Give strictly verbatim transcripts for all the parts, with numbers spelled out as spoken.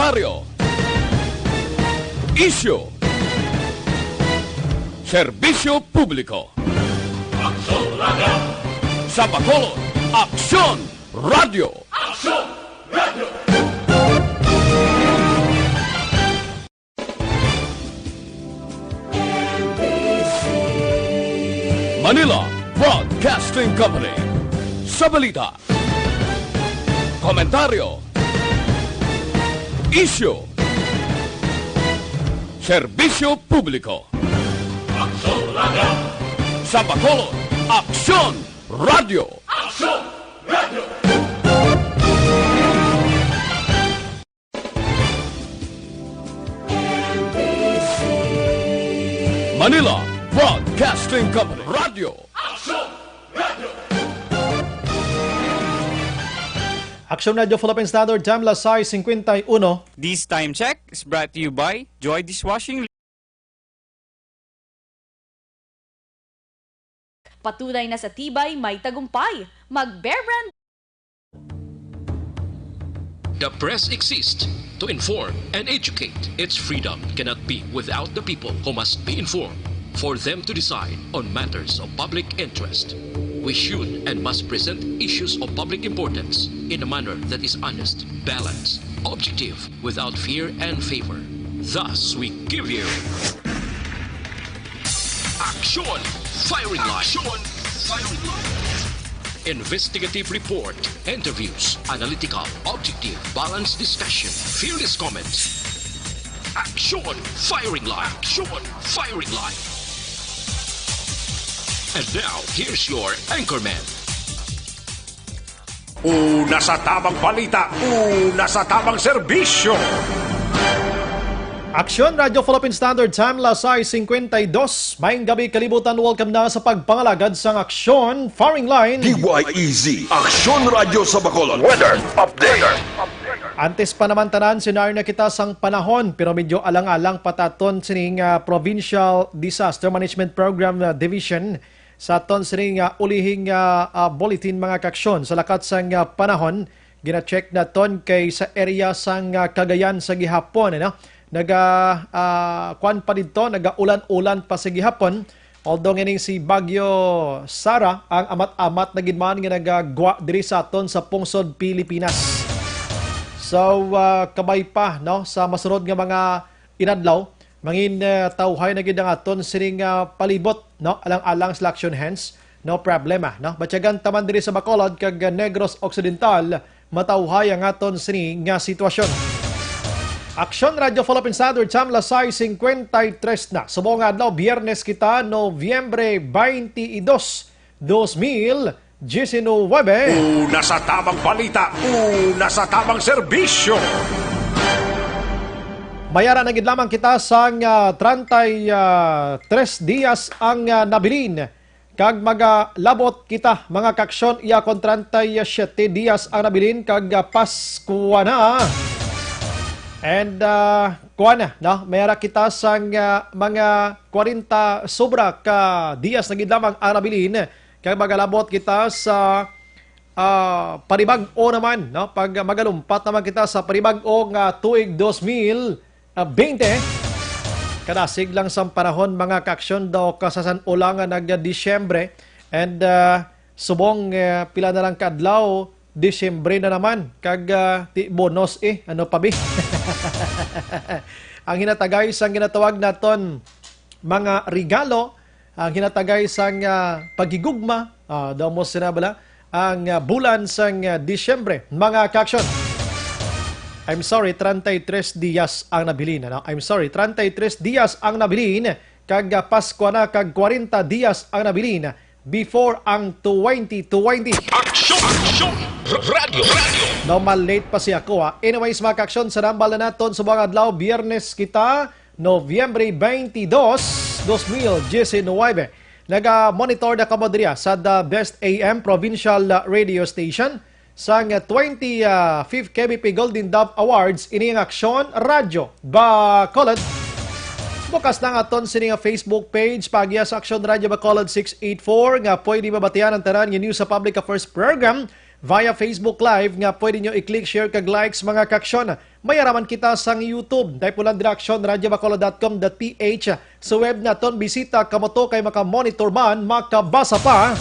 Komentaryo. Isyu. Serbisyo publiko. Aksyon Radio. Sa Bacolod, Aksyon Radio. Aksyon Radio. Manila Broadcasting Company. Sa balita, komentaryo, isyu, serbisyo publiko. Aksyon Radio. Sa Bacolod, Aksyon Radio. Aksyon Radio. Manila Broadcasting Company. Radyo. Aksyon Radio Philippine Standard Time, las sais cincuenta y uno. This time check is brought to you by Joy Dishwashing. Patunay na sa tibay, may tagumpay. Mag-Bear Brand. The press exists to inform and educate. Its freedom cannot be without the people who must be informed for them to decide on matters of public interest. We should and must present issues of public importance in a manner that is honest, balanced, objective, without fear and favor. Thus, we give you Aksyon Firing Line. Aksyon Firing Line. Investigative report, interviews, analytical, objective, balanced discussion, fearless comments. Aksyon Firing Line. Aksyon Firing Line. And now, here's your anchorman. Una sa tamang balita, una sa tamang serbisyo. Aksyon Radio Philippine Standard Time, las sais cincuenta y dos. Maayong gabi, kalibutan. Welcome na sa pagpangalagad sang Aksyon Firing Line. D Y E Z, Aksyon Radio sa Bacolod. Weather update. Antes pa naman tanan, senaryo na kita sang panahon, pero medyo alang-alang pa ta aton sining, ah, Provincial Disaster Management Program, ah, Division. Sa aton sining, ah, ulihing, ah, ah, bulletin, mga kaaksyon, sa lakat sang, ah, panahon, gina-check naton kay sa area sang, ah, Cagayan sa gihapon, ano? Naga, ah, kuwan pa didto, nagaulan-ulan pa sa gihapon. Although nganing si Bagyo Sara ang amat-amat na gid man nga nagagwa diri sa aton sa pungsod Pilipinas. So, ah, kabay pa, no, sa masunod nga mga inadlaw, mangin, ah, tawhay na gid ang aton sining, ah, palibot, no? Alang-alang sila aksyon, hence, no problema, no? Batyagan ta man diri sa Bacolod kag, ah, Negros Occidental, matawhay ang aton sini nga sitwasyon. Aksyon Radio Philippine Standard Time, las sais cincuenta y tres na. Subong nga adlaw, Biyernes kita, Nobyembre twenty-two, dos mil diecinuebe. Una sa tamang balita, una sa tamang serbisyo. Mayara na gid lamang kita sang, ah, treinta y tres dias ang, ah, nabilin. Kag magalabot kita, mga kaaksyon, iya kon treinta y siete dias ang nabilin, kag, ah, Paskwa na. And, ah, kuwan na, no? Mayara kita sang, ah, mga kwarenta sobra ka dias na gid lamang ang nabilin. Kag magalabot kita sa, ah, panibag-o naman, no? Pag magalumpat naman kita sa panibag-o nga tuig dos mil, ah, bente. Kadasig lang sang panahon, mga kaaksyon, daw kasasan-o lang nga nag-Disyembre. And, ah, subong, eh, pila na lang ka adlaw, Disyembre na naman. Kag, ah, ti bonos, eh. Ano pa, bi? Ang hinatagay sang ginatawag naton mga regalo, ang hinatagay sang, ah, paghigugma, ah, daw mo sina bala, ang, ah, bulan sang, ah, Disyembre, mga kaaksyon. I'm sorry, treinta y tres dias ang nabilin, ano? I'm sorry, treinta y tres dias ang nabilin, kag, ah, Paskwa na, kag kwarenta dias ang nabilin before ang twenty twenty. Aksyon! Aksyon! Radyo! Radyo! No, ma-late pa si ako, ha. Anyways, mga kaaksyon, sa nambal na naton sa mga adlaw, Biyernes kita, Nobyembre twenty-dos, dos mil diecinuebe. Naga-monitor na kamo diri sa The Best A M Provincial Radio Station sang twenty-fifth K B P Golden Dove Awards. Ini ang Aksyon Radyo Bacolod. Bukas na ang aton sini nga Facebook page, paagi sa Aksyon Radyo Bacolod six eight four, nga pwede mabatian ang tanan nga news sa public affairs program via Facebook Live nga pwede nyo i-click, share, kag likes, mga kaaksyon. May araman kita sang YouTube, Daypulan Reaction, radyo bacolod dot com dot P H. Sa web naton, bisita kamo to kay maka-monitor man, makabasa pa.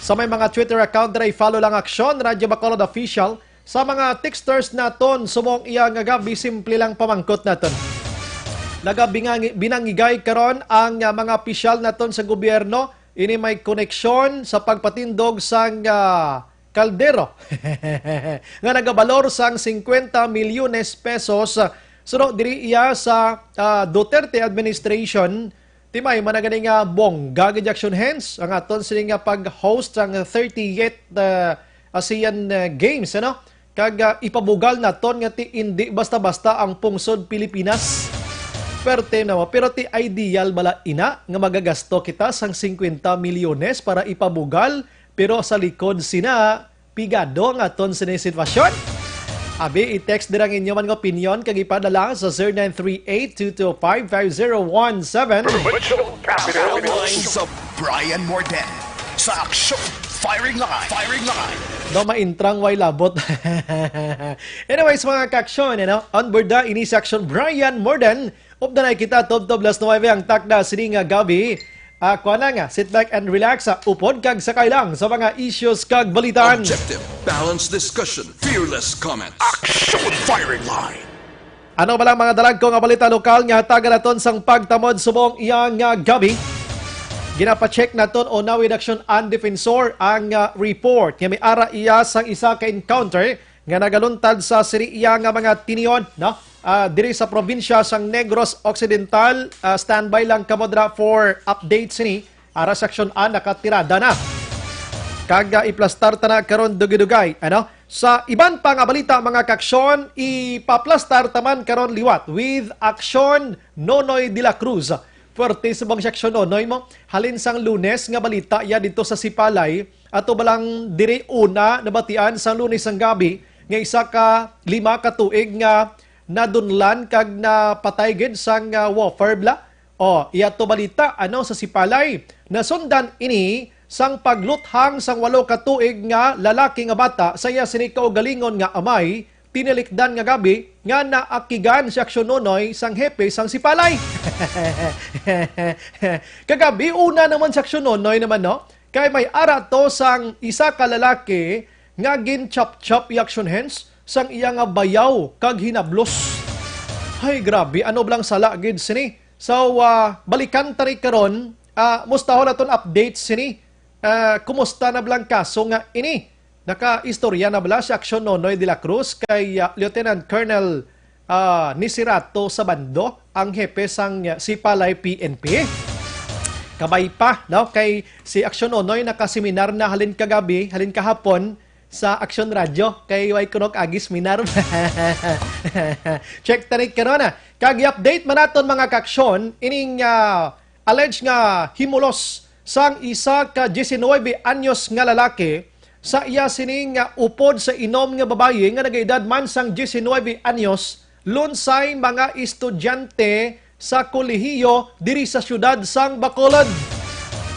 Sa may mga Twitter account, dira i-follow lang Aksyon Radyo Bacolod Official. Sa mga texters naton, subong iya nga gab-i, simple lang pamangkot naton. Nagabinangi-, binangigay karon ang, ah, mga opisyal naton sa gobyerno. Ini may koneksyon sa pagpatindog sang, ah, kaldero nga nagabalor sang singkwenta milyones pesos. Suno diri iya sa, ah, Duterte administration, timay man na gani nga bongga gid, Action Hands, ang aton sini nga pag-host sang thirtieth, ah, Asian, ah, Games, ano? Kag, ah, ipabugal naton nga ti indi basta-basta ang pungsod Pilipinas. Perte na, pero ti ideal bala ina nga magagasto kita sang singkwenta milyones para ipabugal, pero sa likod sina, pigado ang aton sini sitwasyon? Abi, i-text dira ang inyo man nga opinyon kag ipadala sa zero nine three eight two two five five zero one seven. Provincial Capital Sound lines of Brian Morden sa Aksyon Firing Line. Firing Line. Daw maintrang way labot. Anyways, mga kaaksyon, ano? On board na ini sa Aksyon Brian Morden. Updanay kita, tubtob las nuwebe ang takna sini nga gab-i. Ah, kuha na nga, sit back and relax, ah, upod kag sakay lang sa mga issues kag balitaan. Objective, balanced discussion, fearless comments. Action Firing Line. Ano ba lang mga dalagko nga balita lokal nga hatagan naton sang pagtamod subong iya nga gab-i? Ginapacheck naton o nawid aksyon ang defensor ang, ah, report nga may ara iya sang isa ka encounter nga nagaluntad sa siri iya nga mga tinion, no? Ah, diri sa probinsya sang Negros Occidental. Ah, standby lang kamo dira for updates sini. Ara sa aksyon A, nakatirada na. Kag, ah, iplastar ta na karon dugay-dugay, ano? Sa iban pa nga balita, mga kaaksyon, ipaplastar ta man karon liwat with Aksyon Nonoy de la Cruz. Puwerte subong si Aksyon Nonoy mo. Halin sang Lunes nga balita iya didto sa Sipalay, ato ba lang diri una nabatian sang Lunes sang gab-i nga isa ka lima ka tuig nga nadunlan kag napatay gid sang, ah, warfare bala. O, iya to balita, ano, sa Sipalay. Nasundan ini sang pagluthang sang walo ka tuig nga lalaki nga bata sa iya sini kaugalingon nga amay, tinilikdan nga gab-i nga naakigan si Aksyon Nonoy sang hepe sang Sipalay. Kagab-i, una naman si Aksyon Nonoy naman, no? Kay may ara to sang isa ka lalaki nga gin-chop-chop i Action Hands sang iya nga bayaw kag hinablos. Hay, grabe, ano blang sala gid sini? So, ah, balikan ta ni karon, ah, mustahon naton update sini. Ah, kumusta na blang kaso nga ini? Nakaistorya na bala si Action Nonoy de la Cruz kay, ah, Lieutenant Colonel, ah, Nisirato Sabando, ang hepe sang, ah, Sipalay P N P? Kabay pa, no? Kay si Action Nonoy nakaseminar na halin kagabi, halin kahapon sa Action Radio. Kay way kunok agi seminar. Check ta ni karon, ah. Kag i-update man naton, mga kaaksyon, ining, ah, alleged nga himulos sang isa ka diecinuebe anyos nga lalaki sa iya sining, ah, upod sa inom nga babayi nga nagaedad man sang diecinuebe anyos, lunsay mga estudyante sa kolehiyo diri sa siyudad sang Bacolod.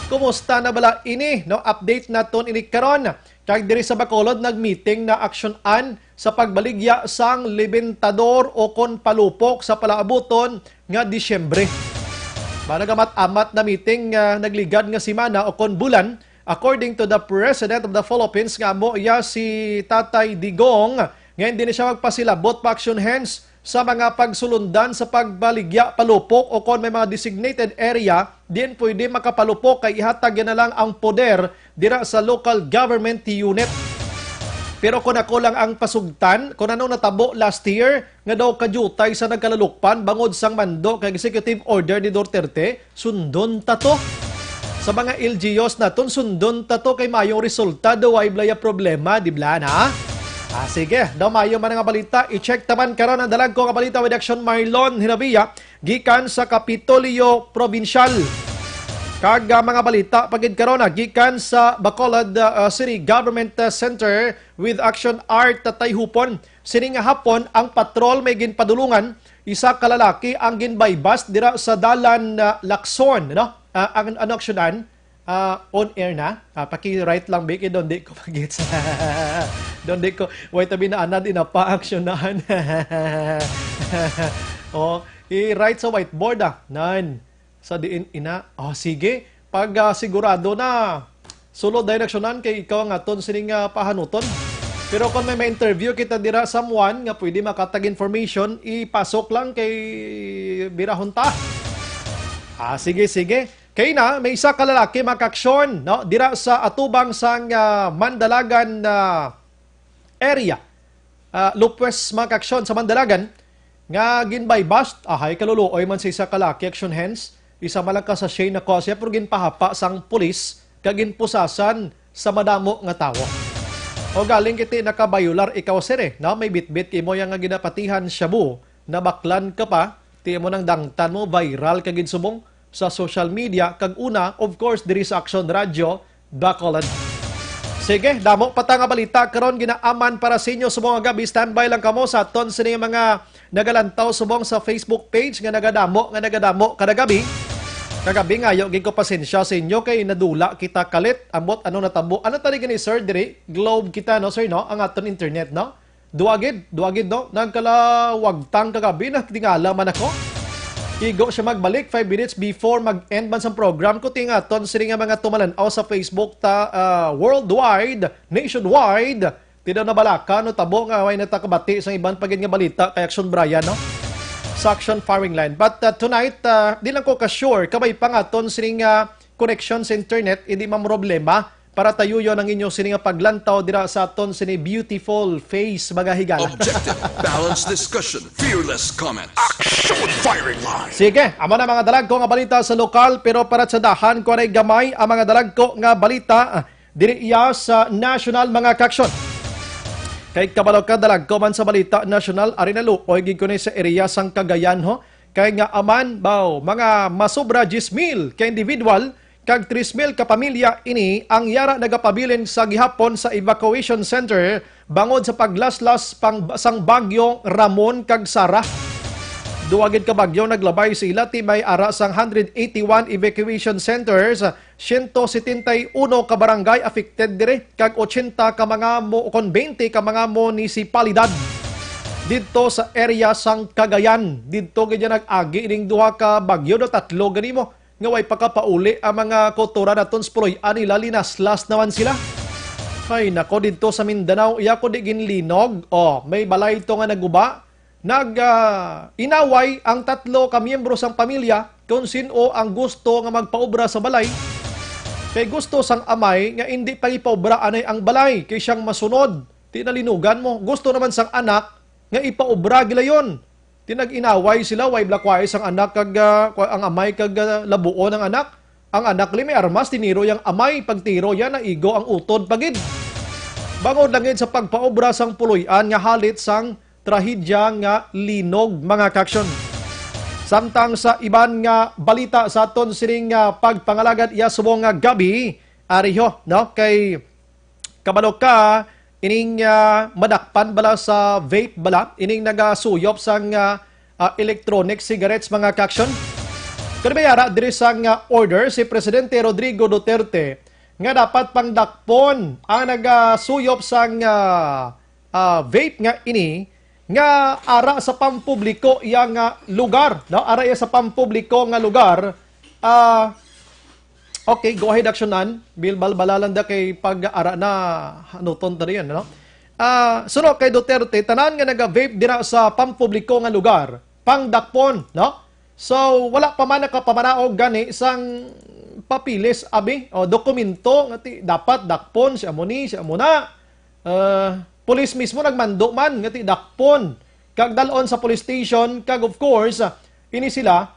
Kumusta na bala ini? No, update naton ini karon. Kag diri sa Bacolod, nag-meeting na aksyonan sa pagbaligya sang libintador o kon palupok sa palaabuton nga Disyembre. Ba, nagamat-amat na meeting nga nagligad nga semana o kon bulan, according to the President of the Philippines, nga amo iya si Tatay Digong, nga hindi na siya magpasilabot pa, Action Hands, sa mga pagsulundan sa pagbaligya palupok o kon may mga designated area diin pwede makapalupok kay ihatag na lang ang poder dira sa local government unit. Pero kung ako lang ang pasugtan, kung anong natabo last year, nga daw kadiutay sa nagkalalukpan bangod sang mando kag executive order ni Duterte, sundon ta to. Sa mga L G Us naton, sundon ta to kay mayong resulta, daw way blaya problema, di bala na? Ah, sige, daw mayo man nga balita. I-check taman karon ang dalagko nga balita with Action Marlon Hinabia gikan sa Kapitolyo Probinsyal. Kag, ah, mga balita pa gid karon, ah, gikan sa Bacolod, ah, City Government, ah, Center with Action Art Tatay Hupon. Sini nga hapon, ang patrol may ginpadulungan, isa ka lalaki ang ginbaybas dira sa dalan, ah, Lacson, no? Ah, ang ano aksyonan? Ah, on air na. Ah, paki-write lang, Vic. Eh, doon di ko mag-gets. Doon di ko. Wait, tabi na, ana, di na pa aksyonan. Oh, i-write sa whiteboard, ah. Nan. Sa diin, ina. Oh, sige. Pag, ah, sigurado na, sulod dayon aksyonan kay ikaw ang aton sining, ah, pahanuton. Pero kung may ma-interview kita dira, someone nga pwede makatag information, ipasok lang kay birahon ta. Ah, sige, sige. Kay na, may isa ka lalaki, mga kaaksyon, no? Dira sa atubang sang, ah, Mandalagan, ah, area. Ah, Lopez, mga kaaksyon, sa Mandalagan, nga ginbaybast, ahay, kaluluoy man sa isa ka laki, aksyon hands, isa man lang ka sachet na kuha siya, pero ginpahapa sang pulis, kag ginpusasan sa madamo nga tawo. O galing kiti nakabayular ikaw, sir, eh, no? May bitbit kay mo yang nga ginapatihan shabu, nabaklan ka pa, ti mo nang dangtan mo, viral ka gid subong sa social media, kag una, of course, diri sa Aksyon Radyo, Bacolod. Sige, damo pa ta nga balita karon ginaaman para sa inyo subong nga gabi. Standby lang kamo sa aton sini mga nagalantaw subong sa Facebook page nga nagadamo, nga nagadamo kada gabi. Kagabi nga, yo, gid ko pasensya sa inyo kay nadula kita kalit. Ambot ano natabo. Ano tani gani, sir, diri? Globe kita, no, sir, no? Ang aton internet, no? Duwa gid, duwa gid, no? Nagkalawagtang kagabi, nagtingala man ako. Igo siya magbalik five minutes before mag-end man sang program ko. Tingaton sini nga mga tumalan-aw sa Facebook ta, ah, worldwide, nationwide. Ti daw nabalaka, no, tabo nga way natakabati sa iban pa gid nga balita kay Action Brian, no? Sa Action Firing Line. But, uh, tonight, uh, di lang ko ka-sure, kabay pa nga ton sini nga connection sa internet, hindi man problema para tayuyon ang inyo sini nga paglantaw dira sa aton sini beautiful face, mga higala. Objective, balanced discussion, fearless comment. Action Firing Line. Sige, amo na mga dalagko nga balita sa lokal, pero para sa dahan, kuwanay gamay ang mga dalagko nga balita, ah, diri iya sa national, mga kaaksyon. Kay kabalo ka, dalagko man sa balita national, ari na luoy gid ko ni sa area sang Cagayan, ho. Kay nga aman, baw, mga masobra diyes mil ka individual kag tres mil ka pamilya ini ang yara nagapabilin sa gihapon sa evacuation center bangod sa paglaslas pang, sang Bagyo Ramon kag Sara. Duwa gid ka bagyo naglabay sa ila, ti may ara sang hundred eighty-one evacuation centers, siyento setenta y uno ka barangay affected diri, kag ochenta ka mga mo, kon twenty ka mga munisipalidad didto sa area sang Cagayan. Didto gid yan nag-agi ining duha ka bagyo, do tatlo gani mo, nga way pakapauli ang mga kultura naton sa puloy-an nila, linaslas naman sila. Ay nako, didto sa Mindanao, iya ko di ginlinog. Oh, may balay to nga naguba. Nag, ah, inaway ang tatlo ka miyembro sang pamilya kung sin-o ang gusto nga magpaobra sa balay. Kay gusto sang amay nga indi pa ipaobra anay ang balay kay siyang masunod. Ti nalinugan mo. Gusto naman sang anak nga ipaobra gilayon. Ti nag-inaway sila, way blakway sang anak kag, ah, ang amay kag, ah, labuon ang anak. Ang anak li may armas, tiniro yang amay. Pagtiro yan, naigo ang utod pa gid. Bangod lang gid sa pagpaobra sang puloy-an nga halit sang trahedya nga linog, mga kaaksyon. Samtang sa iban nga balita sa aton sining, ah, pagpangalagad iya subong nga gabi, ariho, no? Kay kabalo ka, ining, ah, madakpan bala sa vape bala, ining nagasuyop sang, ah, ah, electronic cigarettes, mga kaaksyon. Kani may ara diri sang, ah, order si Presidente Rodrigo Duterte nga dapat pangdakpon ang nagasuyop sang, ah, ah, vape nga ini nga ara sa pampubliko iya nga lugar, no? Ara iya sa pampubliko nga lugar. Ah, okay, go ahead, aksyonan. Bil balbala lang da kay pag ara na hanuton ta riyan, no? Ah, suno kay Duterte, tanan nga naga-vape dira sa pampubliko nga lugar, pangdakpon, no? So, wala pa man nakapamanaog gani sang papilis, abi, o dokumento nga ti, dapat dakpon, siya mo ni, siya mo na. Ah, pulis mismo nagmando man nga ti dakpon kag dal-on sa police station, kag of course, ah, ini sila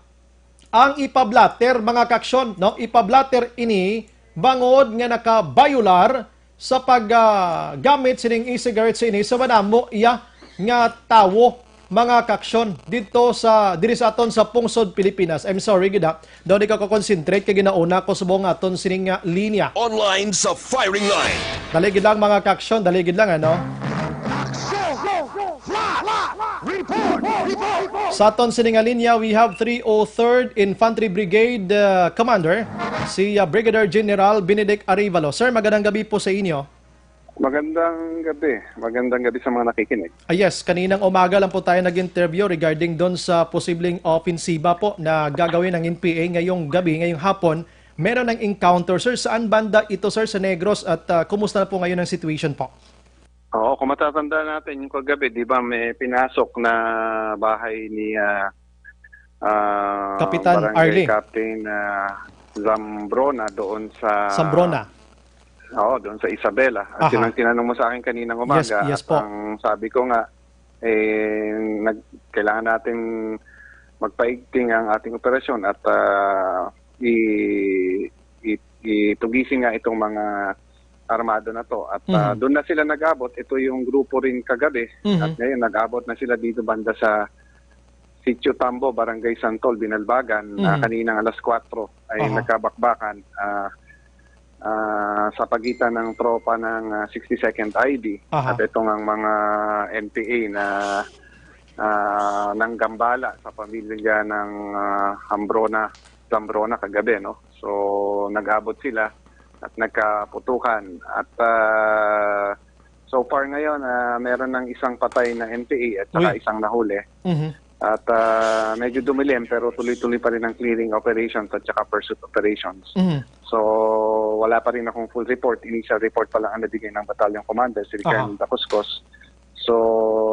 ang ipablatter, mga kaaksyon, no? Ipablatter ini bangod nga nakabayular sa pag, ah, gamit sining e-cigarettes ini sa madamo iya nga tawo, mga kaaksyon, dito sa, diri sa aton sa pungsod Pilipinas. I'm sorry gid, ha. Daw di ka ko-concentrate kay ginauna ko subong aton sining nga linya. Online sa firing line. Dali gid lang, mga kaaksyon, dali gid lang, ano? Action! Flash! Report! Report! Sa aton sining linya, we have three oh third Infantry Brigade, uh, Commander, si, uh, Brigadier General Benedict Arevalo. Sir, magandang gabi po sa inyo. Magandang gabi. Magandang gabi sa mga nakikinig. Ah, yes, kaninang umaga lang po tayo nag-interview regarding doon sa posibleng opensiba po na gagawin ng N P A ngayong gabi, ngayong hapon. Meron ng encounter, sir. Saan banda ito, sir, sa Negros? At, ah, kumusta na po ngayon ang situation po? Oo, kung matatanda natin, yung kagabi, di ba, may pinasok na bahay ni, ah, ah, Kapitan Barangay Arlie. Captain, ah, Zambrona doon sa Zambrona. Oo, doon sa Isabela. At Aha. yun ang tinanong mo sa akin kaninang Yes, umaga. yes At po. ang sabi ko nga, eh, nag-, kailangan natin magpaigting ang ating operasyon at, ah, i-, i-, itugisin nga itong mga armado na to. At, ah, Mhm. doon na sila nag-abot. Ito yung grupo rin kagabi. Mhm. At ngayon, nag-abot na sila dito banda sa Sitio Tambo, Barangay Santol, Binalbagan, na Mhm. kaninang alas kwatro ay Aha. nagkabakbakan, ah, ah, sa pagitan ng tropa ng, ah, sixty-second I B Aha. at itong ang mga N P A na, ah, nanggambala sa pamilya ng, ah, Hambrona, Zambrona kagabi, no? So, nag-abot sila at nagkaputukan. At, ah, so far ngayon, ah, meron ng isang patay na N P A at saka Uy. isang nahuli. Mhm. At, ah, medyo dumilim, pero tuloy-tuloy pa rin ang clearing operations at saka pursuit operations. Mhm. So, wala pa rin akong full report. Initial report pa lang ang nabigay ng battalion commander, si Aha. Colonel Dacuscos. So,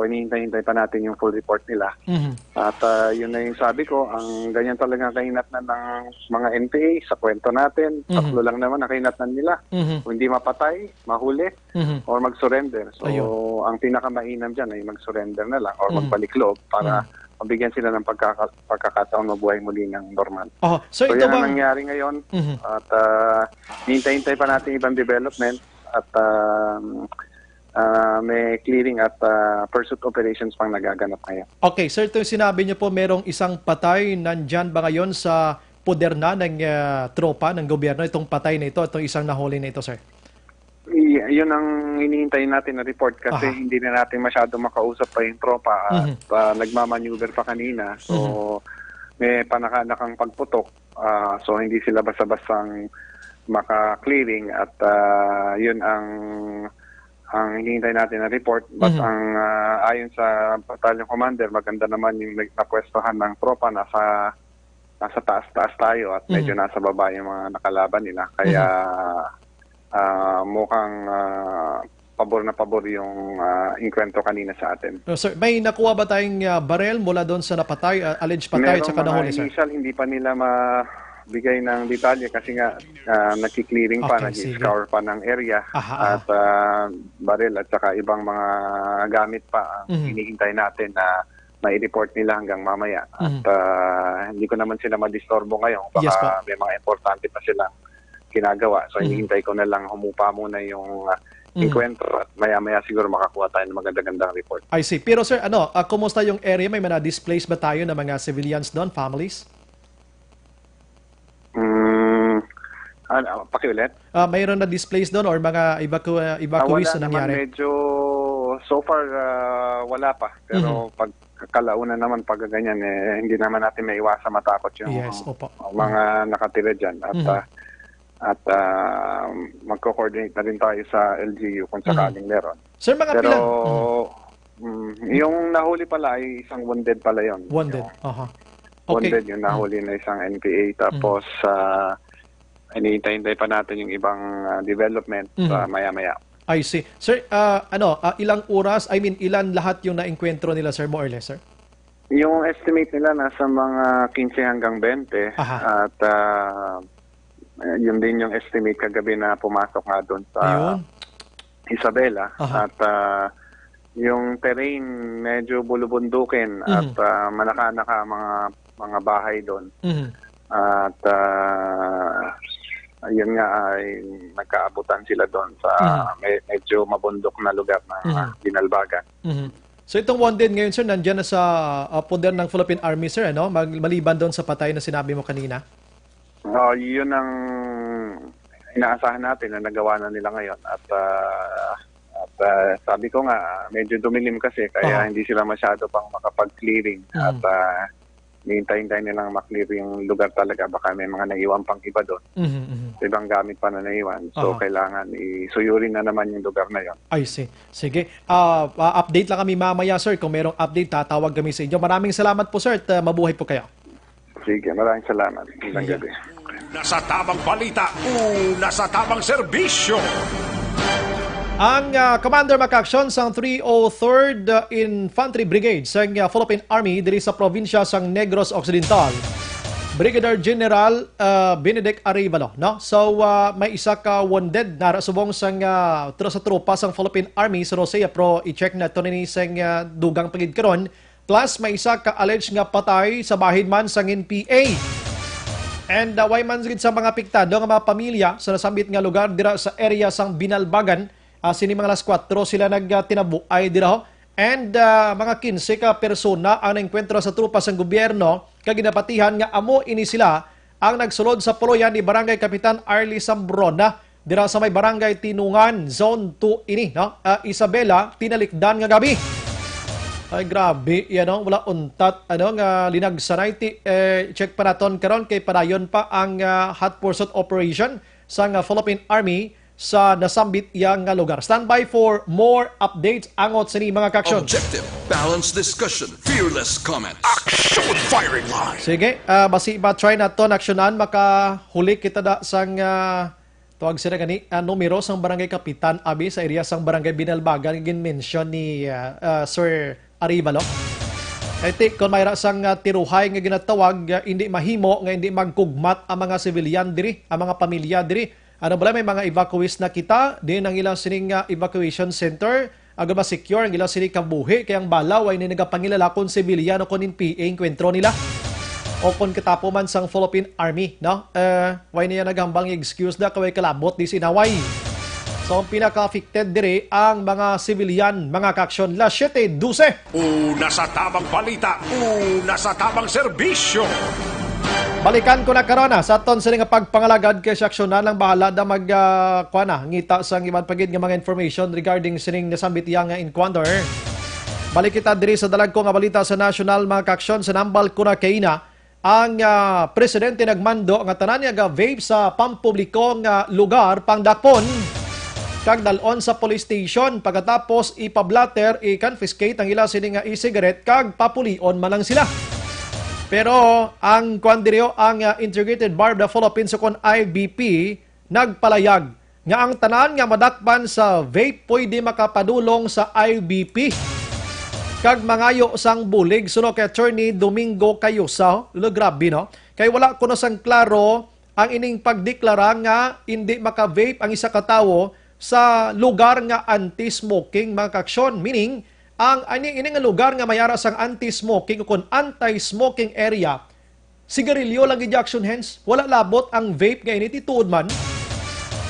hinihintay-hintay pa natin yung full report nila. Mhm. At, ah, yun na yung sabi ko, ang ganyan talaga kahinatnan ng mga N P A sa kwento natin. Mhm. Tatlo lang naman ang kahinatnan nila. Mhm. Kung hindi mapatay, mahuli, Mhm. or mag-surrender. So, Ayun. ang pinakamainam dyan ay mag-surrender na lang or Mhm. magbalik loob para Mhm. mabigyan sila ng pagkaka-, pagkakataon mabuhay muli ng normal. Oh, so So, ito yan ang bang nangyari ngayon. Mhm. At, ah, hintay-hintay pa natin ibang development at, ah, ah, may clearing at, ah, pursuit operations pang nagaganap ngayon. Okay, sir, ito yung sinabi niyo po, merong isang patay. Nandyan ba ngayon sa poder na ng, ah, tropa, ng gobyerno, itong patay na ito, itong isang nahuli na ito, sir? Y-, yun ang hinihintay natin na report kasi Aha. hindi na natin masyado makausap pa yung tropa at, Mhm. ah, nagmamaneuver pa kanina. So, Mhm. may panakanakang pagputok. Ah, so, hindi sila basta-bastang maka-clearing at, ah, yun ang, ang hinihintay natin na report. But Mhm. ang, ah, ayon sa battalion commander, maganda naman yung nag-, napwestuhan ng tropa. Nasa, nasa taas-taas tayo at medyo Mhm. nasa baba yung mga nakalaban nila. Kaya, Mhm. ah, mukhang, ah, pabor na pabor yung, ah, engkwentro kanina sa atin. No, sir, may nakuha ba tayong, ah, barel mula doon sa napatay, ah, alleged patay at Merong saka mga nahuli, sir? initial, hindi pa nila mabigay ng detalye kasi nga, ah, nagki-clearing pa, Okay, sige. nag-i-scour pa ng area Aha, aha. at, ah, baril at saka ibang mga gamit pa ang Mhm. hinihintay natin na mai-report nila hanggang mamaya. At, Mhm. ah, hindi ko naman sila madisturbo ngayon. Baka Yes po. may mga importante pa silang ginagawa. So, Mhm. hinihintay ko na lang humupa muna yung, ah, Mhm. engkwentro at maya-maya siguro makakuha tayo ng maganda-gandang report. I see. Pero, sir, ano, ah, kumusta yung area? May mga displaced ba tayo na mga civilians doon, families? Mm, ano, pakiulit? Ah, mayroon na displaced doon or mga evacu-, ah, Ah, evacuees wala na naman, nangyari? medyo so far, ah, wala pa. Pero Mhm. pag kalaunan naman, pag ganyan, eh, hindi naman natin maiwasan matakot yung Yes, opo. mga nakatira dyan. At, Mhm. ah, at, ah, magko-coordinate na rin tayo sa L G U kung Mhm. sakaling meron. Sir, mga Pero, pila-, mhm. mm, yung nahuli pala ay isang wounded pala yun. Wounded, Yung aha. Okay. wounded yung Mm. nahuli na isang N P A. Mm. Tapos, ah, hinihintay-hintay pa natin yung ibang, ah, development Mhm. sa maya-maya. I see. Sir, ah, ano, ah, ilang oras, I mean, ilan lahat yung naengkwentro nila, sir, more or less, sir? Yung estimate nila nasa mga quince hanggang bente. Aha. At, ah, eh, yun din yung estimate kagabi na pumasok nga doon sa Ayun. Isabela. Aha. At, ah, yung terrain medyo bulubundukin Mhm. at, ah, manaka-naka ang mga, mga bahay doon. Mhm. At, ah, ayun nga ay nagkaabutan sila doon sa Mhm. me-, medyo mabundok na lugar ng, Mhm. ah, Binalbagan. Mhm. So, itong wounded ngayon, sir, nandiyan na sa, ah, poder ng Philippine Army, sir, ano? Mag-, maliban doon sa patay na sinabi mo kanina? Ah, yun ang inaasahan natin na nagawa na nila ngayon at, ah, at ah, sabi ko nga, medyo dumilim kasi, kaya Aha. hindi sila masyado pang makapag-clearing. At, Mm. ah, hinihintay-hintay nilang ma-clear yung lugar talaga. Baka may mga naiwan pang iba doon. Mhm, mhm. Ibang gamit pa na naiwan. So, Aha. kailangan isuyuri na naman yung lugar na yon. I see. Sige. Ah, ah, update lang kami mamaya, sir. Kung merong update, tatawag kami sa inyo. Maraming salamat po, sir, at, ah, mabuhay po kayo. Sige, maraming salamat. Magandang Sige. gabi. Una sa tamang balita, una sa tamang serbisyo. Ang, ah, Commander Makaaksyon sang three oh third, ah, Infantry Brigade sang, ah, Philippine Army diri sa probinsya sang Negros Occidental, Brigadier General, ah, Benedict Arevalo, no? So, ah, may isa ka wounded na subong sang, ah, tro-, sa tropa sang Philippine Army sa Rosea, pero i-check naton ini sang, ah, dugang pa gid karon. Plus, may isa ka alleged nga patay sa bahin man sang N P A. And, uh, way man gid sa mga apektado nga mga pamilya sa nasambit nga lugar dira sa area sang Binalbagan, uh, sini mga alas kuwatro sila nagtinabuay dira, ho. And, uh, mga kinse ka persona ang naengkwentro sa tropa sang gobyerno kag ginapatihan nga amo ini sila ang nagsulod sa puloyan ni Barangay Kapitan Arlie Sambrona dira sa may Barangay Tinungan, Zone two ini, no? Ah, Isabela, tinalikdan nga gabi. Ay, grabe, yan, no? Wala untat, ano, nga linagsanay. Ti, eh, check pa naton karon kay padayon pa ang, ah, hot pursuit operation sang, ah, Philippine Army sa nasambit iya nga lugar. Standby for more updates angot sini, mga kaaksyon. Objective, balanced discussion, fearless comments. Action firing line. Sige, ah, basi ba try naton aksyonan, makahuli kita da sang, ah, tawag sila gani, ah, numero sang barangay kapitan, abi, sa area sang barangay Binalbagan, gin-mention ni, ah, ah, Sir Arevalo. Kay ti, kung mayra sang, ah, tiruhay nga ginatawag, ah, hindi mahimo nga hindi magkugmat ang mga sibilyan diri, ang mga pamilya diri. Ano bala, may mga evacuees na kita, din ang ilang sining, ah, evacuation center, agud ma-secure ang ilang sini kabuhi, kay ang bala way ni nagapangilala kon sibilyan o kon N P A enkwentro nila o kon katapo man sang Philippine Army, no? Eh, way niya naghambal nga excuse na kay way kalabot di sinaway. So, ang pinaka-affected diri ang mga sibilyan, mga kaaksyon. Las siete doce. Una sa tamang balita, una sa tamang serbisyo. Balikan ko na karon, ah, sa aton sini nga pagpangalagad kay si aksyonan lang bahala da mag, ah, kuha na, ngita sang iban pa gid nga mga information regarding sining nasambit iya nga encounter. Balik kita diri sa dalagko nga balita sa national, mga kaaksyon. Sa nambal ko na kaina, ang, ah, presidente nagmando nga tanan nga ga-vape sa pampubliko nga lugar pangdakpon kag dal-on sa police station, pagkatapos ipa-blotter, i-confiscate ang ila sini nga e-cigarette kag papulion man lang sila. Pero ang kuan diri, ang, ah, Integrated Bar of the Philippines, o kon I B P, nagpalayag nga ang tanan nga madakpan sa vape pwede makapadulong sa I B P kag mangayo sang bulig, suno kay Attorney Domingo Cayusa. Lo, grabe, no? Kay wala kuno sang klaro ang ining pagdeklara nga indi maka-vape ang isa ka tawo sa lugar nga anti-smoking, mga kaaksyon. Meaning, ang ani, ini nga lugar nga may ara sang anti-smoking o kon anti-smoking area, sigarilyo lang gid, action hands. Wala labot ang vape nga ini, ti tuod man.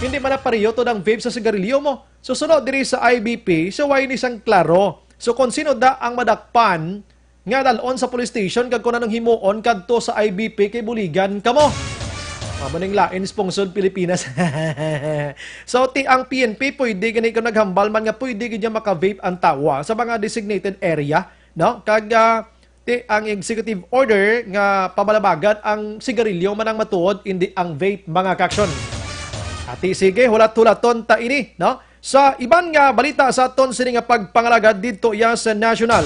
Hindi man na pareho to ang vape sa sigarilyo mo. So, suno diri sa I B P, so way ni sang klaro. So, kung sino da ang madakpan, nga dal-on sa police station kag kung anong himuon kadto sa I B P kay buligan kamo. Amo ning lain sa pungsod Pilipinas. So, ti ang P N P pwede gani kung naghambal man nga pwede gid niya maka-vape ang tawo, ah, sa mga designated area, no? Kag, ah, ti ang executive order nga pamalabagan ang sigarilyo man ang matuod, indi ang vape, mga kaaksyon. Ati, sige, hulat-hulaton ta ini, no? Sa iban nga balita sa aton sini nga pagpangalagad didto iya sa national.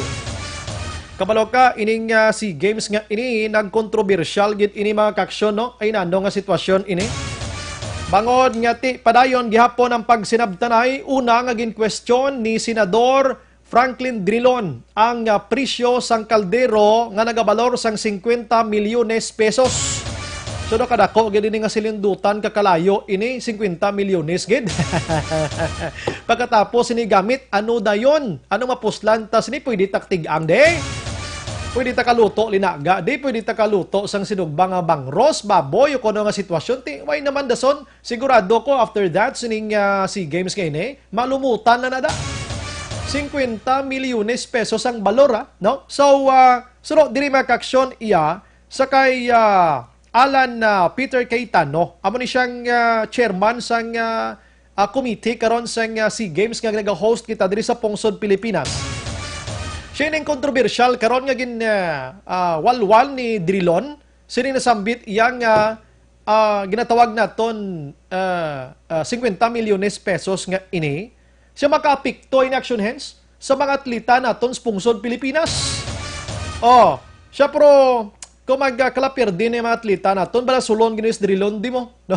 Kabalo ka, ining, ah, SEA Games nga ini, nagkontrobersyal gid ini, mga kaaksyon, no? Ay, nano nga sitwasyon ini? Bangod nga ti padayon gihapon ang pagsinabtanay, una nga ginkwestiyon ni Senador Franklin Drilon ang, ah, presyo sang kaldero nga nagabalor sang singkwenta milyones pesos. So, no, kadako gid ini nga silindutan, kakalayo ini, singkwenta milyones gid. Pagkatapos sini gamit, ano dayon? Ano mapuslan ta sini? Pwede ta tig-ang, di? Pwede ta kaluto linaga, di? Pwede ta kaluto sang sinugba nga bangros, baboy, o kuno nga sitwasyon. Ti, way naman dason, sigurado ko after that, sining, ah, SEA Games nga ini, malumutan na na da. Singkwenta milyones pesos ang balor, ah, no? So, ah, suno diri, mga kaaksyon, iya sa kay, ah, Alan, ah, Peter Cayetano. Amo ni siyang, ah, chairman sang, ah, ah, committee karon sa, ah, SEA Games nga naga-host kita diri sa pungsod Pilipinas. Siya ning kontrobersyal karon nga gin, ah, ah, walwal ni Drilon, sini nasambit iya nga, ah, ginatawag naton, ah, ah, fifty milyones pesos nga ini. Siya makaapekto ini action hence sa mga atleta naton sa pungsod Pilipinas. Oh, siya, pero kung magkalapir din yung mga atleta naton, bala sulon ginis Drilon, di mo? No?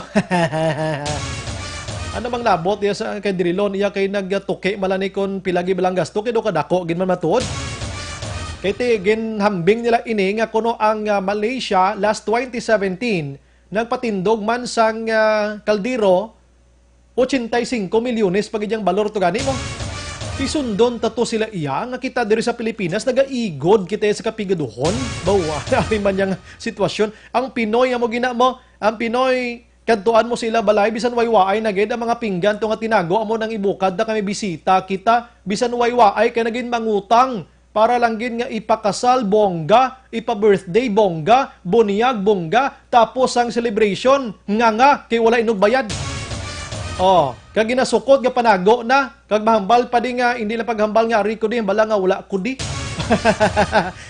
Ano mang labot iya sa kay Drilon, iya kay nagtuki malani kon pila gi balang gasto, kay do kadako gid man matuod. Kay ti ginhambing nila ini nga kuno ang, ah, Malaysia last twenty seventeen nagpatindog man sang, ah, kaldero, ochenta y cinco milyones pa gid ang balor to gani mo. Isundon ta to sila iya nga kita diri sa Pilipinas nagaigod kita sa kapigaduhon. Bawa, ari man yang sitwasyon. Ang Pinoy amo gina mo, ang Pinoy kadtuan mo sila balay bisan way waay na gid ang mga pinggan to nga tinago amo nang ibukad na kami bisita kita bisan way waay kay nagin mangutang para lang gid nga ipakasal bongga, ipa-birthday bongga, bunyag bongga, tapos ang celebration nga nga kay wala inugbayad. Oh, kag ginasukot nga panago na, kag mahambal pa di nga hindi lang paghambal nga ari ko di, hambala nga wala ko di.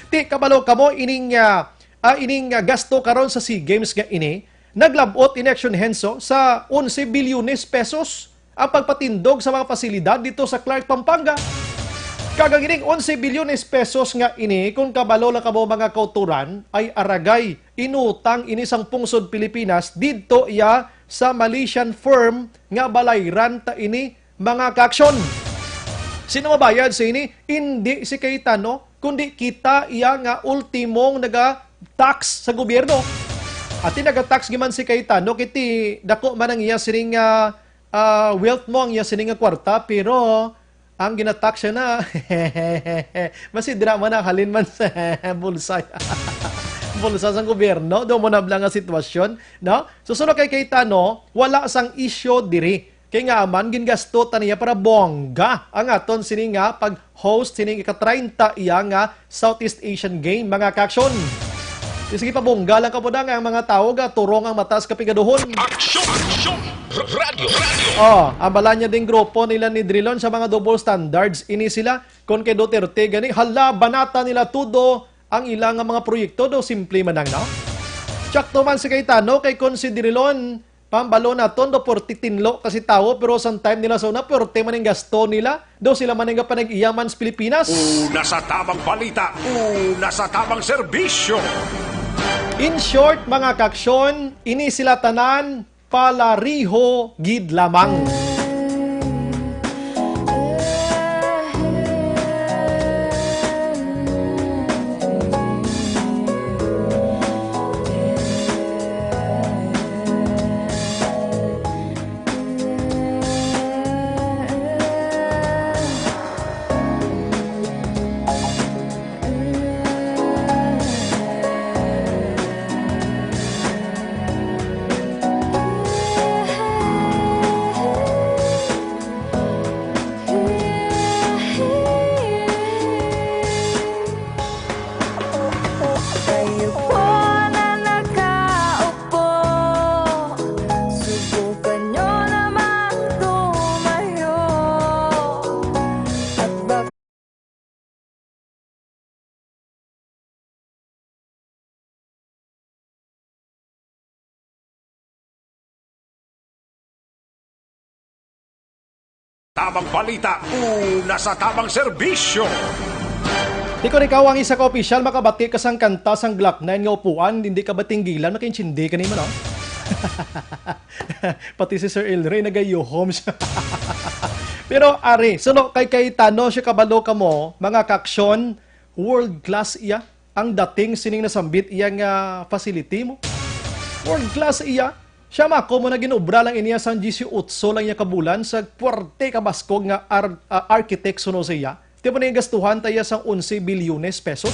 Ti kabalo kamo ining, ah, ah, ining, ah, gasto karon sa SEA Games nga ini, naglabot ini action henso sa onse bilyones pesos ang pagpatindog sa mga pasilidad dito sa Clark, Pampanga. Kag ang ining onse bilyones pesos nga ini, kung kabalo lang kamo mga kauturan, ay aragay inutang ini sang pungsod Pilipinas didto iya sa Malaysian firm nga balayran ta ini mga kaaksyon. Sino mabayad sa ini? Indi si Cayetano, kundi kita iya nga ultimong naga-tax sa gobyerno. Ati naga-tax giman si Cayetano, kiti dako man ang iya sining, ah, ah, wealth mo, ang iya sining nga kwarta, pero ang ginatax siya na, masidra man na, halin man sa bulsa. Bulsa sang gobyerno, do mo na bala nga sitwasyon, no? So, suno kay Cayetano, wala sang isyo diri. Kay nga man, gingasto ta niya para bongga ang aton sini nga pag-host sining ika-treinta iya nga Southeast Asian Game, mga kaaksyon. Di sige pa, bongga lang ka po na nga ang mga tao ga turong ang mata sa kapigaduhon. Aksyon! Aksyon! Radyo! Radyo! Oh, ang bala niya ding grupo nila ni Drilon sa mga double standards. Ini sila, kon kay Duterte gani, hala, banata nila tudo ang ila nga mga proyekto do simple man lang, no? Tsakto man si Cayetano kay kon si Drilon, pambalo naton do pwerte tinlo kasi tawo, pero sang time nila sa una, pwerte man ang gasto nila. Do sila man ang panag-iyaman sa Pilipinas. Una sa tamang balita, una sa tamang serbisyo. In short, mga kaaksyon, ini sila tanan, palariho gid lamang. Kayo po na nakaupo, subukan nyo namang tumayo. At bak- Tamang balita, una sa tamang serbisyo. Di ko ikaw ang isa ka opisyal makabati ka sang kanta sang Glock nine nga upuan, hindi ka ba tinggilan, makaintindi ka nimo, no? Pati si Sir El Rey nagayuhom siya. Pero ari, suno kay Cayetano siya, kabalo kamo, mga kaaksyon, world class iya ang dating sining nasambit iya nga facility mo. World class iya. Siya mako mo na ginobra lang iniya sang disiotso lang iya kabulan sa puwerte ka baskog nga ar-, ah, architect suno sa iya. Ti mo na gastuhan ta iya sang onse bilyones pesos.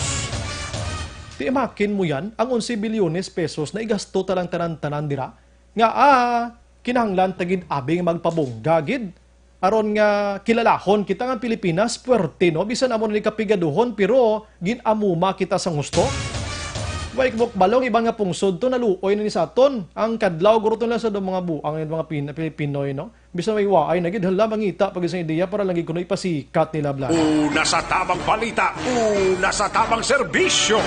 Ti imakin mo yan, ang onse bilyones pesos na igasto ta lang tanan-tanan dira. Nga, ah, kinahanglan ta gid abi nga magpabongga gid. Aron nga kilalahon kita nga ang Pilipinas, puwerte, no? Bisan amo na ni kapigaduhon, pero gin-amuma kita sang husto. Way mo kabalong, iban nga pungsod to, naluoy na ni sa aton. Ang kadlaw, guro to lang sa mga buang, yung mga Pin-, Pinoy, no? Bisan may waay na gid, hala, mangita pa gid sa ideya para lang gid kuno ipasikat nila, bla. Una sa tabang balita, una sa tabang serbisyo.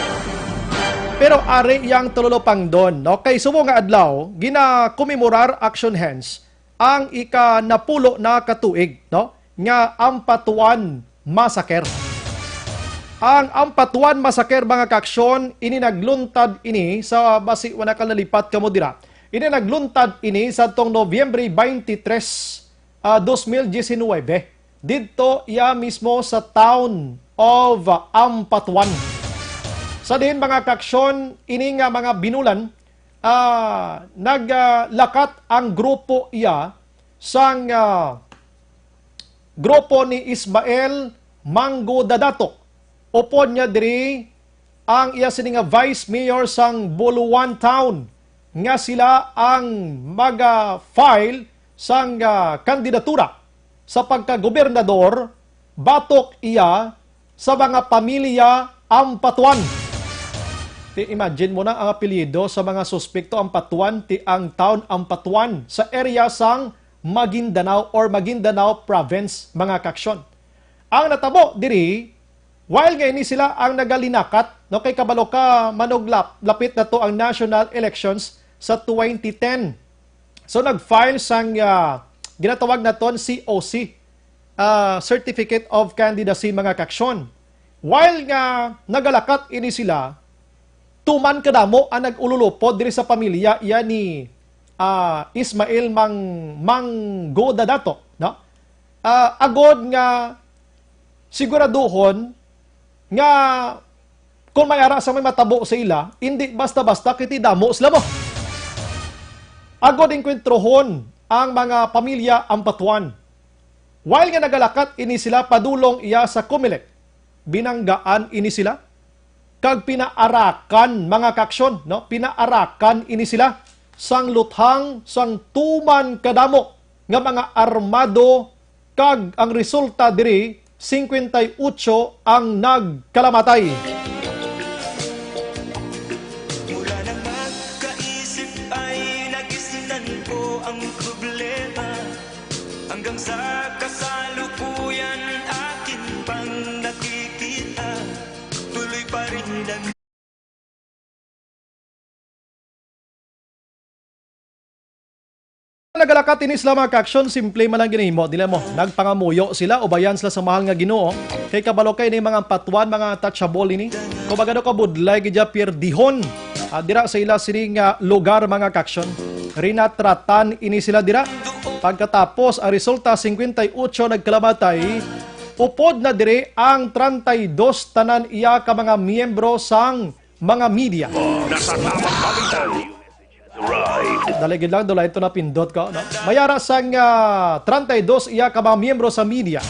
Pero ari yang tululupangdon, no? Kay subong nga adlaw, ginakomemorar, Action Hands, ang ika-napulo na ka tuig, no, nga Ampatuan Massacre. Ang Ampatuan Massacre, mga kaaksyon, ini nagluntad ini sa, basi wala ka nalipat kamo dira. Ini nagluntad ini sa tong Nobyembre twenty-three, ah, dos mil diecinuebe, didto iya mismo sa town of, ah, Ampatuan. Sa diin, mga kaaksyon, ini nga mga binulan, ah, naglakat ang grupo iya sang, ah, grupo ni Ismael Manggo Dadato. Upod niya diri ang iya sini nga vice mayor sang Buluan Town, nga sila ang maga-file sang, ah, kandidatura sa pagkagobernador batok iya sa mga pamilya Ampatuan. Ti, imagine mo na ang apelyido sa mga suspekto Ampatuan, ti ang town Ampatuan sa area sang Maguindanao or Maguindanao Province, mga kaaksyon. Ang natabo diri, while nga ini sila ang nagalinakat, no, kay kabalo ka, manuglap-, lapit na to ang national elections sa twenty ten. So, nag-file sang, ah, ginatawag naton C O C, ah, Certificate of Candidacy, mga kaaksyon. While nga nagalakat ini sila, tuman kadamo ang nag-ululupod diri sa pamilya iya ni, ah, Ismael Mang-, Manggo Dadato, no? Ah, agod nga siguraduhon nga kung may ara sa may matabo sa ila, indi basta-basta kay ti damo sila mo. Agod engkwentrohon ang mga pamilya Ampatuan. While nga nagalakat ini sila padulong iya sa Comelec, binanggaan ini sila kag pinaarakan, mga kaaksyon, no? Pinaarakan ini sila sang luthang sang tuman kadamo nga mga armado, kag ang resulta diri, cincuenta y ocho ang nagkalamatay. Mula nang magkaisip ay nagisnan ko ang problema. Hanggang sa kasalukuyan akin pang nakikita. Tuloy pa rin ang Nagalakat ini sila, mga kaaksyon, simple man ang ginahimo nila mo. Nagpangamuyo sila, ubayan sila sa mahal nga Ginoo. Kay kabalo kay ni mga Ampatuan, mga touchable ini. Kumbaga daw kabudlay gid ya pierdihon. Ah, dira sa ila sini nga lugar, mga kaaksyon. Rinatratan ini sila dira. Pagkatapos, ang resulta, cincuenta y ocho nagkalamatay. Upod na diri ang treinta y dos tanan iya ka mga miyembro sang mga media. Una sa tabang balita. Dali gid lang, dulay ito na pindot ko, no? Mayara sang, ah, treinta y dos iya ka mga miyembro sa media.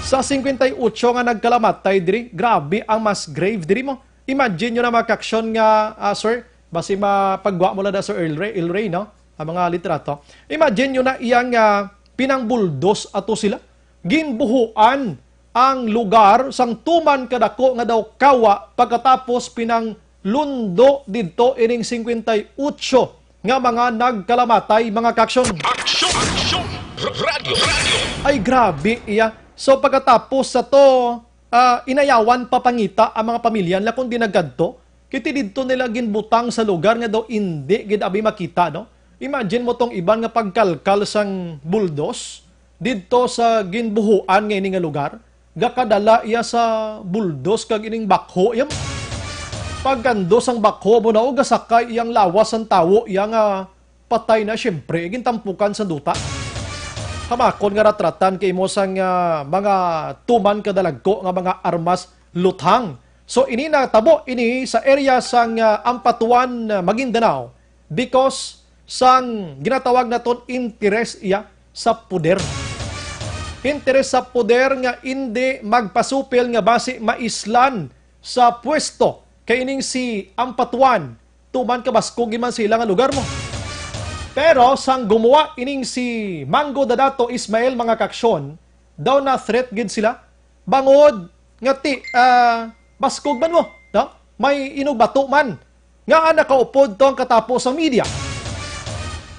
Sa cincuenta y ocho nga nagkalamatay diri, grabe ang mas grave diri mo. Imagine nyo na, mga kaaksyon, nga, ah, sir, basi mapagwa mo lang na, Sir El Rey, El Rey, no? Ang mga litrato. Imagine nyo na iyang, ah, pinangbuldos ato sila. Ginbuhuan ang lugar sang tuman kadako nga daw kawa, pagkatapos pinanglundo didto ining cincuenta y ocho nga mga nagkalamatay, mga kaaksyon. Aksyon! Aksyon! Radyo! Radyo! Ay, grabe iya. So, pagkatapos sa to, ah, inayawan pa pangita ang mga pamilya nila kung di nagadto. Kiti didto nila ginbutang sa lugar nga daw indi gid abi makita, no? Imagine mo tong iban nga pagkalkal sang buldos didto sa ginbuhuan nga ini nga lugar, gakadala iya sa buldos kag ining bakho iya. Pagkandos sang bakho mo na, o, gasakay iyang lawas sang tawo iya nga patay na, siyempre, gintampukan sa duta. Hamakon nga ratratan kay imo sang, ah, mga tuman kadalagko nga mga armas luthang. So, ini natabo ini sa area sang, ah, Ampatuan, ah, Maguindanao, because sang ginatawag naton interes iya sa poder. Interes sa poder nga indi magpasupil nga basi maislan sa pwesto kay ining si Ampatuan tuman kabaskog man sa ila nga lugar mo. Pero sang gumawa ining si Mango Dadato Ismael, mga kaaksyon, daw na threat gid sila bangod nga ti, ah, baskog man mo, no? May inugbato man nga nakaupod to ang katapo sa media.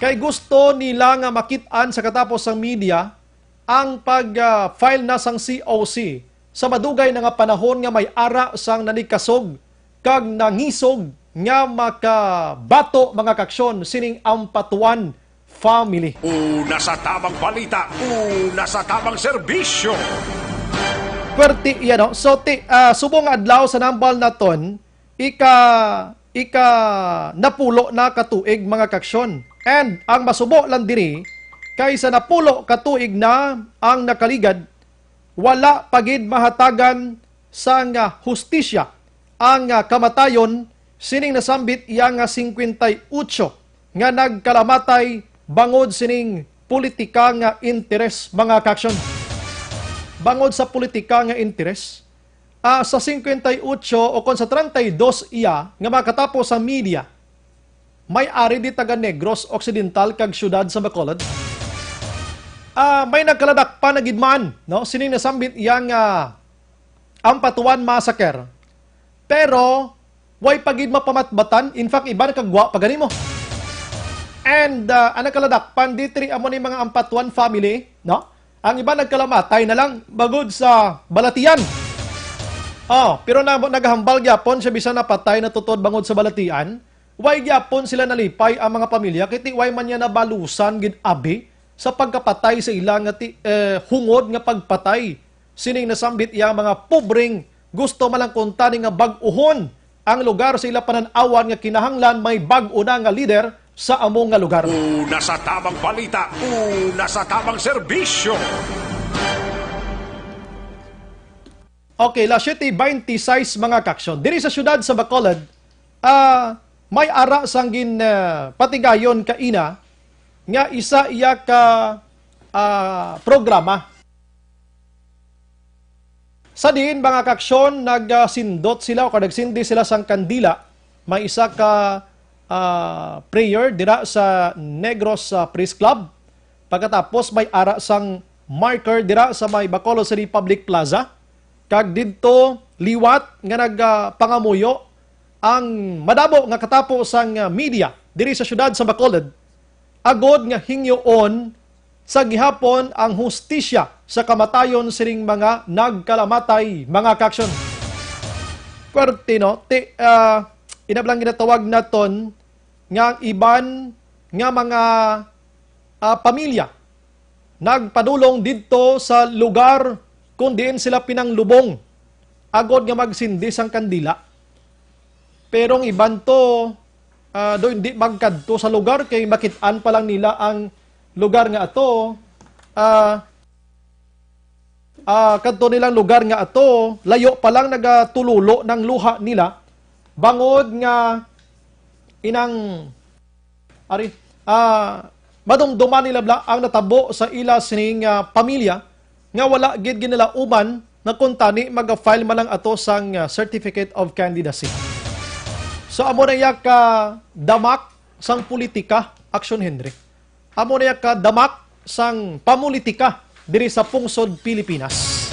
Kay gusto nila nga makit-an sa katapos sang media ang pag, ah, file na sang C O C sa madugay na nga panahon nga may ara sang nanikasog kag nangisog nga makabato, mga kaaksyon, sining Ampatuan family. Una sa tamang balita, una sa tamang serbisyo. Pwerte iya, no? So, ti, ah, subong nga adlaw sa nambal naton, ika, ika napulo na ka tuig, mga kaaksyon. And ang masubo lang diri, kay sa napulo ka tuig na ang nakaligad, wala pa gid mahatagan sang, ah, hustisya ang, ah, kamatayon sining nasambit iya nga singkwenta y otso nga nagkalamatay bangod sining politika nga interes, mga kaaksyon. Bangod sa politika nga interes, ah, sa singkwenta y otso o kon sa treinta y dos iya nga makatapos sa media, may ari di taga Negros Occidental kag siyudad sa Bacolod. Ah, may nagkaladakpan na gid man, no? Sining nasambit iya nga Ampatuan Massacre. Pero way pa gid mapamatbatan, in fact, iba nakagwa pa gani mo. And, ah, ang nagkaladakpan diri amo ni mga Ampatuan family, no? Ang iba nagkalamatay na lang bangod sa balatian. Oh, pero na, naghambal gyapon siya bisan napatay na tuod bangod sa balatian. Way gyapon sila nalipay ang mga pamilya, kay ti way man niya nabalusan gid abi sa pagkapatay sa ila nga ti, eh, hungod nga pagpatay sining nasambit iya mga pobreng gusto man lang kuntani nga bag-ohon ang lugar sa ila panan-awan nga kinahanglan may bag-o na nga lider sa amo nga lugar. Una sa tamang balita, una sa tamang serbisyo. Okay, las siete veintiséis, mga kaaksyon. Diri sa siyudad sa Bacolod, ah, may ara sang gin, ah, patigayon kaina nga isa iya ka, ah, programa. Sa diin, mga kaaksyon, nagsindot sila o nagsindi sila sang kandila. May isa ka, ah, prayer dira sa Negros, ah, Press Club. Pagkatapos, may ara sang marker dira sa may Bacolod City Public Plaza. Kag didto liwat nga nagapangamuyo ang madamo nga katapo sang, ah, media diri sa siyudad sa Bacolod, agod nga hingyoon sa gihapon ang hustisya sa kamatayon sining mga nagkalamatay, mga kaaksyon. Pwerte, no? Ti, ah, ina bala ang ginatawag naton nga ang iban nga mga, ah, pamilya nagpadulong didto sa lugar kung diin sila pinanglubong agod nga magsindi sang kandila. Pero ang iban to, ah, do hindi magkadto sa lugar kay makit-an pa lang nila ang lugar nga ato. Ah, ah, kadto nilang lugar nga ato, layo pa lang nagatululo ng luha nila, bangod nga inang, ari, ah, madumduman nila bala ang natabo sa ila sining, ah, pamilya nga wala gid ginalauman na kuntani maga-file man lang ato sang, ah, Certificate of Candidacy. So, amo na iya ka damak sang politika, Action Henry. Amo na iya ka damak sang pamulitika diri sa pungsod Pilipinas.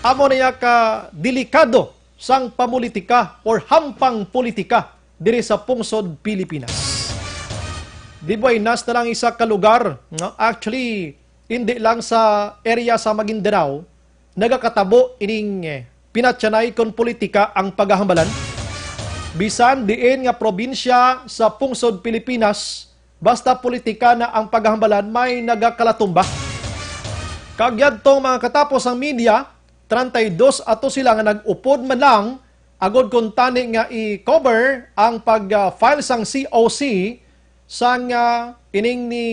Amo na iya ka delikado sang pamulitika or hampang politika diri sa pungsod Pilipinas. Di buenas na lang isa ka lugar, no? Actually, hindi lang sa area sa Maguindanao, nagakatabo ining, eh, pinatyanay kon politika ang paghahambalan. Bisan diin nga probinsya sa pungsod Pilipinas, basta politika na ang paghahambalan, may nagakalatumba. Kag yadtong mga katapos ang media, treinta y dos ato sila nga nag-upod man lang, agod kuntani nga i-cover ang pag, ah, file sang C O C sang, ah, ining ni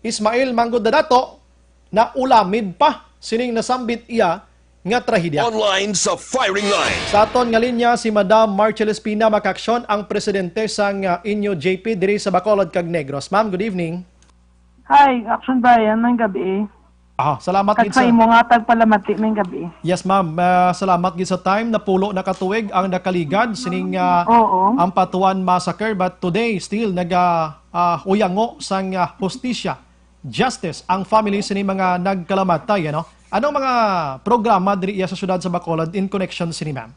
Ismael Manggod Dadato, na ulamid pa sining nasambit iya nga trahedya. Online sa firing line. Sa aton nga linya si Madam Marcel Espina, mga kaaksyon, ang presidente sang, ah, Inyo J P diri sa Bacolod kag Negros. Ma'am, good evening. Hi, Action Brian, may gabi. Ah, salamat Kag gid sa sa imo nga tagpalamati, may gabi. Yes, ma'am. Ah, salamat gid sa time. Napulo na ka tuig ang nakaligad sining, ah, Oo. Ampatuan Massacre, but today still naga, ah, uyango sang, ah, hustisya, justice, ang family sini mga nagkalamatay, ano? Anong mga programa diri iya sa siyudad sa Bacolod in connection sini, ma'am?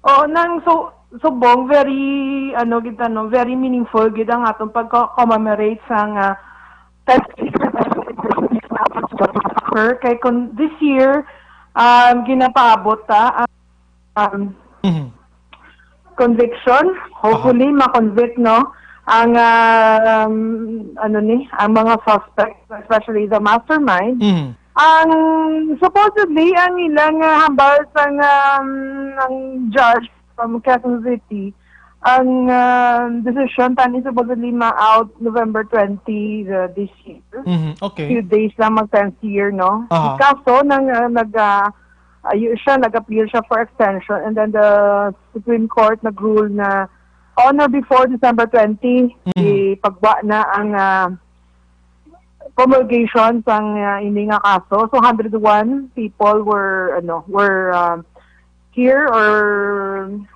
Oo, nang su-, subong, very, ano, gid, ano, very meaningful gid ang atong pagko-commemorate sa nga ten years after. Kay kun this year, um, ginapaabot ta ang, um, Mhm. conviction. Aha. Hopefully, ma-convict, no, ang, um, ano ni, ang mga suspects, especially the mastermind. Mhm. Ang, supposedly, ang ilang, ah, hambal sang, um, ang judge from Quezon City, ang, ah, decision tani supposedly ma-out November twenty, uh, this year. Mhm, okay. Few days lang mag tenth year, no? Aha. Kaso nang, ah, nag, ah, ayo siya, nag-appeal siya for extension, and then the Supreme Court nag-rule na on or before December twenty, Mhm. ipagwa na ang, ah, promulgation sang, ah, ini nga kaso. So, hundred one people were, ano, were, um, here or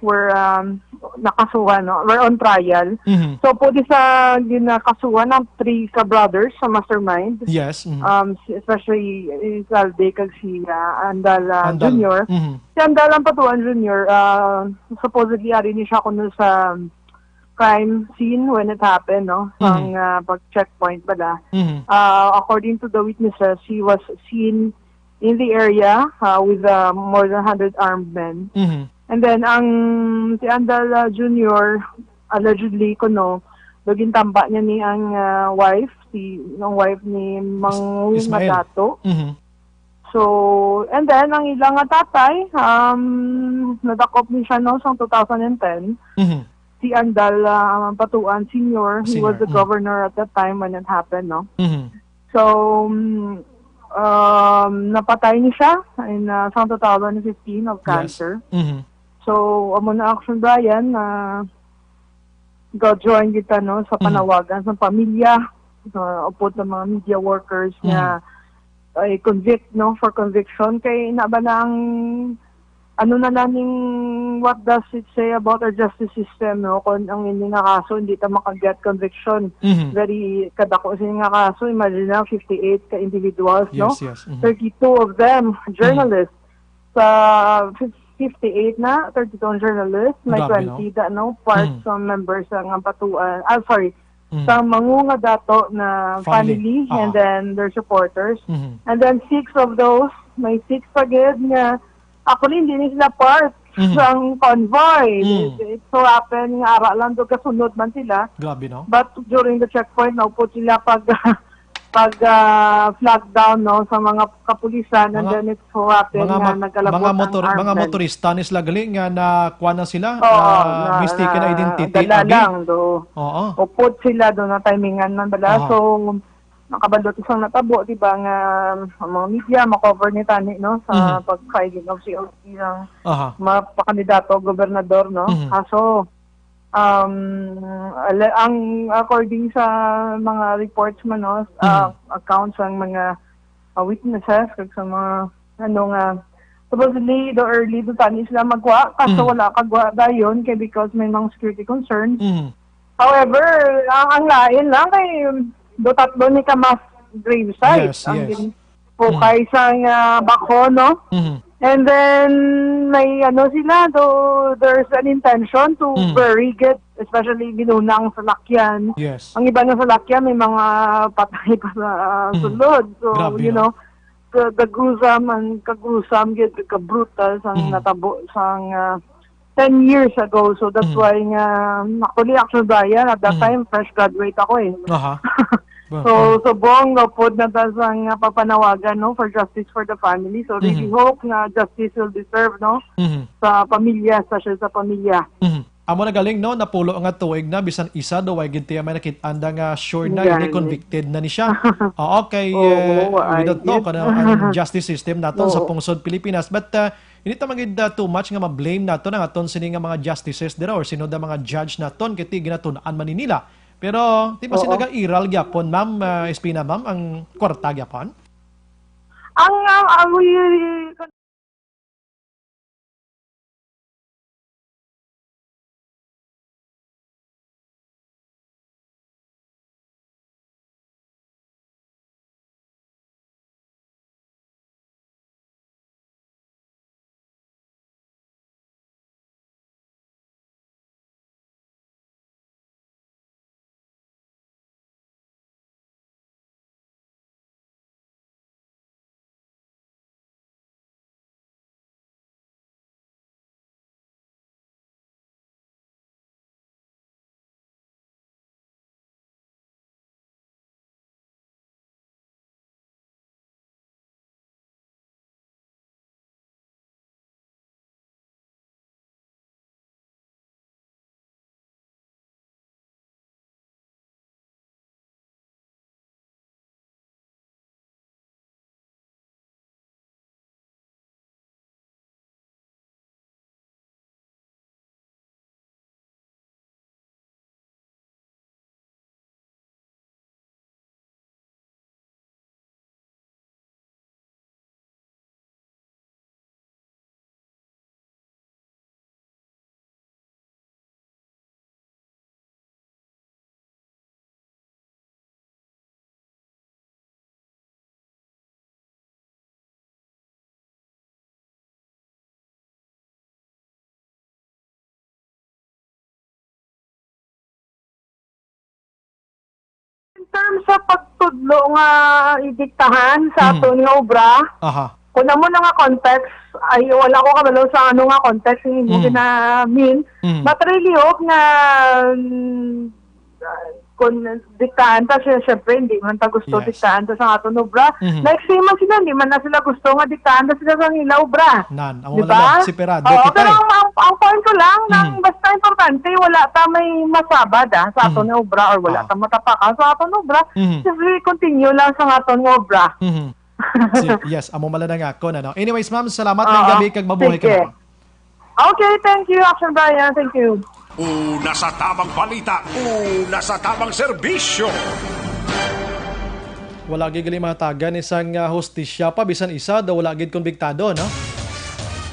were, um, nakasuhan, no? Were on trial. Mhm. So, pwede sa ginakasuhan ang three ka brothers sa mastermind. Yes, mhm. Um, si-, especially si Alde kag si, ah, Andal, ah, Andal. Junior. Mhm. Si Andal ang patuan Junior, ah, supposedly ari ni siya kuno sa crime scene when it happened, no? Mhm. Ang, ah, pag-checkpoint bala. Mhm. Ah, according to the witnesses, he was seen in the area, ah, with, ah, more than hundred armed men. Mhm. And then, ang si Andal, ah, Junior, allegedly, kuno, daw gintamba niya ni ang, ah, wife, si, ang wife ni Mang Is-, Ismael. Madato. Mhm. So, and then, ang ila nga tatay, um, nadakop ni siya, no, sang two thousand and ten. Mhm. Si Andal, ah, Patuan Senior, he was Senior, the mm. governor at that time when it happened, no? Mhm. So, mm, um, napatay ni siya in, ah, sang two thousand fifteen of Yes. cancer. Mhm. So, amo na, Action Brian, ah, ga-join kita, no, sa Mhm. panawagan sa pamilya, sa upod sa mga media workers nga, Mhm. ay, convict, no, for conviction. Kay na ba na ang, ano na lang ning, what does it say about our justice system, no? Kung ang ini nga kaso, hindi ta makaget conviction. Mhm. Very kadako sini nga kaso. Imagine na, fifty-eight ka individuals, no? Yes, yes. Mhm. Thirty-two of them, Mhm. journalists. Sa fif-, fifty-eight na, thirty-two ang journalist, may Grabe, no? twenty da, no? Part Mhm. sa members sa nga Patuan. Ah, sorry. Mhm. Sa mga dato na Family. family, and Aha. then their supporters. Mhm. And then six of those, may six pa gid nga actually hindi ni sila part Mhm. sang convoy. Mm. It, it so happen nga ara lang do kasunod man sila. Grabe, no? But during the checkpoint, naupod sila pag, pag, ah, flag down, no, sa mga kapulisan, and Mga, then it so happen mga nga mot-, nagalabot mga ang motor-, armed mga men. motorista ni sila gali nga nakuha na sila, Oo, ah, na, mistaken na, identity, dala abi? lang, do. Oo. Upod sila do na timingan man bala. Aha. So, nakabalo ti sang natabo, di ba, nga ang mga media, ma-cover ni tani, no, sa Mhm. pag-filing of C O C ng Aha. mga pakandidato, gobernador, no? Mhm. Kaso, um, ala-, ang, according sa mga reports man, no, ah, Mhm. accounts ang mga, ah, witnesses, kag sa mga, ano nga, supposedly, the early, doon tani sila magwa, kaso Mhm. wala kagwa dayon, kay because may mga security concerns. Mhm. However, ang, ang lain lang kay do tatlo ni ka mass gravesite Yes, ang yes. gin-, pukay Mm. sa nga backhoe, no? Mhm. And then, may ano sila, do, there's an intention to Mm. bury it, especially ginunang salakyan. Yes. Ang iba nga salakyan, may mga patay pa sa, ah, Mhm. sulod. So, Grabe, you no? know, the, the gruesome and kagruesome, gid, ka-brutal sang Mhm. natabo sang, ah, ten years ago. So, that's Mhm. why nga, actually, Action Brian, at that Mhm. time, fresh graduate ako, eh. Aha. So, Mhm. subong nga pod na ta sa nga papanawagan, no, for justice for the family. So, really Mhm. hope nga justice will be served, no, Mhm. sa pamilya, especially sa pamilya. Mhm. Amo na galing, no, napulo nga tuig na, bisan isa daw, way gid tiya may nakit-an da nga sure na, Yan. ini convicted na ni siya. Oo, kay, Oo, eh, we ay, don't know yes. kung ano ang justice system naton sa Oo. pungsod Pilipinas. But, ah, hindi ta man gid, ah, too much nga ma-blame naton ang aton sini nga mga justices dira or sino da mga judge naton, kay ti ginatun-an man ni nila. Pero, di ba Oo. sila ga-iral gyapon, Ma'am, ah, Espina, Ma'am, ang kwarta gyapon? Ang, ang, ang, pagtudlo nga idiktahan sa Mhm. aton nga obra. Aha. Kung amo na nga context, ay, wala ko kabalo sa ano nga context ang imo Mhm. gina-mean. Mhm. But I really hope nga, mm, ah, kung diktahan ta siya, syempre, hindi man ta gusto Yes. diktahan ta sa aton obra. Mhm. Like, same man sila, hindi man na sila gusto nga diktahan ta sila sa ila obra. Nan, amo Di na ba? lang, separado Oo, kita pero eh. ang, ang, ang point ko lang, nang Mhm. basta importante, wala ta may masabad, ah, sa aton Mhm. nga obra or wala Ah. ta matapakan sa aton obra. Mhm. Just we continue lang sa aton nga obra. Mhm. Si-, yes, amo man lang ang akon, ano. Anyways, ma'am, salamat ng Oo. gabi kag mabuhay ka Sige. na. Okay, thank you, Action Brian. Thank you. Una sa tamang balita, una sa tamang serbisyo. Wala gid gali matagan isang, ah, hustisya pa, bisan isa daw wala gid kombiktado, no?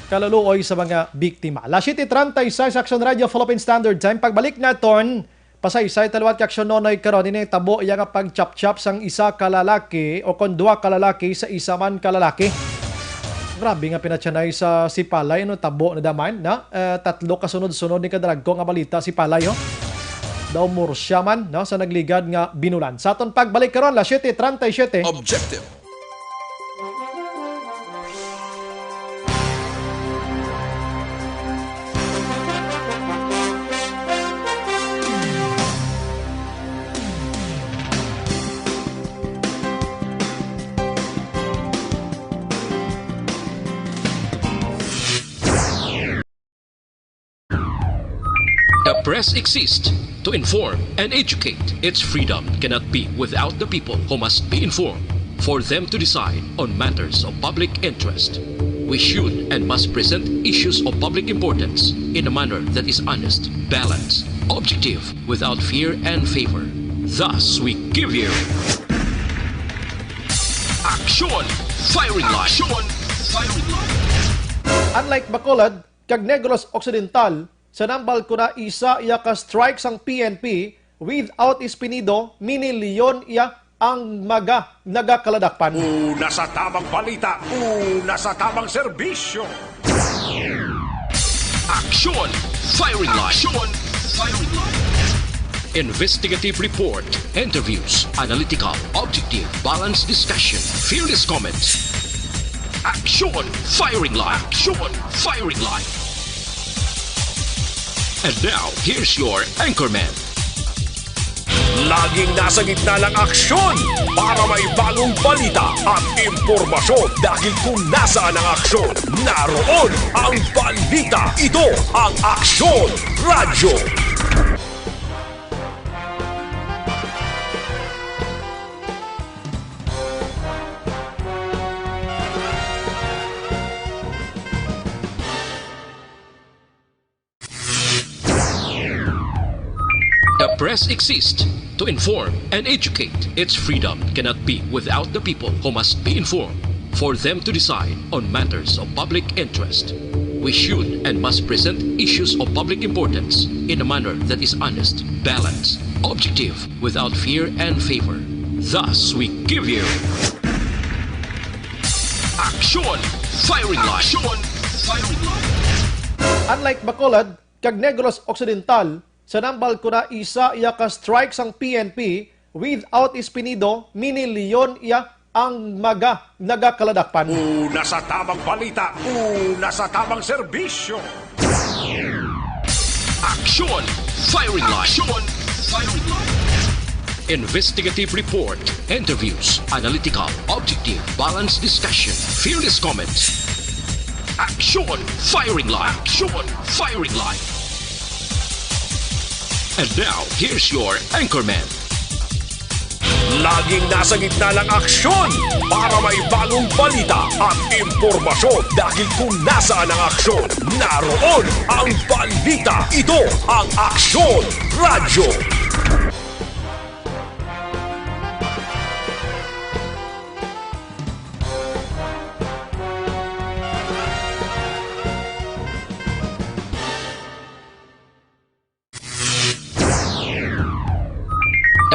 Kaluluoy sa mga biktima. Alas siyete treinta y seis, Action Radio, Philippine Standard Time. Pagbalik naton, pasaysay ta liwat kay Action Nonoy karon, ini tabo iya nga pagchapchap sang isa ka lalaki o kon duha ka lalaki sa isa man ka lalaki. Grabe nga pinatyanay sa sipalay, ano, tabo na daman, na, eh, tatlo ka sunod-sunod ni kadaragko nga balita sipalay, oh. Daw mursya man, no, sa nagligad nga binulan. Sa aton pagbalik karon, alas siyete treinta y siete. Objective. The press exists to inform and educate. Its freedom cannot be without the people who must be informed for them to decide on matters of public interest. We should and must present issues of public importance in a manner that is honest, balanced, objective, without fear and favor. Thus, we give you Action Firing Line. Action Firing Line. Unlike Bacolod, kag Negros Occidental, sa nambal ko na isa iya ka strike sang P N P, without Espinido, mini-leon iya ang mga nagakaladakpan. Una sa tamang balita, una sa tamang serbisyo. Action Firing Line. Action Firing Line. Investigative report, interviews, analytical, objective, balanced discussion, fearless comments. Action Firing Line. Action Firing Line. And now, here's your anchorman. Laging nasa gitna ng aksyon para may bagong balita at impormasyon, dahil kung nasaan ang aksyon, naroon ang balita. Ito ang Aksyon Radyo. The press exists to inform and educate. Its freedom cannot be without the people who must be informed for them to decide on matters of public interest. We should and must present issues of public importance in a manner that is honest, balanced, objective, without fear and favor. Thus, we give you Action Firing Line. Action Firing Line. Unlike Bacolod kag Negros Occidental, sa nambal ko na isa iya ka strike sang P N P, without Espinido, mini-leon iya ang mga nagakaladakpan. Una sa tamang balita, una sa tamang serbisyo. Action Firing Line. Action Firing Line. Investigative report, interviews, analytical, objective, balanced discussion, fearless comments. Action Firing Line. Action Firing Line. And now, here's your anchorman. Laging nasa gitna ng aksyon para may bagong balita at impormasyon, dahil kung nasaan ang aksyon, naroon ang balita. Ito ang Aksyon Radyo.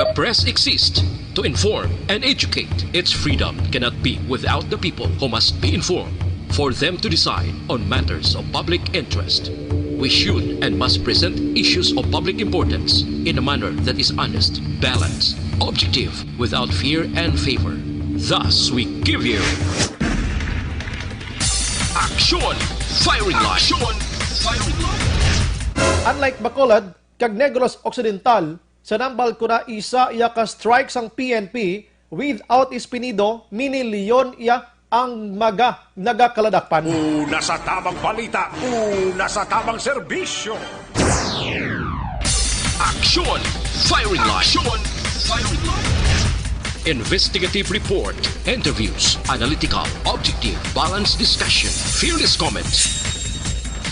The press exists to inform and educate. Its freedom cannot be without the people who must be informed for them to decide on matters of public interest. We should and must present issues of public importance in a manner that is honest, balanced, objective, without fear and favor. Thus, we give you Action Firing Line. Action Firing Line. Unlike Bacolod kag Negros Occidental, sa Nambal Kuna isa iya ka strike sang P N P, without Espinido, mini-Leon iya ang mga nagakaladakpan. Una sa tamang balita, una sa tamang serbisyo. Action Firing Line. Action Firing Line. Investigative report, interviews, analytical, objective, balanced discussion, fearless comments.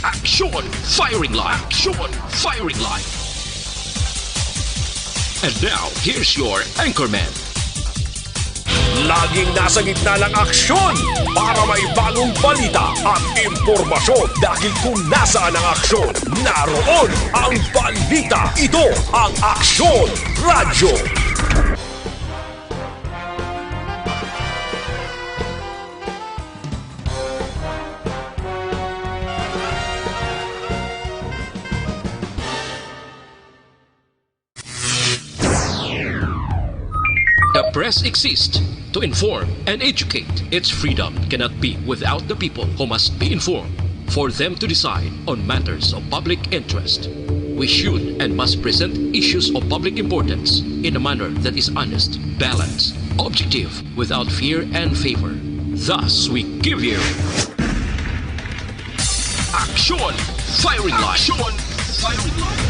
Action Firing Line. Action Firing Line. And now, here's your anchorman. Laging nasa gitna ng aksyon para may bagong balita at impormasyon, dahil kung nasaan ang aksyon, naroon ang balita. Ito ang Aksyon Radyo. The press exists to inform and educate. Its freedom cannot be without the people, who must be informed for them to decide on matters of public interest. We should and must present issues of public importance in a manner that is honest, balanced, objective, without fear and favor. Thus, we give you Action Firing Line. Action Firing Line.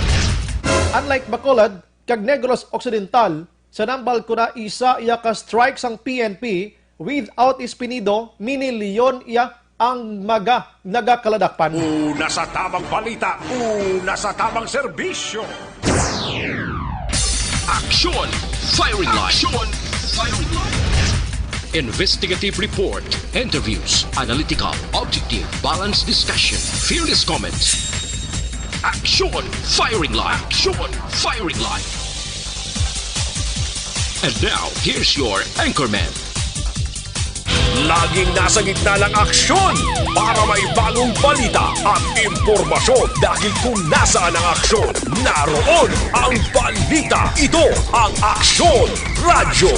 Unlike Bacolod kag Negros Occidental, sa Nambal Kuna isa iya ka strike sang P N P, without Espinido, mini-Leon iya ang mga nagakaladakpan. Una sa tamang balita, una sa tamang serbisyo. Action Firing Line. Action Firing Line. Investigative report, interviews, analytical, objective, balanced discussion, fearless comments. Action Firing Line. Action Firing Line. And now, here's your anchorman. Laging nasa gitna ng aksyon para may bagong balita at impormasyon, dahil kung nasaan ang aksyon, naroon ang balita. Ito ang Aksyon Radyo.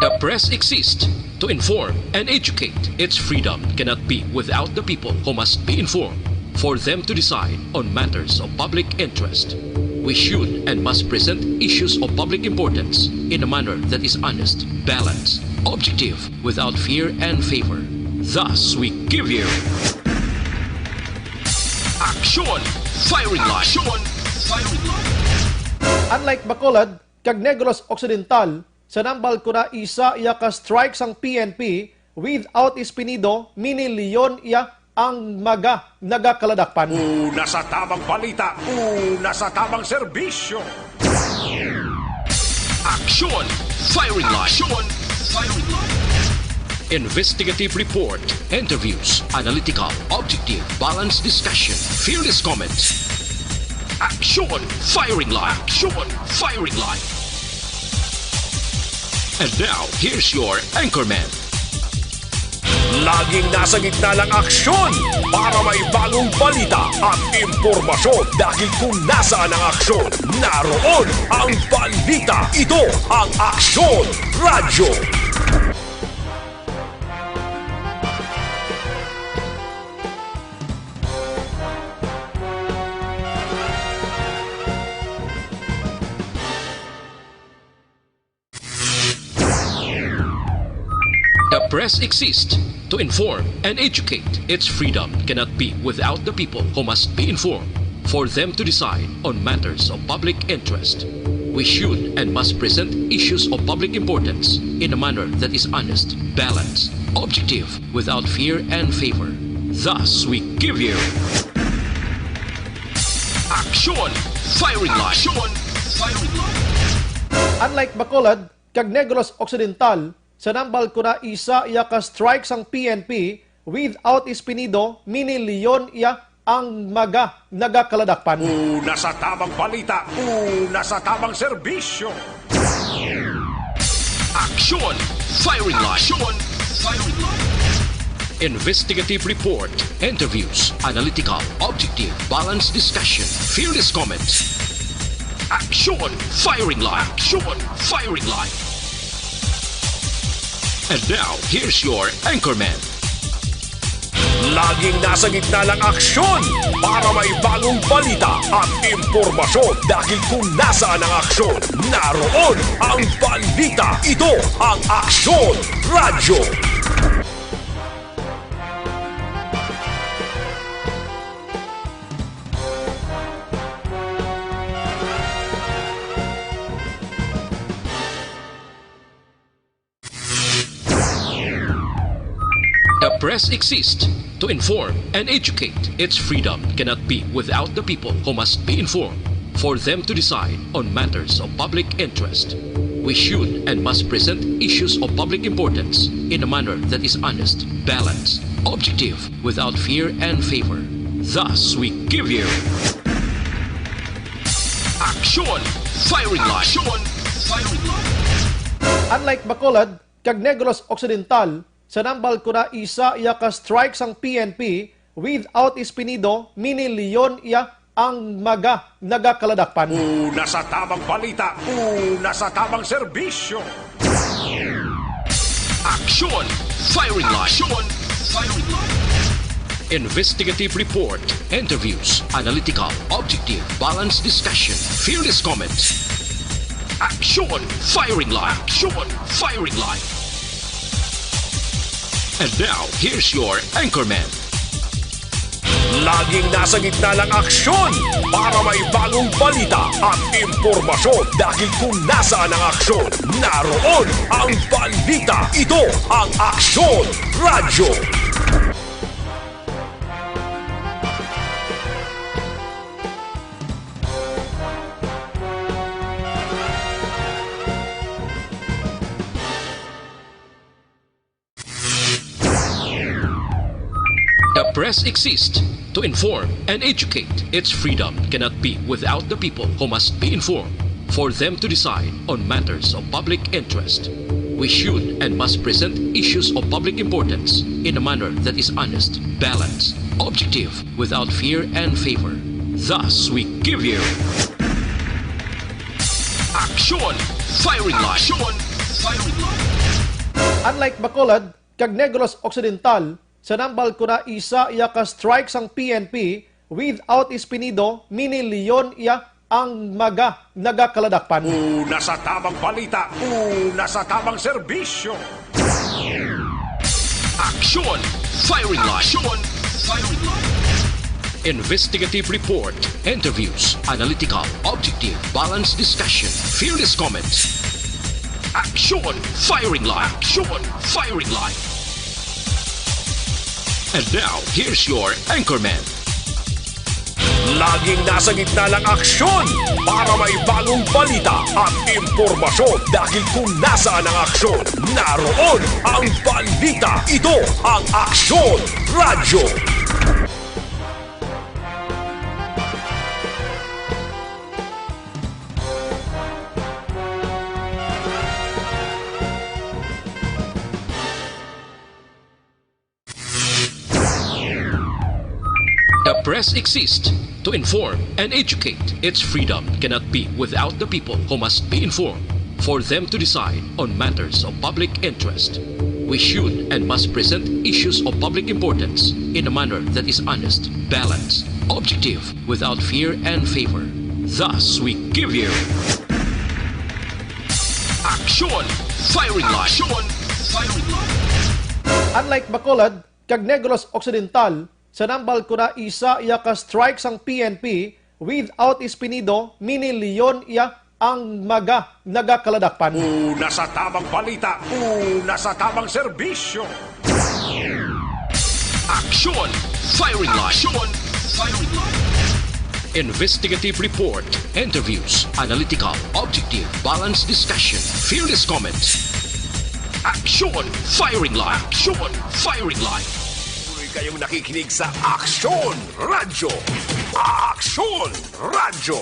The press exists to inform and educate. Its freedom cannot be without the people, who must be informed for them to decide on matters of public interest. We should and must present issues of public importance in a manner that is honest, balanced, objective, without fear and favor. Thus, we give you Action Firing Line. Action Firing Line. Unlike Bacolod kag Negros Occidental, sa Nambal Kuna isa iya ka strike sang P N P, without Espinido, mini-Leon iya ang mga nagakaladakpan. Una sa tamang balita, una sa tamang serbisyo. Action Firing Line. Action Firing Line. Investigative report, interviews, analytical, objective, balanced discussion, fearless comments. Action Firing Line. Action Firing Line. And now, here's your anchorman. Laging nasa gitna ng aksyon para may bagong balita at impormasyon, dahil kung nasaan ang aksyon, naroon ang balita. Ito ang Aksyon Radyo. The press exists to inform and educate. Its freedom cannot be without the people, who must be informed for them to decide on matters of public interest. We should and must present issues of public importance in a manner that is honest, balanced, objective, without fear and favor. Thus, we give you Action Firing Line. Action Firing Line. Unlike Bacolod kag Negros Occidental, sa Nambal Kuna isa iya ka strike sang P N P, without Espinido, mini-Leon iya ang mga nagakaladakpan. Una sa tamang balita, una sa tamang serbisyo. Aksyon! Firing line! Aksyon! Firing line! Investigative report, interviews, analytical, objective, balanced discussion, fearless comments. Aksyon! Firing line! Aksyon! Firing line! And now, here's your anchorman. Laging nasa gitna ng aksyon para may bagong balita at impormasyon, dahil kung nasaan ang aksyon, naroon ang balita. Ito ang Aksyon Radyo. The press exists to inform and educate. Its freedom cannot be without the people, who must be informed for them to decide on matters of public interest. We should and must present issues of public importance in a manner that is honest, balanced, objective, without fear and favor. Thus, we give you Aksyon! Firing line! Aksyon! Firing line! Unlike Bacolod kag Negros Occidental, sa Nambal Kuna isa iya ka strike sang P N P without Espinido, mini-Leon iya ang mga nagakaladakpan. Una sa tamang balita, una sa tamang serbisyo. Aksyon! Firing line! Aksyon! Firing line! Investigative report, interviews, analytical, objective, balanced discussion, fearless comments. Aksyon! Firing line! Aksyon! Firing line! And now, here's your anchorman. Laging nasa gitna ng aksyon para may bagong balita at impormasyon, dahil kung nasaan ang aksyon, naroon ang balita. Ito ang Aksyon Radyo. The press exists to inform and educate. Its freedom cannot be without the people, who must be informed for them to decide on matters of public interest. We should and must present issues of public importance in a manner that is honest, balanced, objective, without fear and favor. Thus, we give you Aksyon! Firing line! Aksyon! Firing line! Unlike Bacolod kag Negros Occidental, sa Nambal Kuna isa iya ka strike sang P N P without Espinido, mini-Leon iya ang mga nagakaladakpan. Una sa tamang balita, una sa tamang serbisyo. Aksyon! Firing line! Aksyon! Firing line! Investigative report, interviews, analytical, objective, balanced discussion, fearless comments. Aksyon! Firing line! Aksyon! Firing line! And now, here's your anchorman. Laging nasa gitna ng aksyon para may bagong balita at impormasyon, dahil kung nasaan ang aksyon, naroon ang balita. Ito ang Aksyon Radyo. The press exists to inform and educate. Its freedom cannot be without the people, who must be informed for them to decide on matters of public interest. We should and must present issues of public importance in a manner that is honest, balanced, objective, without fear and favor. Thus, we give you Aksyon! Firing line! Aksyon! Firing line! Unlike Bacolod kag Negros Occidental, sa Nambal Kuna isa iya ka strike sang P N P without Espinido, mini-Leon iya ang mga nagakaladakpan. Una sa tamang balita, una sa tamang serbisyo. Aksyon! Firing line! Aksyon! Firing line! Investigative report, interviews, analytical, objective, balanced discussion, fearless comments. Aksyon! Firing line! Aksyon! Firing line! Kayong nakikinig sa Aksyon Radyo. Aksyon Radyo.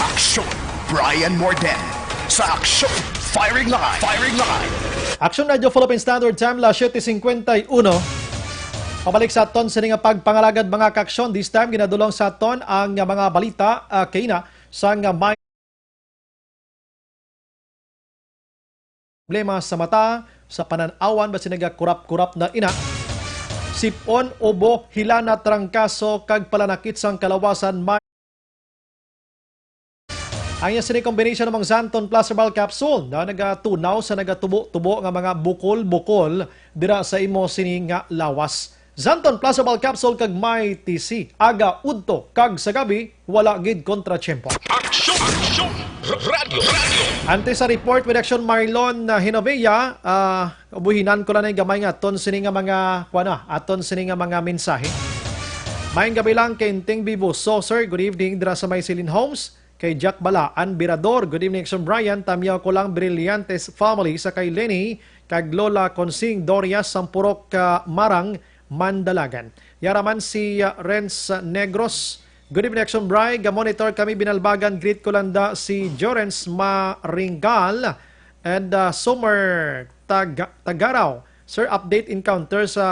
Aksyon, Brian Morden. Sa Aksyon, Firing Line. Firing Line. Aksyon Radyo Philippine Standard Time, las siete cincuenta y uno. Pabalik sa aton sini nga pagpangalagad, mga kaaksyon. This time, ginadulong sa aton ang mga balita, ah, kaina sa nga may problema sa mata, sa panan-awan, basi nagakurap-kurap na ina. Sip-on, ubo, hilana, trangkaso, kag palanakit sang kalawasan, may ang iya sini combination namang Xanthone Plus Herbal Capsule na nagatunaw sa nagatubo-tubo nga mga bukol-bukol dira sa imo sini nga lawas. Xanthone Plus Herbal Capsule kag Mighty C. Aga, udto, kag sa gabi, wala gid kontratiempo. Aksyon! Aksyon! Radyo! Radyo! Antes sa report with Action Marlon, uh, Hinovea, ah, buhinan ko lang ang gamay nga aton sini nga mga, kuwan na, aton sini nga mga mensahe. Maayong gabi lang kay Inting Bibo. So, sir, good evening dira sa may Silin Homes. Kay Jack Balaan Birador, good evening, Action Brian. Tamyaw ko lang Brillantes family sa kay Lenny, kag Lola Consing Dorias, Sampurok, ah, Marang, Mandalagan. Yara man si, ah, Renz Negros. Good evening, Action Bri. Ga-monitor kami, Binalbagan. Greet ko lang da si Jorens Maringal and, ah, Summer Tag-, Tagaraw. Sir, update encounter sa,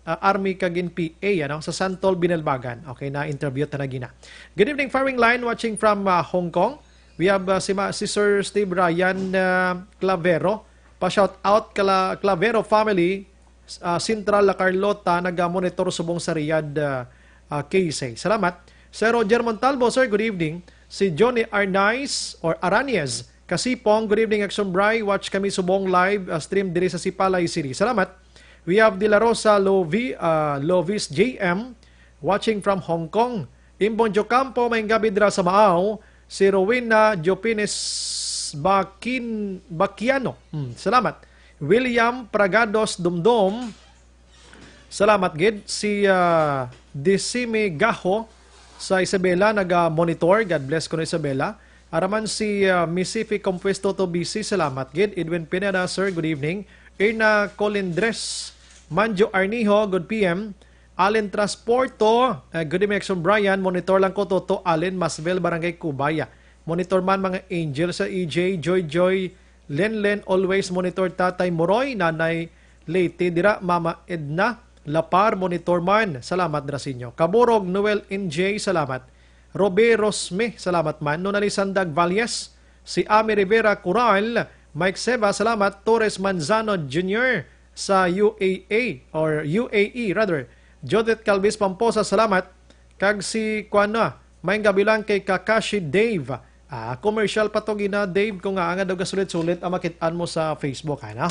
ah, Army kag N P A, ano, sa Santol, Binalbagan. Okay, na-interview ta na gina. Good evening, firing line, watching from, ah, Hong Kong. We have, ah, si ma-, si Sir Steve Ryan, ah, Clavero. Pa-shout out kala Clavero family, ah, Central La Carlota, naga-monitor subong sa Riyadh, ah, ah, K S A. Salamat. Sir Roger Montalvo, sir, good evening. Si Johnny Arnaiz or Arañez, Kasipong, good evening, Action Bri. Watch kami subong live, ah, stream diri sa Sipalay City. Salamat. We have De La Rosa Lovi-, ah, Lovis J M, watching from Hong Kong. Imbong Jocampo, maayong gabi dira sa Maaw. Si Rowena Jopines Bakin-, Baquiano. Hmm, salamat. William Pragados Dumdum. Salamat gid. Si, ah, Disimi Gaho sa Isabela naga-monitor. God bless kuno Isabela. Araman si, ah, Misifi Compuesto to B C. Salamat gid. Edwin Pineda, sir, good evening. Erna Colindres, Manjo Arnijo, good P M. Allen Transporto, eh, good evening, Action Brian. Monitor lang ko, Toto Allen, Masvel, Barangay Cubaya. Monitor man, mga Angel sa E J, Joy Joy, Len Len, always monitor, Tatay Moroy, Nanay Leyte dira, Mama Edna Lapar, monitor man. Salamat dira sa inyo. Kaburog, Noel N J, salamat. Robe Rosme, salamat man. Nona Lisandag Valles, si Ami Rivera Coral, Mike Seba, salamat. Torres Manzano Junior sa U A A, or U A E rather. Judith Calvis Pamposa, salamat. Kag si, kuwan na, maayong gabi lang kay Kakashi Dave. Ah, commercial pa to gina, Dave, kung nga nga daw gasulit-sulit ang makit-an mo sa Facebook, ha, na?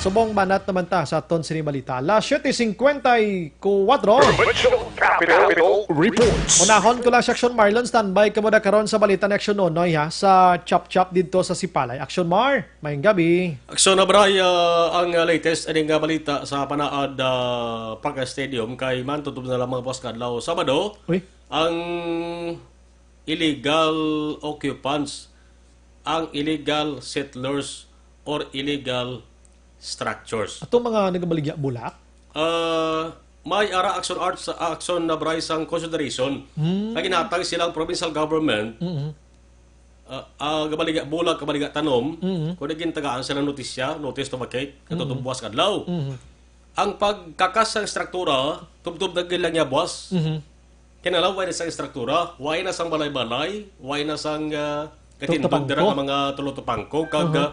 Subong banat naman ta sa aton sini balita. Las siete cincuenta y cuatro. Provincial Capital Reports. Unahon ko lang si Action Marlon, standby ka mo na karon sa balita ni Action Nonoy, ha, sa Chop Chop dito sa Sipalay. Action Mar, maayong gabi. Action na, Bray, ah, ang, ah, latest ining, ah, balita sa Panaad, ah, Park Stadium kay man tutob na lamang buwas nga adlaw, Sabado, Uy. ang illegal occupants, ang illegal settlers or illegal structures. Ato mga nagabaligya bulak? Ah, may ara action arts, action na bray sang consideration Hmm. na ginhatag silang provincial government, Mm-hmm. ah, ah, gabaligya bulak, gabaligya tanom, Mm-hmm. kung gintagaan sila notisya, notice to vacate, Mm-hmm. katong buwas nga adlaw. Mm-hmm. Ang pagkakas sang estruktura, tubtob na gid lang niya, boss. Mhm. Kinalaw, way na sang estruktura, way na sang balay-balay, way na sang, ah, katindog Tultupangko. Dira nga mga tulutupangko, kag, Aha. ah,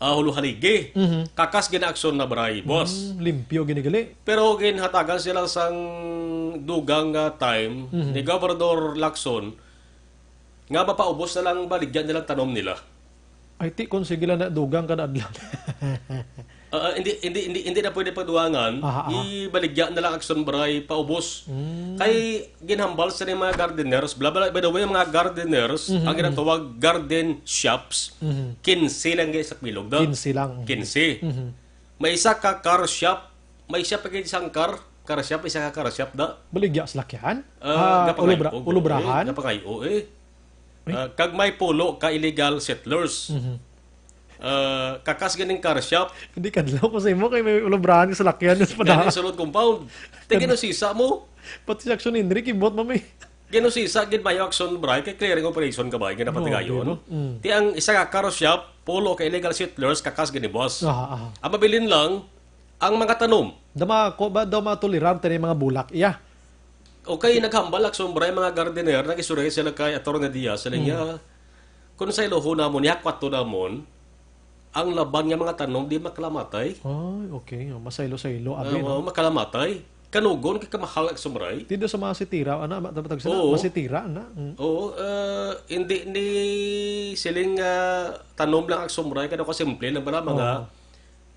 ah, huluhaligi. Mhm. Kakas ginaaksyon na, bray, boss. Mm, limpyo ginigali. Pero ginhatagan sila sang dugang nga time Mhm. ni Gobernador Lacson nga mapaubos na lang baligya nilang tanom nila. Ay, ti, kung sige lang na dugang ka na adlaw. Ah, ah, hindi, hindi, hindi, hindi na pwede pagdugangan. Aha, aha. Ibaligya na lang action bray paubos. Mm. Kay ginhambal sa mga gardeners, bla, bla, by the way, ang mga gardeners, Mhm, ang mhm. ginatawag garden shops, Mhm. kinse lang gyud sa bilog, da. Kinse lang. Kinse. Mhm. May isa ka car shop, may isa pa gyud isang car, car shop, isa ka car shop, da. Baligya sila kiyan? Ah, Ah, gapangay-o, ulubra-, ulubrahan? Eh, gapangay-o, eh. Uy. Ah, kag may pulo ka illegal settlers. Mhm. Ah, kakas ganing car shop. Hindi kadlaw ko sa imo kay may ulabrahan ka sa lakyan sa Gani padahan. Sa road compound. Ti ginusisa mo. Pati si Action Henry, kibot mo may. Ginusisa gid mayo Action Bray kay clearing operation ka ba, ginapatigayon. Oh, di ba? Mm. Ti ang isa ka car shop, pulo ka illegal settlers, kakas gani boss. Aha, aha. Ang mabilin lang, ang mga tanom. Dama ko ba daw matolerante ni mga bulak iya? Okay, naghambal Action Bray mga gardener, nag-istorya sila kay Attorney Diaz, sila niya, kung sa iloho namon, ihakwat to namon, ang laban nga mga tanom di makalamatay. Ay, okay. Oh, masaylo-saylo. Abi, Ah, no? Makalamatay. Kanugon kay kamahal ang sumray. Dito sa mga sitira, ana, ma- dapat sila, Oo. Masitira, ana. Mm. Oo, ah, hindi ni siling ah, tanom lang ang sumray, kaya ko simple lang pala mga Oo.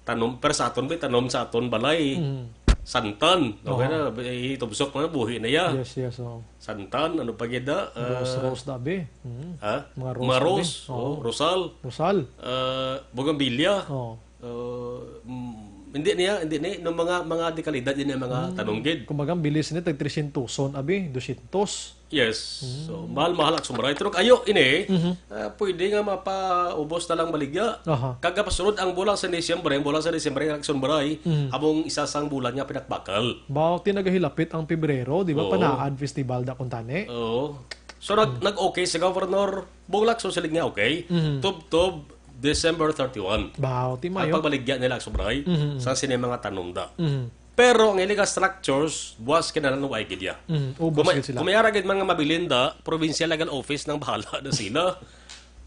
tanom, pero sa aton ba, tanom sa aton balay. Mm. Santan. Okay Oo. na, itubsok mo na, buhi na ya. Yes, yes. Oh. Santan, ano pa gid na? Ah, Rose, rose dabi. Mm. Ha? Mga rose Mga dabi. rose, Oo. oh, rosal. Rosal. Ah, bougainvillea. Oh. Ah, mm, hindi niya, hindi ni, no mga mga dekalidad din ang mga tanong gid. Kumbaga, ang bilis ni tag tresyentoson, abi, dosyentos. Yes. So, mahal-mahal ang sumray. Pero kayo, ini, ah, pwede nga mapaubos na lang baligya. Aha. Kagapasunod ang bulan sa Disyembre, ang bulan sa Disyembre, ang sumray, Mhm. among isa sang bulan nga pinakbakal. Baw, tinagahilapit ang Pebrero, di ba? Oo. Panaad festival da kuntani. Oo. So, nag, nag-okay si Governor Bong Lacson, siling niya okay. Mhm. Tubtob, December thirty-one. Baw, ti Ang mayo. pagbaligya nila ang sumray Mhm. sa sini mga tanumda. Mhm. Pero ang illegal structures, buwas kinahanglan wa gid ya. Mhm. Ubos Kung may, gid sila. kung may ara gid mga mabilin da, provincial legal office nang bahala na sila.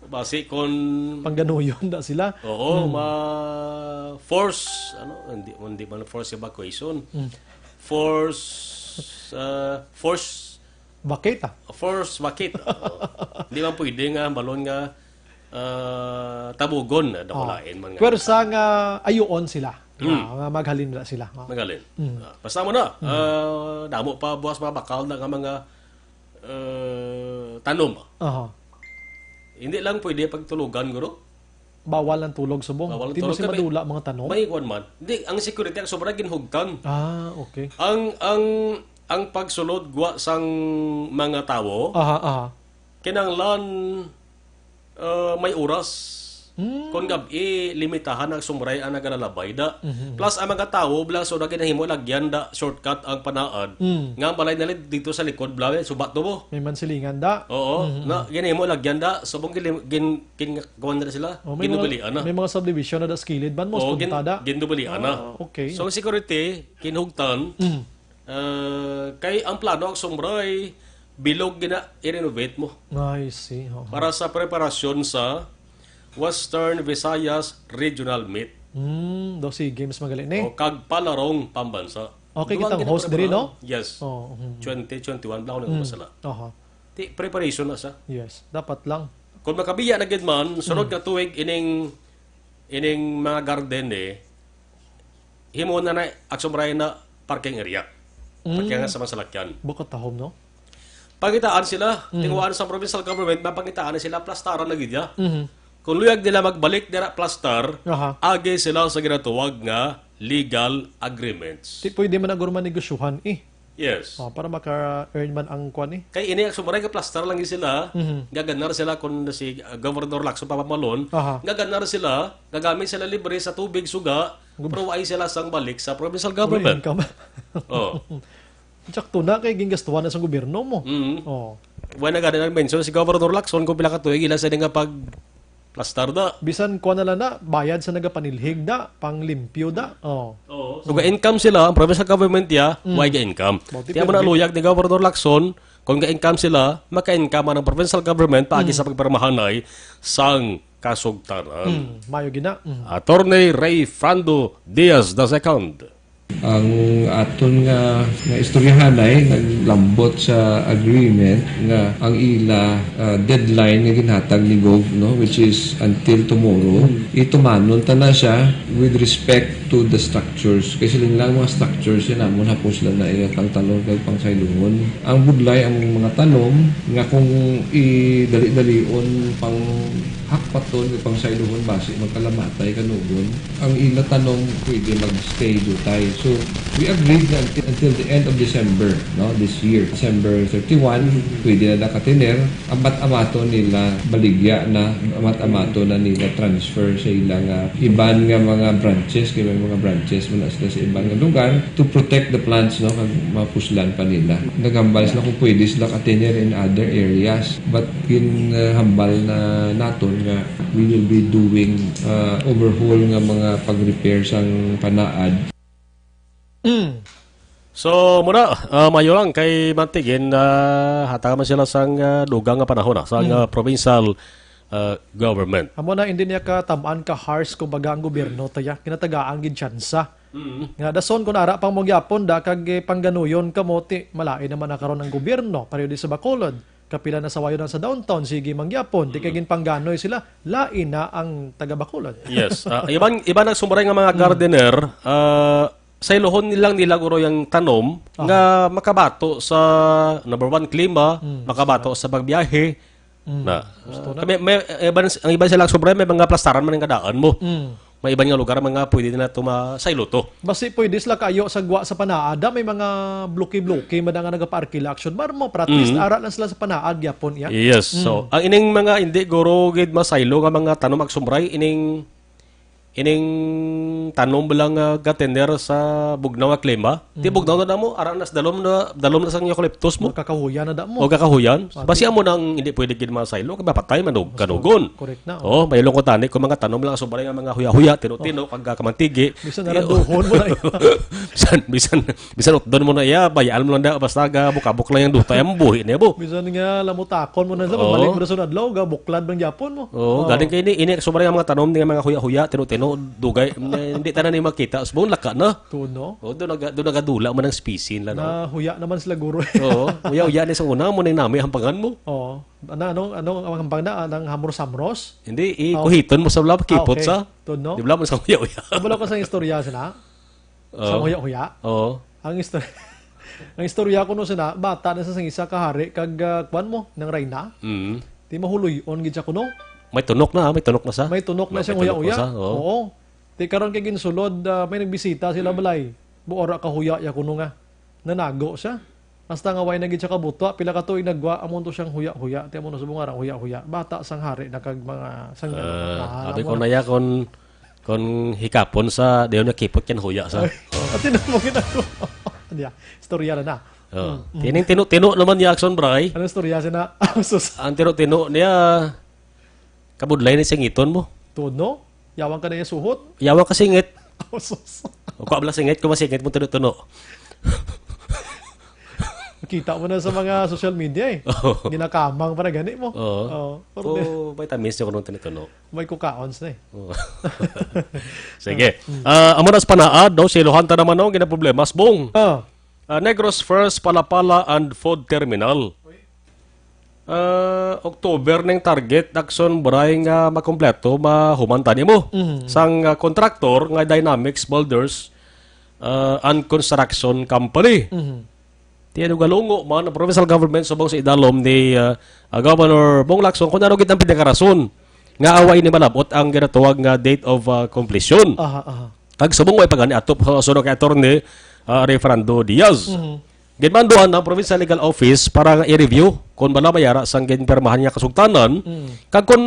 Basi kung Pangganuyon da sila. Oo, Mhm. ma force, ano, hindi, hindi man force evacuation. Mhm. Force, uh, force Bakit ah? Force bakit? Oo. Hindi man pwede nga balon nga ah, tabugon na Ah. dakulain man nga. Pwersa nga ayuon sila. Hmm. Ah, nga maghalin na sila. Ah. Magalin. Mm. Ah, basta mo na. Ah, damo pa buwas mga bakal na nga mga ah, tanom. Aha. Hindi lang pwede pagtulugan, guro. Bawal ang tulog subong. Bawal ang Di mo tulog si kami. Madula mga tanom. May kuwan man. Di, ang security ang sobra ginhugtan. Ah, okay. Ang ang ang pagsulod gwa sang mga tawo Aha, aha. kinahanglan ah, may oras. Hmm. Kon gab-i limitahan ang sumray ang nagalalabay da. Mhm. Plus ang mga tawo bla so na ginahimo lagyan da shortcut ang panaad. Hmm. Nga ang balay nila dito sa likod bla suba to mo. May mansilingan da. Oo, Mhm. na ginahimo lagyan da subong gin gin gin kuwan na sila. Oh, may mga, Ginubalian na. May mga subdivision na da sa kilid ban mo Oo, gin, punta da. Ginubalian na. Ah, okay. So ang security kinhugtan. Mhm. Ah, kay ang plano ang sumray bilog gina i-renovate mo. I see. Oo. Para sa preparasyon sa Western Visayas Regional Meet. Mm, daw si games magali ni. O kag palarong pambansa. Okay, kitang host diri, no? Yes. Oh, mm. twenty twenty-one lang ako nagpasala. Aha. Ti preparation na sa. Yes, dapat lang. Kung makabiya na gid man, sunod mm. ka tuig ining ining mga garden eh, himo na na Action Brian na parking area. Mm. Parking sa mga salakyan. Baka tahom, no? Pangitaan sila, mm. Tinguhaan sa provincial government, mapangitaan na sila, plastaran na gid ya. Mm-hmm. Kung luyag nila magbalik dira plastar, Aha. Agi sila sa ginatuwag nga legal agreements. Di pwede man aguro manegosyuhan eh. Yes. Oh, para maka-earn man ang kwan eh. Kay ini ang sumuray ka plastar lang sila. Mm-hmm. Gaganar sila kung si uh, Governor Lacson papamalon. Aha. Gaganar sila, gagamit sila libre sa tubig suga, pero ay sila sang balik sa provincial government. Oh. Tsakto na kay gingastuhan na sa gobyerno mo. Mm-hmm. Oh. Wala na gani nag-mention si Governor Lacson kung pila ka tuig ila sa nga pag Plastar da. Bisan kuan na lang na, bayad sa nagapanilhig da, panglimpyo da. Oh. Oo. So, ga-income sila, ang provincial government ya, Mm. way ga-income. Multi Tiyan mo na permit. Luyag ni Governor Lacson, kung ga-income sila, maka-income ang provincial government paagi Mm. sa pagpirmahanay sang kasugtanan. Mm. Mayo gina. Mm. Attorney Ray Frando Diaz the second. Ang aton nga nga istoryahanay naglambot sa agreement nga ang ila ah, deadline nga ginhatag ni Gov, no, which is until tomorrow, itumanon ta na siya with respect to the structures. Kay siling lang mga structures yan, amon hapon sila na iya pangtalon kag pangsaylungon. Ang budlay, ang mga tanom nga kung idali-dalion pang hakpaton nga pangsaylohon basi magkalamatay kanugon. Ang ila tanom pwede mag-stay dutay. So, we agreed na until, until the end of December, no, this year, December thirty-one, pwede na nakatiner. Amat-amaton nila baligya na, amat-amaton na nila transfer sa ila nga iban nga mga branches, kay may mga branches man na sila sa iban nga lugar, to protect the plants, no, kag mapuslan pa nila. Naghambal sila kung pwede sila ka-tenure in other areas, but ginhambal na naton nga we will be doing, uh, overhaul nga mga pag-repair sang panaad. Mm. So, muna, uh, mayo lang kay Mantigin, uh, hatagan man sila sang uh, dugang nga panahon, ah, sang uh, provincial uh, government. Amo na, hindi niya katamaan ka harsh, kumbaga, ang gobyerno, taya, kinatagaan gid tsansa. Mm. Nga dason kung ara pang mangyapon da kag eh, pangganuyon ka mo, ti malain naman na karon ang gobyerno, pareho di sa Bacolod. Kapila na sawayon na sa downtown, sige mangyapon, di kay ginpangganoy sila, lain na ang taga Bacolod. Yes. Ah, iban iban ang sumbaray nga mga gardener, ah, saylohon nilang nila guro yung tanom nga makabato sa number one klima, makabato sa pagbiyahe. Na. Gusto na. Kami, may, iban, ang iban sila sobra may mga plastaran man ang kadaan mo. May iban nga lugar mga pwede na to masaylo to. Basi pwede sila kayo sa gwa sa panaada, may mga bloke-bloke man nga nagapaarkila action bar mo, para at least ara lang sila sa panaad gyapon iya. Yes. So, ang ining mga hindi guro gid masaylo nga mga tanom agsumray ining ining tanom lang nga gatender sa bugnaw nga klima. Ti bugnaw na mo, ara nas dalom na dalom na sang eucalyptus mo. Magkakahuyan na da mo. O kakahuyan. Basi amo nang hindi pwede gid masaylo kay mapatay man og kanugon. Correct na. Oh, may lungkot ani kung mga tanom lang sobra nga mga huya-huya, tino-tino, kag kamantigi. Bisan na lang duhon mo na. Bisan bisan bisan utdon mo na iya, bayaan mo lang da basta ga bukabok lang yung duta yung buhi niya bo. Bisan nga lamutakon mo na sa pabalik mo na sa adlaw, ga buklad man gyapon mo. Oh, galing kay ini ini sobra nga mga tanom nga mga huya-huya, tino-tino, dugay, hindi tanan ni makita. Subong laka na. Tuod, no? Oh, do naga do nagadula man ang species nila, no? Na huya naman sila guro. Oo, huya-huya ni sa una mo ning nami ang pangan mo. Oo. Ano ano ano ang hampang na anang hamros-hamros? Hindi, i kuhiton mo sa lab kipot sa. Tuod, no? Di ba mo sa huya-huya? Kabalo ko sa istorya sana. Sa huya-huya. Oo. Ang istorya ang istorya ko no sana bata na sa sangisa kahari kag uh, kwan mo nang reyna. Mm. Di mahuloy-on gid siya kuno. May tunok na, may tunok na sa. May tunok na siyang huya-huya. Oo. Ti karon kay ginsulod, ah, may nagbisita sila balay. Buora ka huya ya kuno nga. Nanago siya. Hasta nga way na gid siya kabutwa, pila ka tuig nagwa, amo to siyang huya-huya. Ti amo na subong ara huya-huya. Bata sang hari na kag mga sang Ah, abi ko na ya kon kon hikapon sa dayon nakipot kan huya sa. Ati na mo ginagawa. Diya, istorya na na. Oh. Tining tino-tino naman ni Action Bray. Ano istorya siya na? Sus. Ang tino-tino niya kabudlay ni singiton mo. Tuod no? Yawang ka na iya suhot? Yawa ka singit. Oh, sus. O ko abla singit ko masingit mo tuno-tuno. Kita mo na sa mga social media eh. Oh. Ginakamang pa na gani mo. Oo. Oh, pero Oh, vitamins yung nung tuno-tuno. May kukaon sa eh. Oh. Sige. Ah, amo na sa panaad, no? Siluhan ta naman, no? Ginaproblema. Sbong. Ah. Ah, Negros First, Palapala and Food Terminal. Ah, October ning target, Action Bray, nga makompleto, mahuman tani mo. Mhm. Sang ah, contractor nga Dynamics Builders ah, and Construction Company. Mhm. Ti ano galungo man ang provincial government subong sa idalom ni ah, ah, Governor Bong Lacson kung ano gid ang pinakarason nga awa ini malabot ang ginatawag nga date of ah, completion. Aha, aha. Kag subong way pa gani ato sa suno kay Attorney ah, Ray Fernando Diaz. Mhm. Ginmanduan ang Provincial Legal Office para nga i-review kung bala may ara sang ginpirmahan nga kasugtanan Mm. kag kung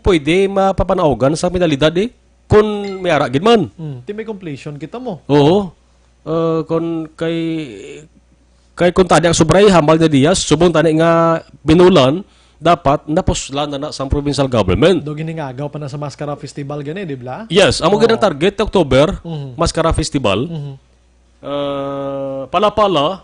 pwede mapapanaugan sa penalidad eh kung may ara gid man. Mm. Ti may completion kita mo. Oo. Uh, kung kay kay kung tadi ang subray hambal ni Diaz subong tani nga binulan dapat napuslan na na sang provincial government. Do giningagaw pa na sa Mascara Festival gani, di ba? Yes, amo gid ang target October, Mhm. Mascara Festival. Mhm. Ah, pala-pala,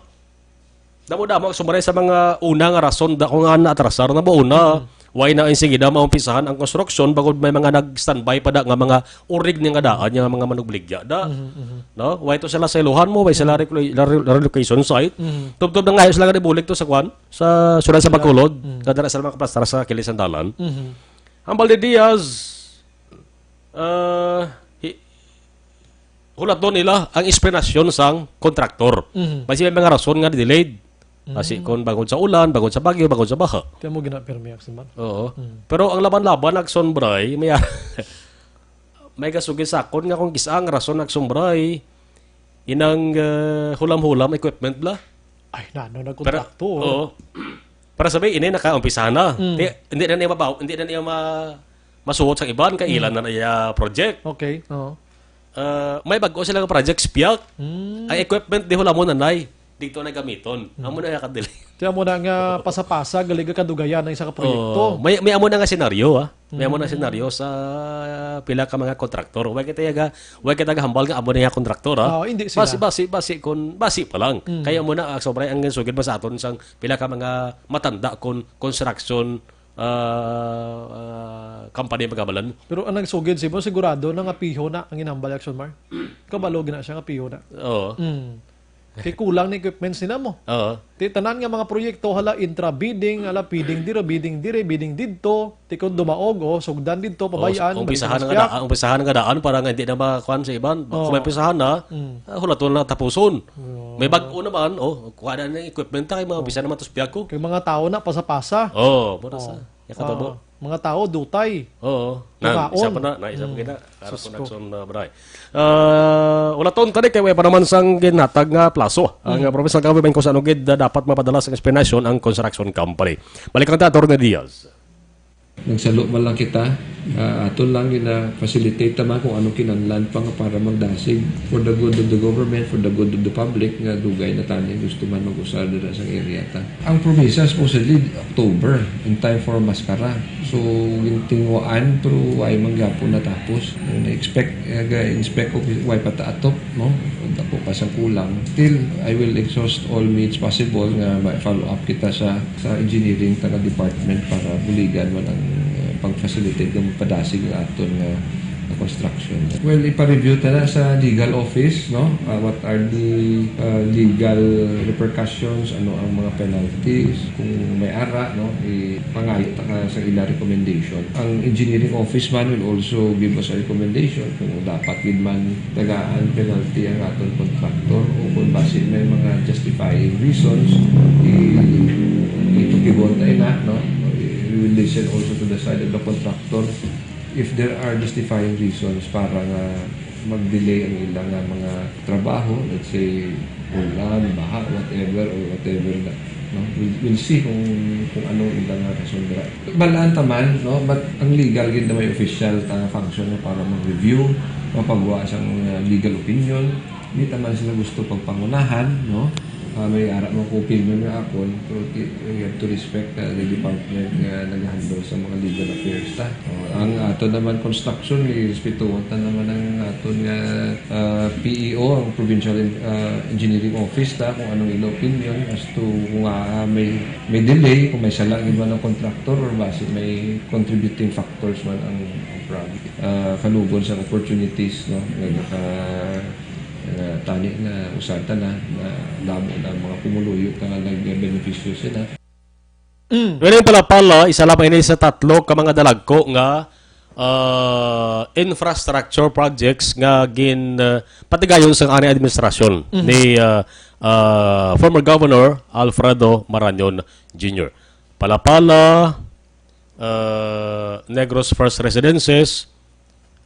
damo-damo ang sumaray sa mga una nga rason da kung nga naatrasar na ba una. Mhm. Why na insigida maumpisahan ang konstruksyon bangod may mga nag-standby pa da nga mga urig ni nga daan nga mga manugbaligya da. Mhm, mhm. No? Why to sila sa iluhan mo, why sila reclo- relo- relocation site? Mhm. Tubtob na nga sila nga ibulig to sa kwan, sa sulay sa Bacolod, Mhm. nga dala sila makaplastar sa kilis ang dalan. Mhm. Hambal ni Diaz, ah, hi- hulaton nila ang esplanasyon sang kontraktor. Mhm. Basi may mga rason nga delayed. Basi kon bangod sa ulan, bangod sa bagyo, bangod sa baha. Kaya mo ginapirmi, Axelmar. Oo. Pero ang laban-laban, Axon Bray, may, may kasugid sa akon nga kung kis-a ang rason, Axon Bray, inang, eh, hulam-hulam equipment bla. Ay, nano Pero, nagkontrakto. Oo. Para sabi, ini nakaumpisahan na. Di, hindi na niya mabaw, hindi na niya ma, masuot sa iban, kay ilan na niya project. Okay, oo. Ah, may bago sila nga project, spiak. Mm. Ang equipment di hulamon na nay. Dito na gamiton. Amo na kadili. Kaya mo na nga pasa-pasa, galing ka kadugayan ang isa ka proyekto. Oh, may may amo na nga senaryo, ah. May amo na senaryo sa pila ka mga kontraktor. Wa kita ga, wa kita gahambal nga amo na nga kontraktor, ah. Ah, hindi sila. Basi basi basi kun basi pa lang. Kaya mo na, ah, sobra ang sugid ba sa aton sang pila ka mga matanda kon construction, ah, ah, company, pagkabalan. Pero ang nagsugid si mo, sigurado na nga piho na ang inambal, Axelmar. Kabalo gina siya nga piho na. Oo. Mm. Kay kulang ni equipments nila mo. Oo. Ti tanan nga mga proyekto, hala, intra bidding, hala, bidding dira, bidding dire, bidding didto. Ti kung dumaog, oh, sugdan didto, pabayan. Umpisahan nga daan, umpisahan nga daan para nga hindi na makuan sa iban. Kung may umpisahan na, ah, hulaton na tapuson. May bag-o naman, oh, kuha na ng equipment kay mga bisan naman to sa piyak ko. Kay mga tao na pasa-pasa. Oh, para sa yakatubo. Ah, mga tao dutay. Oo. Tukaon. Na, isa pa na, na isa pa kita. Sus ko. Nagson na, bray. Ah, ulaton tani kay way pa naman sang ginhatag nga plaso ang, ah, provincial government kung saan gid, ah, dapat mapadala sa explanation ang construction company. Balikan ta, Attorney Diaz. Nagsalo man lang kita. Ah, ato lang gina-facilitate ta man kung anong kinahanglan pa nga para magdasig for the good of the government, for the good of the public, nga dugay na tani gusto man mag-usar dira sa area ta. Ang probinsya supposedly October, in time for Mascara. So, gintinguan, pero way man gyapon natapos. Na-expect, eh, ga-inspect ko, way pa ta atop, no? Dako pa sang kulang. Still, I will exhaust all means possible nga ma-follow up kita sa sa engineering ta nga department para buligan man ang, eh, pag-facilitate nga mapadasig ang aton nga, nga construction. Well, ipa-review ta na sa legal office, no? Ah, what are the, ah, legal repercussions, ano ang mga penalties, kung may ara, no? Ipangayo ta ka sa ila recommendation. Ang engineering office man will also give us a recommendation kung dapat gid man tagaan penalty ang aton contractor o kung basi may mga justifying reasons, i-, ipakibot ta ina, no? We will listen also to the side of the contractor if there are justifying reasons para nga mag-delay ang ilang nga mga trabaho, let's say, ulan, baha, whatever, or whatever na, no? We'll, we'll see kung, kung ano ang ilang nga rason dira. Balaan ta man, no? But ang legal gid na may official ta nga function na para mag-review, mapagwa sang, uh, legal opinion. Di ta man sila gusto pagpangunahan, no? Ah, may ara man ko opinion nga akon, pero ti-, we have to respect, uh, the department nga nag-handle sa mga legal affairs ta. Oh, ang ato naman construction, respetuhon ta naman ang aton nga, uh, P E O, ang Provincial En-, uh, Engineering Office ta, kung anong ila opinion as to kung, ah, may, may delay, kung may sala gid man ang contractor or basi may contributing factors man ang, ang project. Ah, kalugon sa opportunities, no, nga naka-, nga tani na usata na, na damo na ang mga pumuluyo ta nga nagbenepisyo sila. Well, yung pala pala, isa lamang ini sa tatlo ka mga dalagko nga, ah, infrastructure projects nga gin, ah, patigayon sa ani administrasyon ni, ah, ah, former Governor Alfredo Marañon Junior. Palapala, ah, Negros First Residences,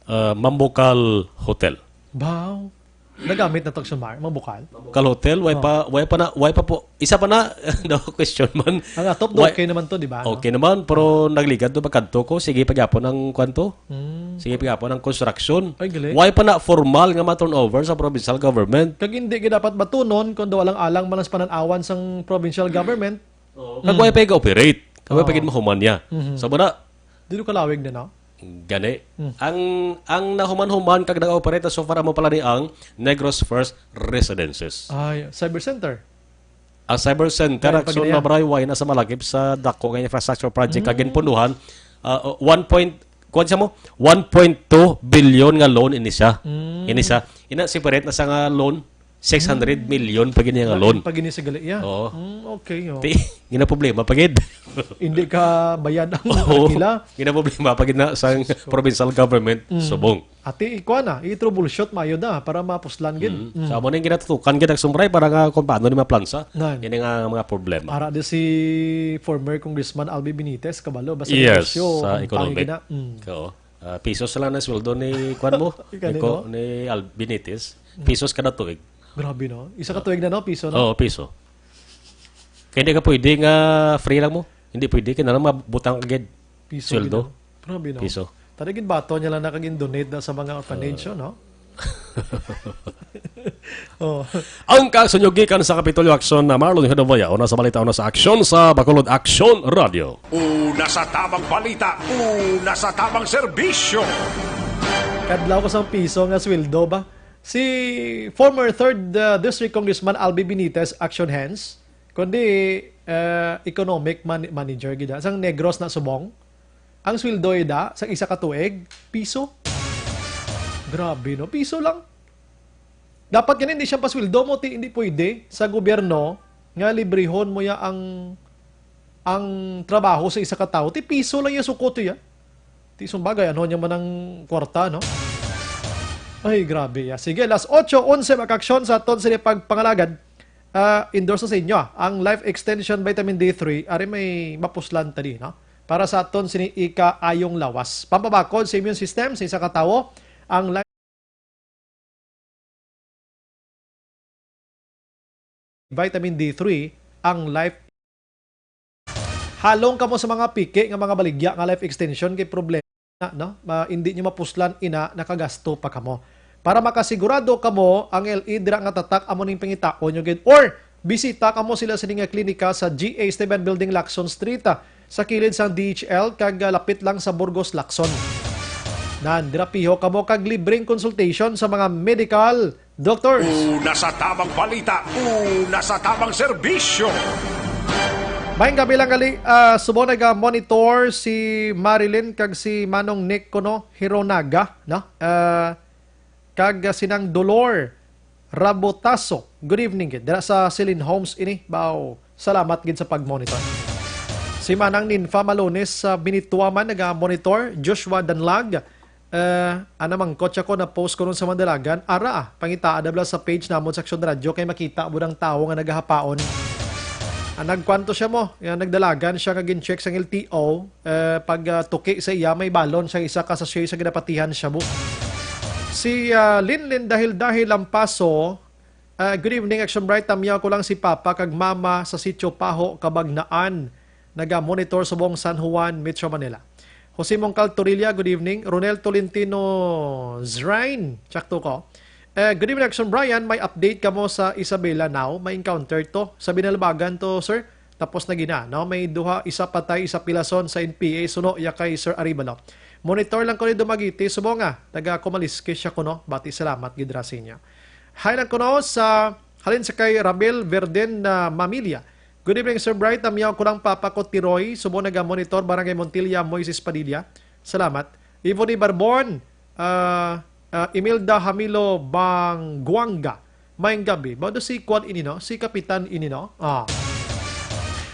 ah, Mambukal Hotel. Wow. Nagamit na to, Axelmar, Mambukal. Mambukal Hotel, way pa, way pa na, way pa po. Isa pa na, no question man. Ang atop do, okay naman to, di ba? No? Okay naman, pero nagligad to, pagkadto ko, sige pagyapon ang kwanto. Sige pagyapon ang construction. Ay, galing. Way pa na formal nga ma-turnover sa provincial government. Kag hindi gid dapat batunon kung daw alang-alang man ang pananawan sang provincial government. Kag way pa ga-operate. Kag way pa gid mahuman niya. So, muna, Di do kalawig din, no? Gani. Ang, ang nahuman-human kag nag-operate so far amo pala ni ang Negros First Residences. Ay, cyber center. Ang cyber center, Kaya Axon, pag-, Mabray, way na sa malakip sa dako nga infrastructure project kag ginpunduhan, ah, one point, kuwan siya mo, one point two billion nga loan ini siya. Ini siya. Ina, separate na sa nga loan. six hundred million pa gid niya nga loan. Pag ini sa gali, yeah. Oo. Mm, okay, oh. Ti, ginaproblema pa gid. Hindi ka bayad ang Oo. Arkila. Ginaproblema pa gid na sa Sus ko. Provincial government, Mm. subong. Ati, ikuha na, i-troubleshoot, mayo na, para mapuslan gid. Mm. Mm. Sa amo na yung ginatutukan gid ang Sumbray para nga kung paano ni maplansa. Nan. Yan ang, ah, mga problema. Ara di si former Congressman Albi Benitez, kabalo, basta Yes, negosyo, sa ang economic. Pangigina. Mm. Oo. Ah, pisos lang na sweldo ni, kwan mo? Ni Kanino? Ko-, ni Al-, Benitez. Mm. Pisos kada tuig. Grabe, no? Isa ka Ah. tuig na, no? Piso, no? Oo, piso. Kaya hindi ka pwede nga free lang mo. Hindi pwede, kaya na lang mabutang agad. Piso sweldo. Gid, no? Grabe, no? Piso. Tadi gid bato niya lang nakagin-donate na sa mga orphanage, Ah. no? Oh. Ang kasunyogikan sa Kapitolyo Aksyon na Marlon Hidoboya, una sa balita, una sa aksyon sa Bacolod Aksyon Radio. Una sa tamang balita, una sa tamang serbisyo. Kadlaw ko sang piso nga sweldo ba? Si former third, uh, District Congressman Albi Benitez, action hands, kundi, uh, economic man-, manager gid, ah, sang Negros na subong. Ang sweldo ida sa isa ka tuig, piso. Grabe, no? Piso lang. Dapat gani hindi siya pasweldo mo, ti, hindi pwede sa gobyerno nga librehon mo ya ang, ang trabaho sa isa ka tawo. Ti piso lang yung sukot ya. Ti sumbagay, ano niya man ang kwarta, no? Ay, grabe ya. Sige, alas otso onse makaaksyon sa aton sini pagpangalagad. Ah, endorse sa inyo, ah, ang Life Extension Vitamin D three, ari may mapuslan tadi, no? Para sa aton sini ikaayong lawas. Pampabakod sa immune system sa isa ka tawo, ang Life Vitamin D three, ang Life. Halong kamo sa mga piki nga mga baligya nga Life Extension kay problema, no? Ma-, hindi nyo mapuslan ina, nakagasto pa kamo. Para makasigurado kamo, ang L E dira nga tatak amo ning pangitaon nyo gid. Or, bisita kamo sila sini nga klinika sa G A Esteban Building, Lacson Street, ah, sa kilid sang D H L, kag, ah, lapit lang sa Burgos, Lacson. Nan, dira piho kamo kag libreng consultation sa mga medical doctors. Una sa tamang balita, una sa tamang serbisyo. Maayong gabi lang gali, ah, subong naga-monitor si Marilyn kag si Manong Nick kuno Hironaga, no? Ah, kag, ah, sinang Dolor Rabotaso. Good evening gid. Dira sa Celine Homes ini. Baw, salamat gid sa pag-monitor. Si Manang Ninfa Malones sa Binituaman naga-monitor. Joshua Danlag, eh, ana mangkot siya ko na post ko ron sa Mandalagan. Ara, ah, pangitaa da bala sa page namon sa Aksyon Radyo kay makita mo ang tawo nga nagahapaon. Ah, nagkwanto siya mo, yan, nagdalagan siya nga gin-check sang L T O. Eh, pag, ah, tuki sa iya, may balon siya isa ka sachet sa ginapatihan shabu. Si, ah, Linlin Dahil Dahil Lampaso, ah, "Good evening, Action Bright. Tamyaw ko lang si Papa kag Mama sa Sitio Paho, Cabagnaan. Naga-monitor subong San Juan, Metro Manila." Jose Mongcal Torilla, good evening. Ronel Tolentino Zrain, sakto ko. Eh, "Good evening, Action Brian. May update kamo sa Isabela now? May encounter to. Sa Binalbagan to, sir?" Tapos na gina, no? May duha, isa patay, isa pilason sa N P A, suno ya kay Sir Arevalo. Monitor lang ko ni Dumaguete, subong nga, taga Kumalisque siya kuno. Bati, salamat gid ra sa inyo. Hi lang kuno sa, halin sa kay Rabel Verden na Mamilya. "Good evening, Sir Bright. Tamyaw ko lang papa ko Tiroy, subong naga-monitor, Barangay Montilla, Moises Padilla. Salamat." Ivone Barbon, ah, ah, Imelda Hamilo Bangguanga. Maayong gabi. Ba, do si Kwan ini, no? Si Kapitan ini, no? Ah.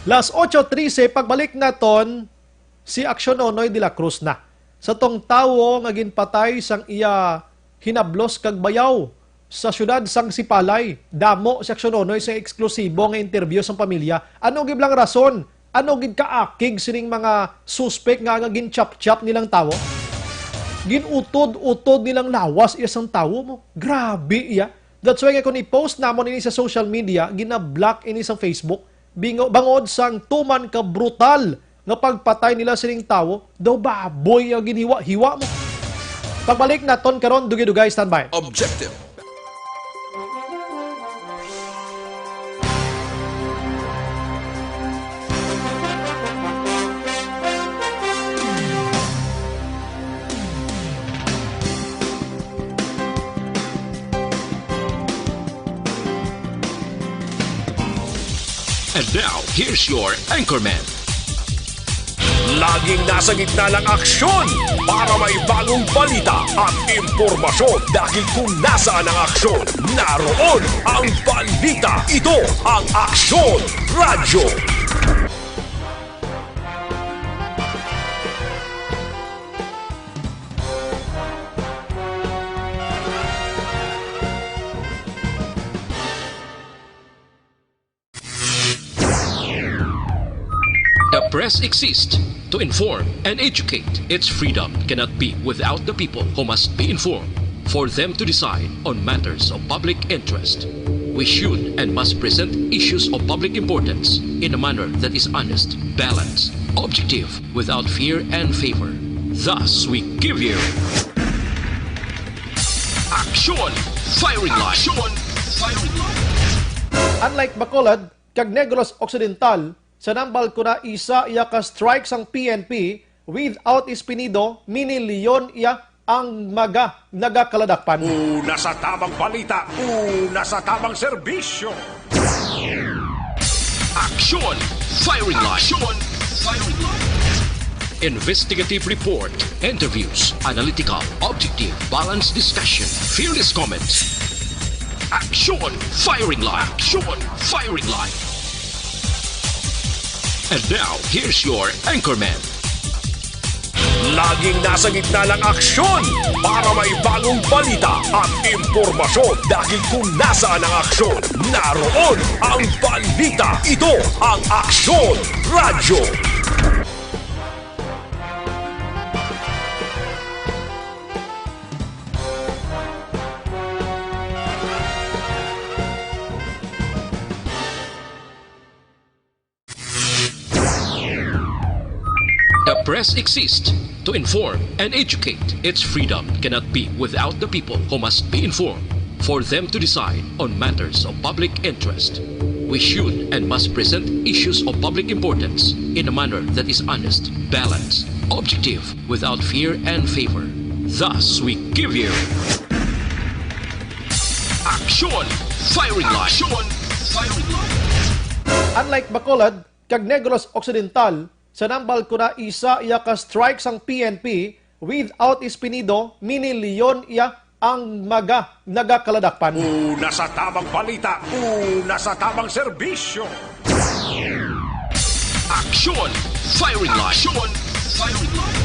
Las ocho trece, pagbalik naton, si Aksyon Nonoy de la Cruz na. Sa tong tawo nga ginpatay sang iya hinablos kag bayaw sa siyudad sang Sipalay, damo si Aksyon Nonoy sa eksklusibo nga interview sang pamilya. Ano gid lang rason? Ano gid kaakig sining mga suspek nga, nga ginchap-chap nilang tawo? Ginutod-utod nilang lawas iya sang tawo mo. Grabe iya. That's why nga kung i-post namon ini sa social media, gina-block ini sa Facebook. Bingo-, bangod sang tuman ka brutal nga pagpatay nila sining tawo, daw baboy ang ginhiwa-hiwa mo. Pagbalik naton karon, dugay-dugay, standby. Objective. And now, here's your anchorman. Laging nasa gitna ng aksyon para may bagong balita at impormasyon, dahil kung nasaan ang aksyon, naroon ang balita. Ito ang Aksyon Radyo. The press exists to inform and educate. Its freedom cannot be without the people, who must be informed for them to decide on matters of public interest. We should and must present issues of public importance in a manner that is honest, balanced, objective, without fear and favor. Thus, we give you Aksyon Firing Line. Aksyon Firing Line. Unlike Bacolod kag Negros Occidental, sa nambal ko na isa iya ka strike sang P N P, without Espinido, mini-leon iya ang mga nagakaladakpan. Una sa tamang balita, una sa tamang serbisyo. Aksyon Firing Line. Aksyon Firing Line. Investigative report, interviews, analytical, objective, balanced discussion, fearless comments. Aksyon Firing Line. Aksyon Firing Line. And now, here's your anchorman. Laging nasa gitna ng aksyon para may bagong balita at impormasyon, dahil kung nasaan ang aksyon, naroon ang balita. Ito ang Aksyon Radyo. The press exists to inform and educate. Its freedom cannot be without the people, who must be informed for them to decide on matters of public interest. We should and must present issues of public importance in a manner that is honest, balanced, objective, without fear and favor. Thus, we give you Aksyon Firing Line. Aksyon Firing Line. Unlike Bacolod kag Negros Occidental, sa nambal ko na isa iya ka strike sang P N P, without Espinido, mini-leon iya ang mga nagakaladakpan. Una sa tamang balita, una sa tamang serbisyo. Aksyon Firing Line. Aksyon Firing Line.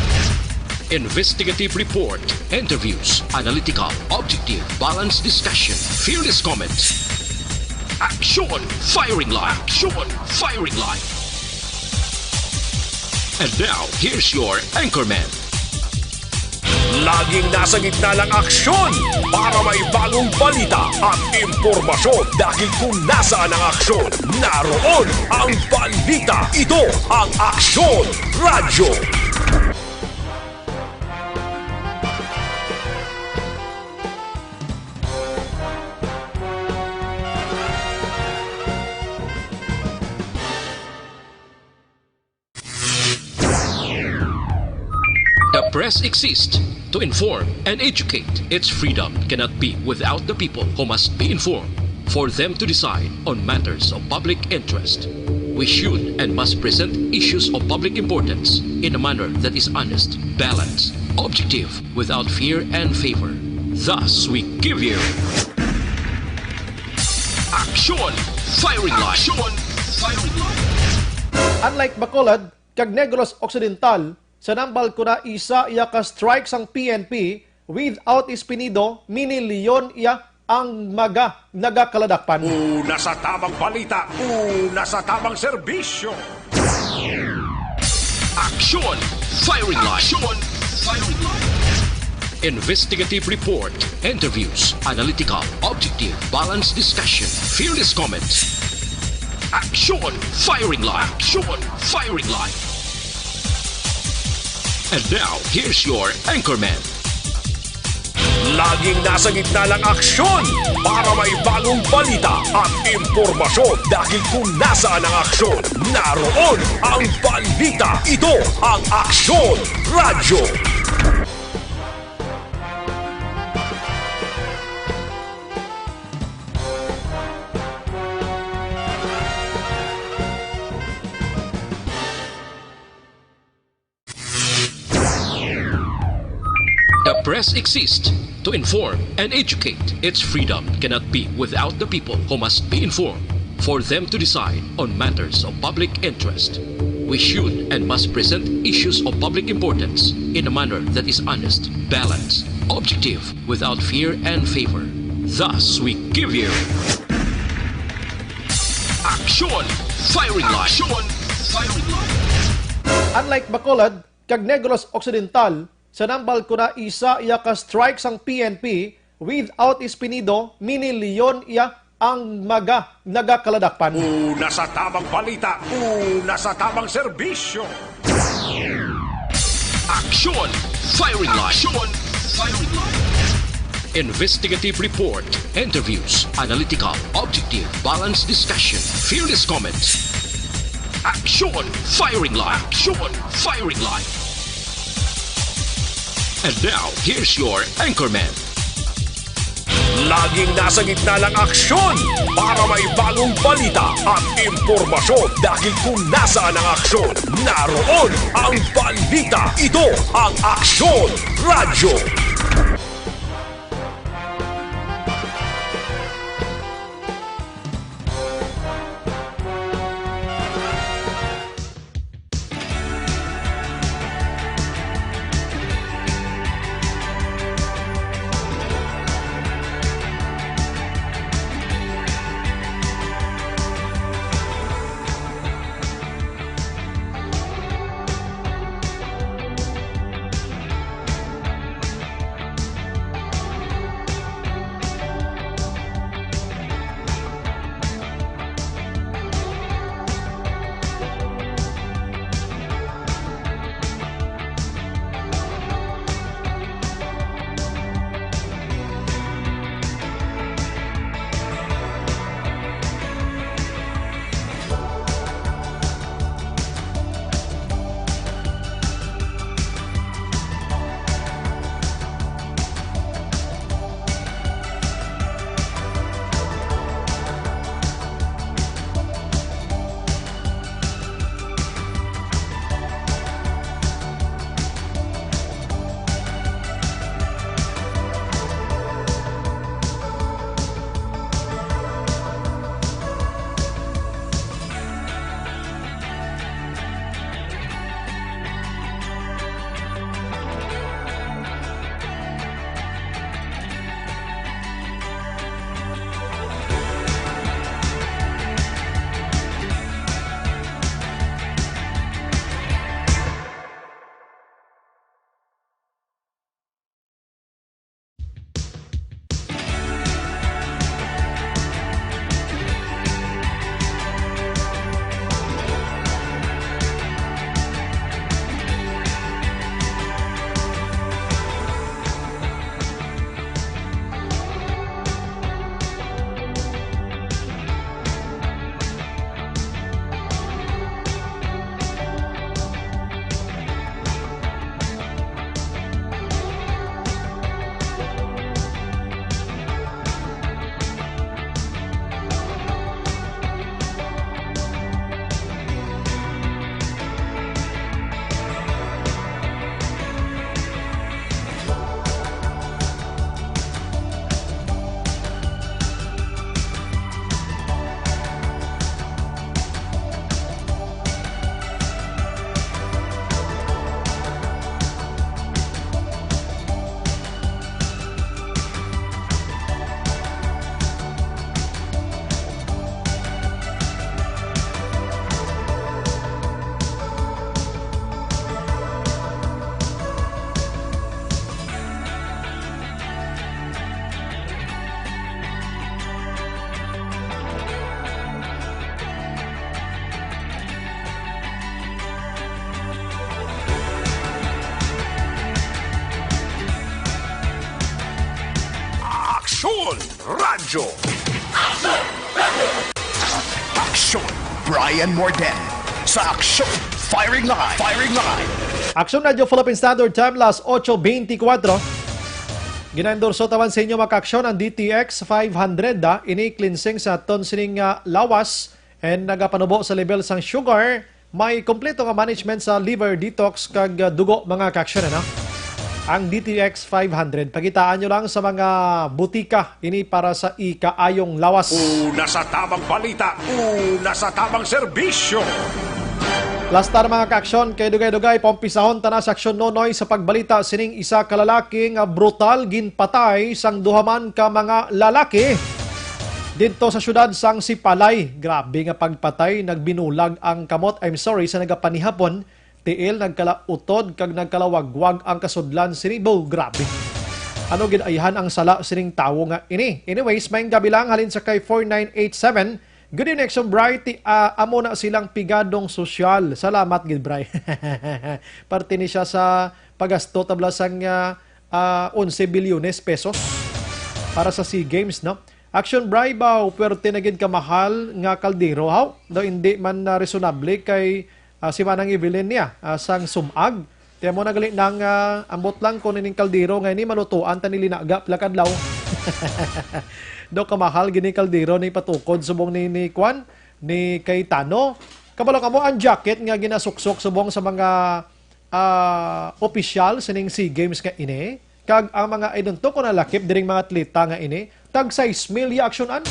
Investigative report, interviews, analytical, objective, balanced discussion, fearless comments. Aksyon Firing Line. Aksyon Firing Line. And now, here's your anchorman. Laging nasa gitna ng aksyon para may bagong balita at impormasyon, dahil kung nasaan ang aksyon, naroon ang balita. Ito ang Aksyon Radyo. The press exists to inform and educate. Its freedom cannot be without the people, who must be informed for them to decide on matters of public interest. We should and must present issues of public importance in a manner that is honest, balanced, objective, without fear and favor. Thus, we give you Aksyon Firing Line. Aksyon Firing Line. Unlike Bacolod kag Negros Occidental, sa nambal ko na isa iya ka strike sang P N P, without Espinido, mini-leon iya ang mga nagakaladakpan. Una sa tamang balita, una sa tamang serbisyo. Aksyon Firing Line. Aksyon Firing Line. Investigative report, interviews, analytical, objective, balanced discussion, fearless comments. Aksyon Firing Line. Aksyon Firing Line. And now, here's your anchorman. Laging nasa gitna ng aksyon para may bagong balita at impormasyon, dahil kung nasaan ang aksyon, naroon ang balita. Ito ang Aksyon Radyo. Press exists to inform and educate. Its freedom cannot be without the people, who must be informed for them to decide on matters of public interest. We should and must present issues of public importance in a manner that is honest, balanced, objective, without fear and favor. Thus, we give you Aksyon Firing Line. Aksyon Firing Line. Unlike Bacolod kag Negros Occidental, sa Nambal Kuna isa iya ka strike sang P N P, without Espinido, mini-leon iya ang mga nagakaladakpan. Una sa tamang balita, una sa tamang serbisyo. Aksyon Firing Line. Aksyon Firing Line. Investigative report, interviews, analytical, objective, balanced discussion, fearless comments. Aksyon Firing Line. Aksyon Firing Line. And now, here's your anchorman. Laging nasa gitna ng aksyon para may bagong balita at impormasyon, dahil kung nasaan ang aksyon, naroon ang balita. Ito ang Aksyon Radyo. Aksyon Radyo. Aksyon Brian Morden sa Aksyon Firing Line. Firing Line. Aksyon Radyo Philippine Standard Time, las ocho veinticuatro. Ginaendorso tawan sa inyo, mga kaaksyon, ang D T X five hundred, ah, ini cleansing sa aton sining, ah, lawas and nagapanubo sa level sang sugar. May kompleto nga management sa liver detox kag, ah, dugo, mga kaaksyon, ano? ang D T X five hundred. Pakitaan nyo lang sa mga butika ini para sa ikaayong lawas. Una sa tamang balita, una sa tamang serbisyo. Last na, mga kaaksyon, kay dugay-dugay, paumpisahon ta na sa aksyon, Nonoy, sa pagbalita sining isa ka lalaki nga brutal ginpatay sang duha man ka mga lalaki didto sa siyudad sang Sipalay. Grabe nga pagpatay, nagbinulag ang kamot. I'm sorry sa nagapanihapon. Tiil, nagkalautod kag nagkalawagwag ang kasudlan sini. Bo, grabe. Ano gid ayhan ang sala sining tawo nga ini? Anyways, maayong gabi lang halin sa kay four nine eight seven. Good evening, Action Bright. Ti-, ah, amo na silang pigadong sosyal. Salamat gid, Bray. Parte ni siya sa pagasto tabla sang, ah, ah, onse bilyones pesos para sa SEA Games, no? Action Bray, baw, puwerte na gid ka mahal nga kaldero, haw? Daw hindi man na reasonable kay, ah, si Manang Evelyn niya, ah, sang sumag. Kaya mo na gali nang, ah, ambot lang kung ining kaldero nga ini malutuan ta ni linaga pila ka adlaw. Daw kamahal gini kaldero ni patukod subong ni, ni kwan, ni Cayetano. Kabalo ka mo ang jacket nga ginasuksok subong sa mga, ah, opisyal sining SEA Games nga ini, kag ang mga, I don't know kung nalakip diring mga atleta nga ini, tag sais mil ya aksyonan.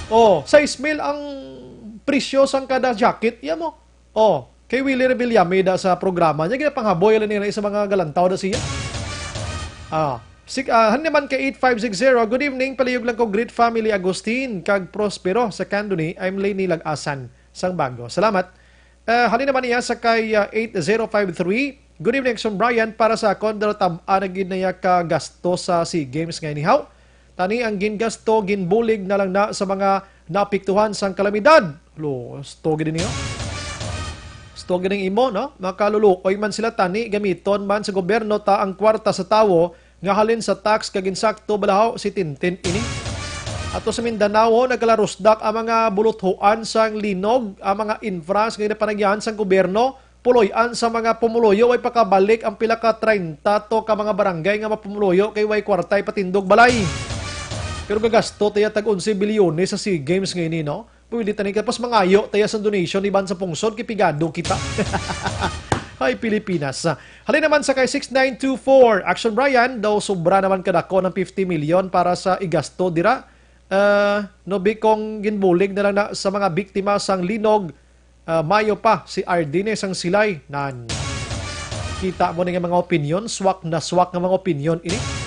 Oh, sais mil ang presyo sang kada jacket, ya mo. Oh, kay Willie Revillame da sa programa niya, ginapanghaboy lang nila sa mga galantaw da siya. Ah, sik-, ah, han naman kay eight five six zero, "Good evening, palihog lang ko, greet family Agustin kag Prospero sa Candoni. I'm Leni Lagasan sang Bago." Salamat. Ah, halin naman niya sa kay, ah, eight zero five three, "Good evening, Action Brian. Para sa akon, daw tam-a na gid na ya ka gasto sa SEA Games nga inihaw. Tani ang gingasto, ginbulig na lang na sa mga naapektuhan sang kalamidad." Lo, stogi din niyo. Stogi ning imo, no? Makaluluoy man sila, tani gamiton man sa gobyerno ta ang kwarta sa tawo nga halin sa tax kag insakto balahaw si Tintin ini. Ato sa Mindanao, nagalarusdak ang mga buluthoan sang linog, ang mga infras nga ginapanagyahan sang gobyerno, puloy-an sa mga pumuluyo, way pakabalik ang pila ka treinta to ka mga barangay nga mapumuluyo kay way kwarta ipatindog balay. Pero gagasto taya tag onse bilyones sa SEA Games nga ini, no? Pwede tani ka, pas mangayo taya sa donation iban sa pungsod, kay pigado kita. Hay, Pilipinas. Halin naman sa kay six nine two four, Action Brian, daw sobra naman kadako ng fifty million para sa igasto dira. Ah, no, bi kung ginbulig na lang na sa mga biktima sang linog, ah, mayo pa si Ardine sang Silay. Nan. Kita mo ni nga mga opinyon, swak na swak nga mga opinyon ini.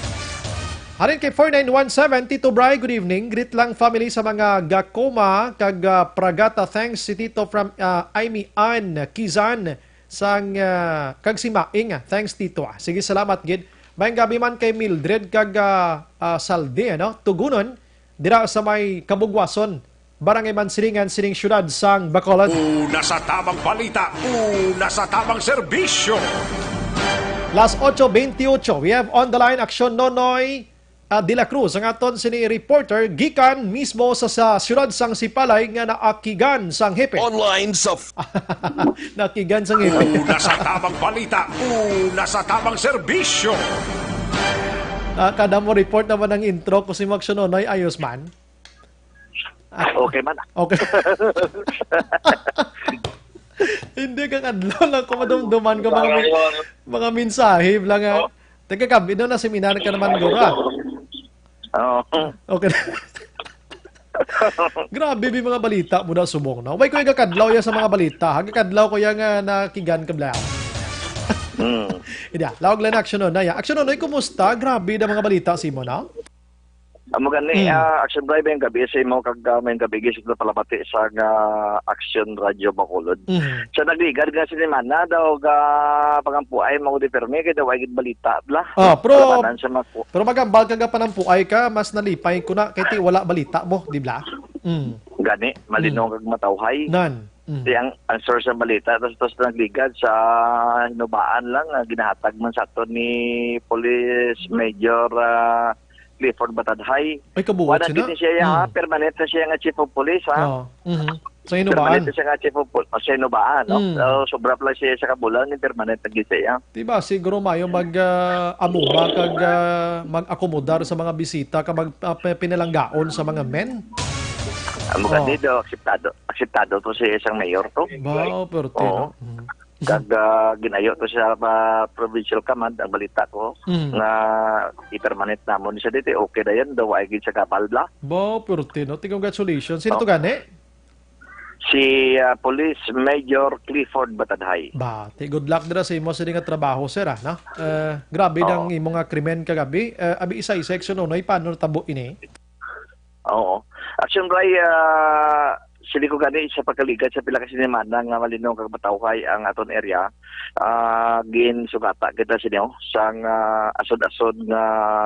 Halin kay four nine one seven, Tito Bry, good evening. Greet lang family sa mga Gakoma kag, ah, Pragata. Thanks si Tito from, ah, Aimee Ann, Kizan, sang, ah, kag si Maing. Thanks, Tito, ah. Sige, salamat gid. Maayong gabi man kay Mildred kag, ah, ah, Saldi, ano? Tugunon, dira sa may Kabugwason, Barangay Mansilingan, sining siyudad sang Bacolod. Una sa tamang balita, una sa tamang serbisyo. Las ocho veintiocho, we have on the line Aksyon Nonoy, ah, de la Cruz, ang aton sini reporter gikan mismo sa, sa siyudad sang Sipalay nga naakigan sang hepe. Online sa f- Naakigan sang hepe. Una sa tamang balita, una sa tamang serbisyo. Ah, kada mo report naman ang intro ko si Aksyon Nonoy, ayos man. Okay man. Okay. Hindi ka kadlaw lang ko madumduman ko mga, mga mensahe lang nga. Oh. Teka ka, bino na seminar ka naman, Gora. Oo. Okay. Grabe bi mga balita mo na subong, no? Way ko yung kadlaw ya sa mga balita. Hagakadlaw ko yung, ah, nakigan ka bla. Mm. Ida, lawag lang action no, naya. Action no, kumusta? Grabe na mga balita si mo, no? Amo gani, ah, Action Drive yung gabi sa imo kag, ah, may gabi gisig na palamati sa nga Action Radio Bacolod. Mhm. Sa nagligad nga sinimana daw ga pangampuay mo di permi kay daw ay gid balita bla. Ah, pero- Labanan sa mga ku- Pero magambal ka ga panampuay ka, mas nalipay ko na kay ti wala balita mo, di bla? Mm. Gani, malinong kag matawhay. Nan. Mm. Di ang, ang source ng balita, tapos, tapos nagligad sa hinubaan lang, ah, ginahatag man sa ato ni Police Major, ah, Clifford Batadhay. Ay, kabuhat Wala sila. Din siya, ha? Mm. Permanent na siya nga chief of police, ha? Oh. Mhm. Sa Permanent hinubaan. Na siya nga chief of police. Sa hinubaan, no? Mm. So, sobra pala siya sa kabulan, ni permanent na gid siya. Di ba, siguro mayo mag, ah, amuba kag, ah, mag-akomodar sa mga bisita ka mag, ah, pe- pinalanggaon sa mga men? Ang Oh. maganda daw, akseptado. Akseptado to sa isang mayor to. Ba, pero Oo. no? Mm. Kag ah, ginayo to sa ah, provincial command ang balita ko Mm. nga i-permanent namon siya dito. Okay na yan daw, ay gid sa kapal bla. Bo, purti, no? Ti, congratulations. Sino to Oh. gani? Si ah, Police Major Clifford Batadhay. Ba, ti, good luck dira sa imo sini nga trabaho, sir, ah, no? Eh, grabe Oo. nang imo nga krimen kagabi. Eh, abi isa-isa, Action Unoy, paano natabo ini? Oo. Action Bray, ah, sili ko gani sa pagkaligat sa pila ka sinimana nga malinaw kag matawhay ang aton area, ah, ginsugata kita sini sang ah, asod-asod nga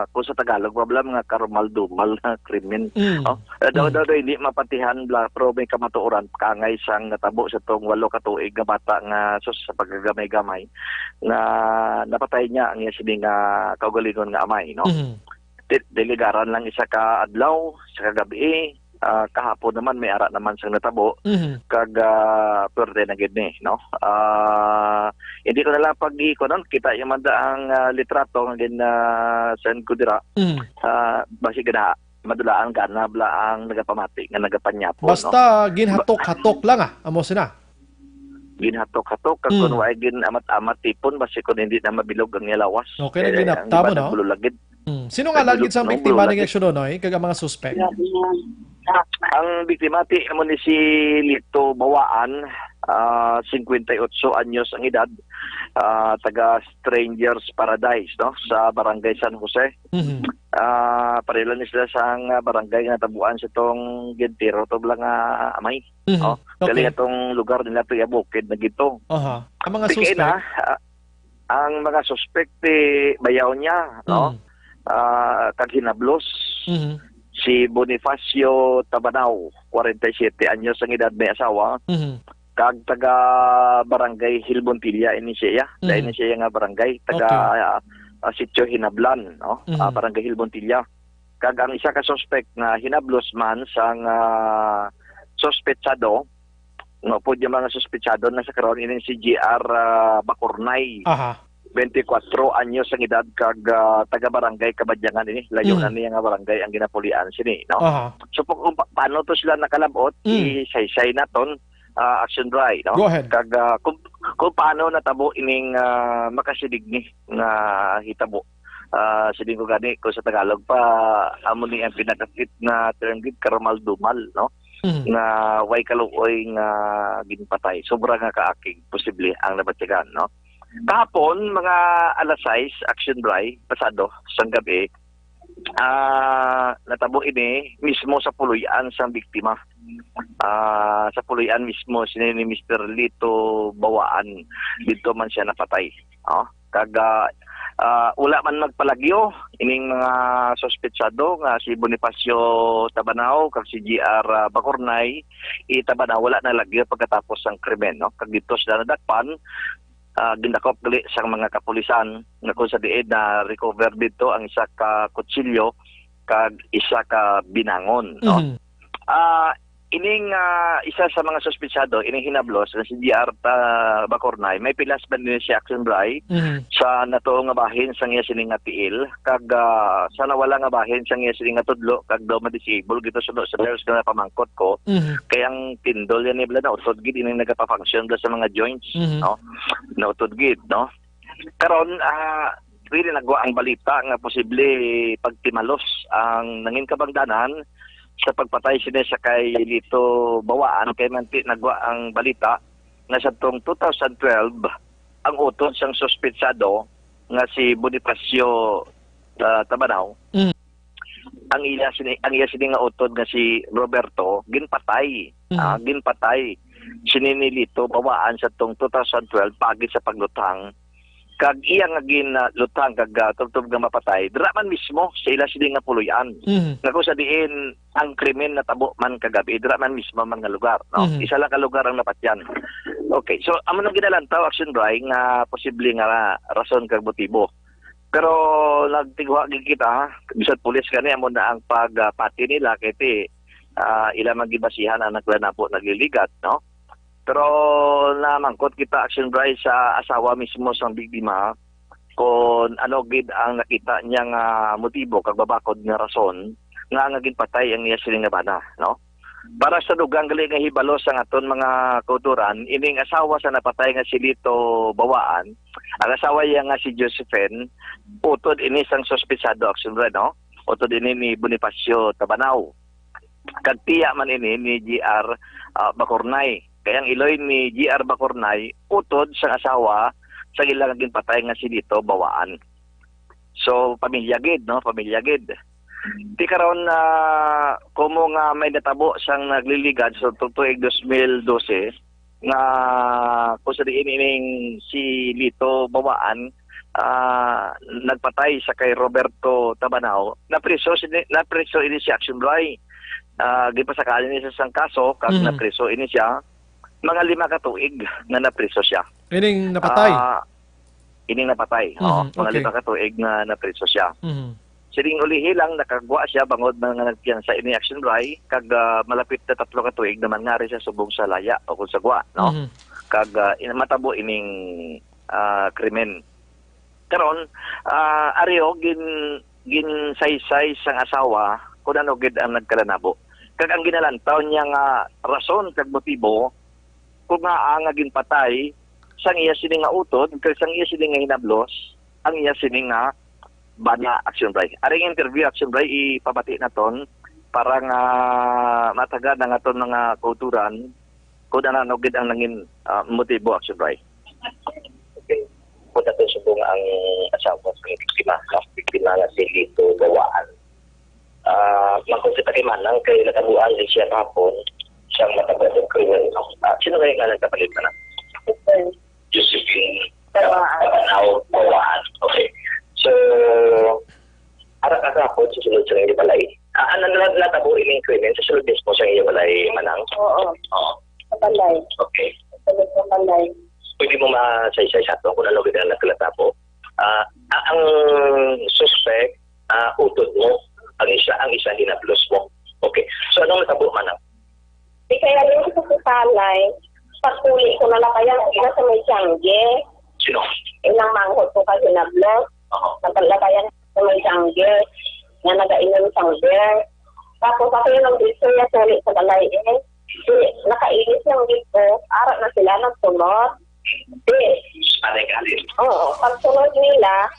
kung sa Tagalog pa bala mga karumal-dumal nga krimen. Mm. Oh, eh, daw Mm. daw daw hindi mapatihan bla, pero may kamatuoran kangay sang natabo sa tong walo ka tuig nga bata nga sus sa pagkagamay-gamay nga napatay niya ang iya sini nga kaugalingon nga amay, no? Mhm. Ti-, diligaran lang isa ka adlaw, sa kagabi, ah, kahapon naman may ara naman sang natabo, Mhm. kag ah, pwerte na gid ni, no? Ah, hindi ko na lang pag-ikunon, kita yung man da ang ah, litrato nga gin ah, send ko dira. Mhm. Ah, basi gana madulaan gana bla ang nagapamati nga nagapanyapo, no? Basta ginhatok-hatok lang, ah, amo sina. Ginhatok-hatok kag Mm. kun waay gin amat-amat tipon basi kun hindi na mabilog ang iya lawas. Okay, Eh, naglinapta ang iba mo, no? nagbululagid. Mm. Sino nga lang gid sa Nagbulog-, biktima ning nagbululagid. Action Unoy kag ang mga suspect? Ang biktima ti amo ni si Lito Bawaan, ah, cincuenta y ocho anyos ang edad, ah, taga Strangers Paradise, no, sa Barangay San Jose. Mhm. Ah, pareho lang ni sila sa nga barangay nga natabuan sa tong gintiro to bala nga amay. Mhm. Oh, Okay. Gali atong lugar nila to iya bukid na gito. Aha. Ang mga Sige suspect? na, ah, ang mga suspect ti bayaw niya, no? Mm. Ah, kag hinablos. Mhm. Si Bonifacio Tabanao, kwarenta y siyete anyos ang edad, may asawa, Mhm. kag taga Barangay Hilmontilla ini siya. Mhm. Dahil ni siya nga barangay, taga Okay. ah, ah, Sitio Hinablan, no? Mhm. Ah, Barangay Hilmontilla. Kag ang isa ka suspect nga hinablos man sang ah, suspetsado, no, pud yung mga suspetsado na sa karon ini si G R ah, Bacornay. Aha. Twenty-four anyos ang edad kag ah, taga barangay Kabadyangan ini. Layo Mm. na niya nga barangay ang ginapulian sini, no? Aha. So pa-, kung pa-, paano to sila nakalabot, Mm. isaysay naton ah, Action Bray, no? Go ahead. Kag ah, kung, kung paano natabo ining ah, makasidig ni nga hitabo. Ah, siling ko gani, kung sa Tagalog pa, amo ni ang pinakakit nga term gid, karumal-dumal, no? Mhm. Nga way kaluoy nga ginpatay. Sobra nga kaakig, posible ang nabatyagan, no? Kahapon, mga alas sais, Action Bray, pasado, sang gabi, ah, natabo ini mismo sa puloy-an sang biktima. Ah, sa puloy-an mismo, sini ni Mister Lito Bawaan, didto man siya napatay. Oh, kag ah, ah, wala man magpalagyo ining mga suspetsado nga si Bonifacio Tabanao kag si G R ah, Bacornay. I Tabanao wala nalagyo pagkatapos sang krimen, no? Kag dito sila nadakpan, ah, gindakop gali sang mga kapulisan nga kung sa diin na-recover dito ang isa ka kutsilyo kag isa ka binangon, no? Mhm. Ah, ining ah, isa sa mga suspetsado ining hinablos na si G R ta Bacornay, may pilas man din si Action Bray Mhm. sa natuo nga bahin sang iya sini nga tiil kag ah, sa nawala nga bahin sang iya sini nga tudlo kag daw ma-disable gito suno sa nurse nga napamangkot ko. Mhm. Kay ang tindol yan ni bala na utod gid ining nagapafunction bala sa mga joints, Mhm. no? Na utod gid, no? Karon, ah, pwede nagwa ang balita nga posible pagtimalos ang nangin kabangdanan sa pagpatay sini sa kay Lito Bawaan kay manti nagwa ang balita nga sa tong two thousand twelve ang utod sang suspetsado nga si Bonifacio ah, Tabanao, Mm. ang iya sini ang iya sini nga utod nga si Roberto ginpatay. Mm. Ah, ginpatay sini ni Lito Bawaan sa tong two thousand twelve pagi sa pagluthang kag iya nga ginluthang kag ah, tubtob nga mapatay dira man mismo sa ila sini nga puloy-an. Mm. Nga kung sa diin ang krimen natabo man kagabi dira man mismo man nga lugar, no? Mhm. Isa lang ka lugar ang napatyan. Okay, so amo nang ginalantaw, Action Bray, nga posible nga rason kag motibo. Pero nagtigwa gid kita, ha? Bisan pulis gani, amo na ang pagpati nila kay ti ah, ila man gibasihan ang naglanabo nagliligat, no? Pero namangkot kita, Action Bray, sa asawa mismo sang biktima kung ano gid ang nakita niya nga motibo kag mabakod nga rason nga nga ginpatay ang iya sini nga bana, no? Para sa dugang gali nga hibalo sang aton mga kauturan, ining asawa sa napatay nga si Lito Bawaan, ang asawa iya nga si Josephine, utod ini sang suspetsado, Action Bright, no? Utod ini ni Bonifacio Tabanaw. Kag tiya man ini ni G R, ah, Bacornay. Kay ang iloy ni G R Bacornay utod sang asawa sa ila nga ginpatay nga si Lito Bawaan. So, pamilya gid, no? Pamilya gid. Ti karon, ah, komo nga may natabo sang nagliligad sa tu-, tuig dos mil dose, nga kung sa diin ining si Lito Bawaan, ah, nagpatay sa kay Roberto Tabanao, napriso si, napriso ini si Action Bray. Ah, gipasakaan ini sa isang kaso, kag Mhm. napriso ini siya. Mga lima ka tuig nga napriso siya. Ining napatay? Ah, ining napatay. Oo, Mhm, mga okay. lima ka tuig nga napriso siya. Mhm. Sining ulihi lang, nakagwa siya bangod man nga nagpiyansa ini Action Bray, kag, ah, malapit na tatlo ka tuig naman nga ari siya subong sa laya o kung sa gwa, no? Mhm. Kag, ah, in-, matabo ining, ah, krimen. Karon, ah, ari, oh, gin-, ginsaysay sang asawa kung ano gid ang nagkalanabo. Kag ang ginalantaw niya nga rason kag motibo kung ngaa nga ginpatay sang iya sini nga utod kag sang iya sini nga hinablos ang iya sini nga bana, Action Bray. Aring interview, Action Bray, ipabati naton para nga matagan ang aton mga kauturan kung ano gid ang nangin, ah, motibo, Action Bray. Okay. Kung aton subong ang asawa sa biktima, no? Biktima nga si Lito Bawaan. Ah, magkonsepta kay Manang kay natabuan din siya kahapon siyang matabo sa krimen, no? Ah, sino kaya nga nagkapalit na? Josephine Bawaan. Bawaan. Okay. So, ara ka kahapon sa sulod sa inyong balay. Ah, ano na natabo ining krimen sa sulod mismo sa inyong balay, Manang? Oo. Oo. Sa balay. Okay. Sa sulod sa balay. Pwede mo masaysay sa ato kung ano gid ang nagkalatabo? Ah, a-, ang suspect, ah, utod mo. Ang isa, ang isa hinablos mo. Okay. So, anong natabo, Manang? Di kaya rin sa Sitalay, pagpuli ko, nalabayan sila sa may tiyangge. Sino? Ilang manghod ko kay hinablos. Oo. Naglabayan sa may tiyangge, nga nagainom sang beer. Tapos ako yung nagdito niya suli sa balay, eh. Di, nakailis lang dito. Ara na sila, nagsunod. Di. Panay ka, Alin? Oo. Pagsunod nila,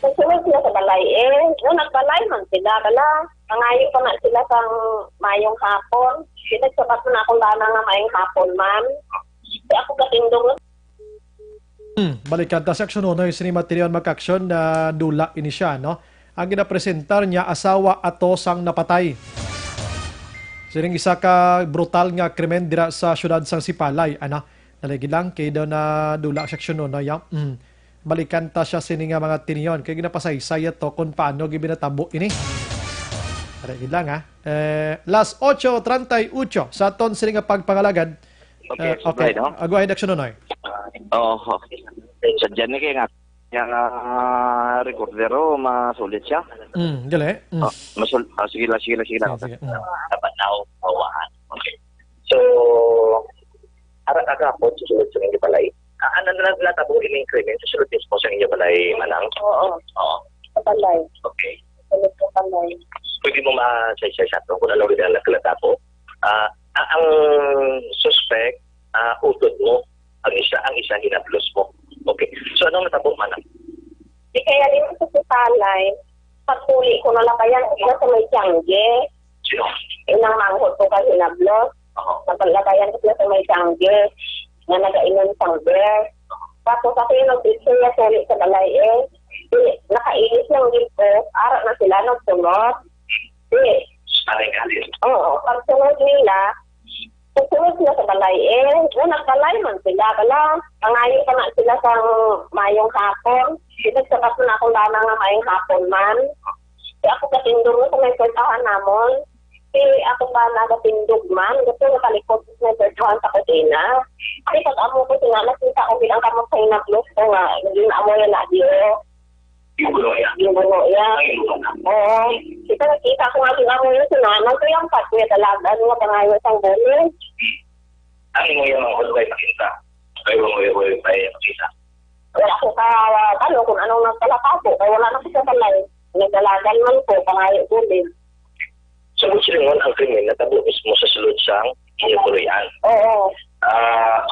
pagsunod sila sa balay, eh. Nung nagbalay man sila, bala, nangayo pa na sila sang mayong hapon. Di, nagsabat na akong bana nga mayong hapon man. Di ako katindog. Hmm, balikan ta sa Aksyon Unoy, sini Matilion Makaksyon na dula ini siya, no? Ang ginapresentar niya, asawa ato sang napatay. Sining isa ka brutal nga krimen dira sa siyudad sang Sipalay, ano? Naligi lang, kay daw na dula sa Aksyon Unoy, ya. Hmm. Balikan ta siya sini nga mga tinion, kay ginapasaysay ato kung paano gibinatabo ini. Naligi lang, ha? Eh, las ocho treinta y ocho sa aton sini nga pagpangalagad. Okay, Eh, okay. Sabay, no? Ah, go ahead, Aksyon Unoy. Oo. Sa dyan ni kaya nga, nga, ah, recorder, oh, masulit siya. Mm, gali. Mm. Oh, masul-, ah, sige lang, sige lang, sige lang. Sige, sige. Mm. Dapat na ako pawahan. Okay. So, ara ka po, susunod sa inyo balay. Ah, ano na natabo ining krimen? Susunod mismo sa inyo balay, Manang? Oo. Oo. Sa balay. Okay. Susunod sa balay. Pwede mo masaysay sa ato kung ano rin ang nagkalatabo? Ah, a-, ang suspect, ah, utod mo. Ang isa, ang isa hinablos mo. Okay. So, anong natabo, Manang? Di kaya rin sa Sitalay, pagpuli ko, nalabayan sila sa may tiyangge. Sino? Inang manghod ko kay hinablos. Oo. Naglabayan ko sila sa may tiyangge, nga nagainom sang beer. Tapos ako yung nagdito niya suli sa balay, eh. Di, nakailis lang din ko. Ara na sila, nagsunod. Di. Sa balay ka din? Oo. Pagsunod nila, pagsunod sila sa balay, eh. Nung nagbalay man sila, bala, mangayo pa na sila sang mayong hapon. Di, nagsabat na akong bana nga mayong hapon man. Di, ako katindog sa may kwartahan namon. Di, ako pa nagatindog man. Gusto nga talikod sa may kwartahan sa kusina. Di, pag amo ko sila, nakita ko bilang kamot sa hinablos ko nga, naging amo yan na, di, oh. Yung buno iya. Yung buno iya. Ay, yung buno na. Oo. Kita, nakita ko nga sila mo yun, si nanay ko yung pat, may dalagan nga pangayo sang buno. Ang imo yung mga hulog ay pakita. Ay, wala, wala, wala, wala, pakita. Wala ko ka, ano, kung anong nagkalakapo, kaya wala na ko sa balay. Nagdalagan man ko, pangayo buno. So, Ang silingon, ang krimen natabo mismo sa sulod sang inyo puloy-an. Oo. Ah,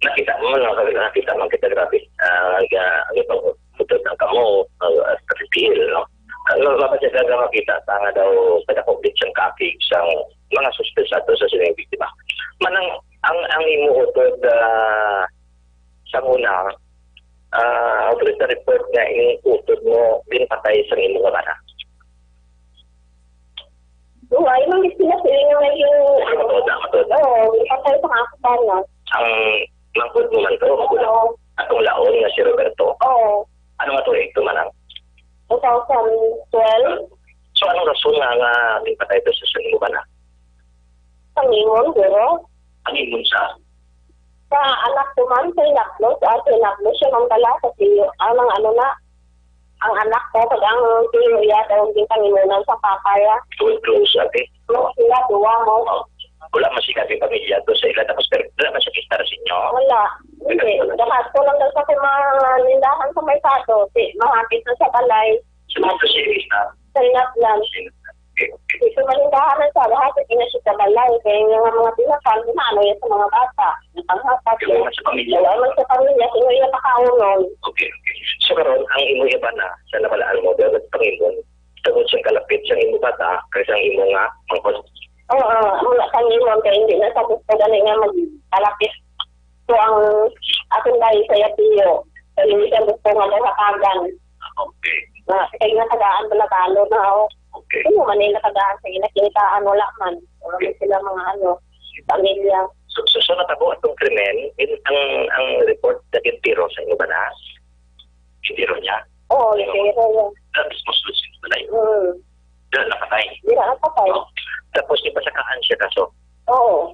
nakita mo, nakita, nakita man kita, grabe. Ah, nga, nga pag utod ang kamo, ah, sa P P L, no? Ano, mapasyaga nga makita ta nga daw kadako gid siyang kakig sang mga suspetsado sa sining biktima. Manang, ang, ang imo utod, ah, sa una, ah, ang police report nga ing utod mo, ginpatay sang imo nga bana. Wala, yung mga sila, sila yung naging, Ay, matuod na, matuod na. Oo, yung patay sa mga kasama. Ang mangkod mo man to, magulang. Oo. Atong laon nga si Roberto. Oo. Ano nga to, ito, manang? Two thousand twelve. So, anong rason nga, nga ginpatay to sa sunod mo ba na? Pangimon, guro. Pangimon sa? Sa anak ko man, sa inaklos, ah, sa inaklos siya ng dala, sa tiyo, ah, ng ano na, ang anak ko, pag ang tiyo iya, daw yung pangimunan sa papa iya. Tungod ko sa ate. Mo, sila, duwa mo. Oh. Wala man si kami pamilya to sa ila, tapos pero wala man siya kistar sa inyo. Wala. Hindi. Dapat ko lang daw sa mga lindahan sa may sado. Di, mahapit na sa balay. Sa mga siya kistar. Sa inaklan. Okay, okay. Ito malindahan sa lahat, hindi na siya sa balay. Kaya yung mga, mga pinakal, ano yan sa mga bata. Napanghapat. Yung mga sa pamilya. Wala man sa pamilya, sino yung makaunon? Okay, okay. So, karon, ang imo iba na, sa nabalaan mo, dapat pangimon, tungod sa kalapit sa imo bata, kay sa imo nga, mangkot. Oo, wala pangimon, kaya hindi na sa gusto gani nga magkalapit. So, ang akong dahil sa yapiyo, kaya hindi siya gusto nga mahatagan. Okay. Na, kaya nga tagaan, balabalo na, oh. Okay. Ano man yung nakagaan sa ila, kinitaan, wala man. Wala man sila mga, ano, pamilya. So, so, so natabo atong krimen, in, ang, ang report na gintiro sa inyo ba na? Gintiro niya? Oo, gintiro niya. Tapos mo susunod na yun? Mm. Dahil napatay? Dira, napatay. Oh. Tapos ipasakaan siya kaso? Oo.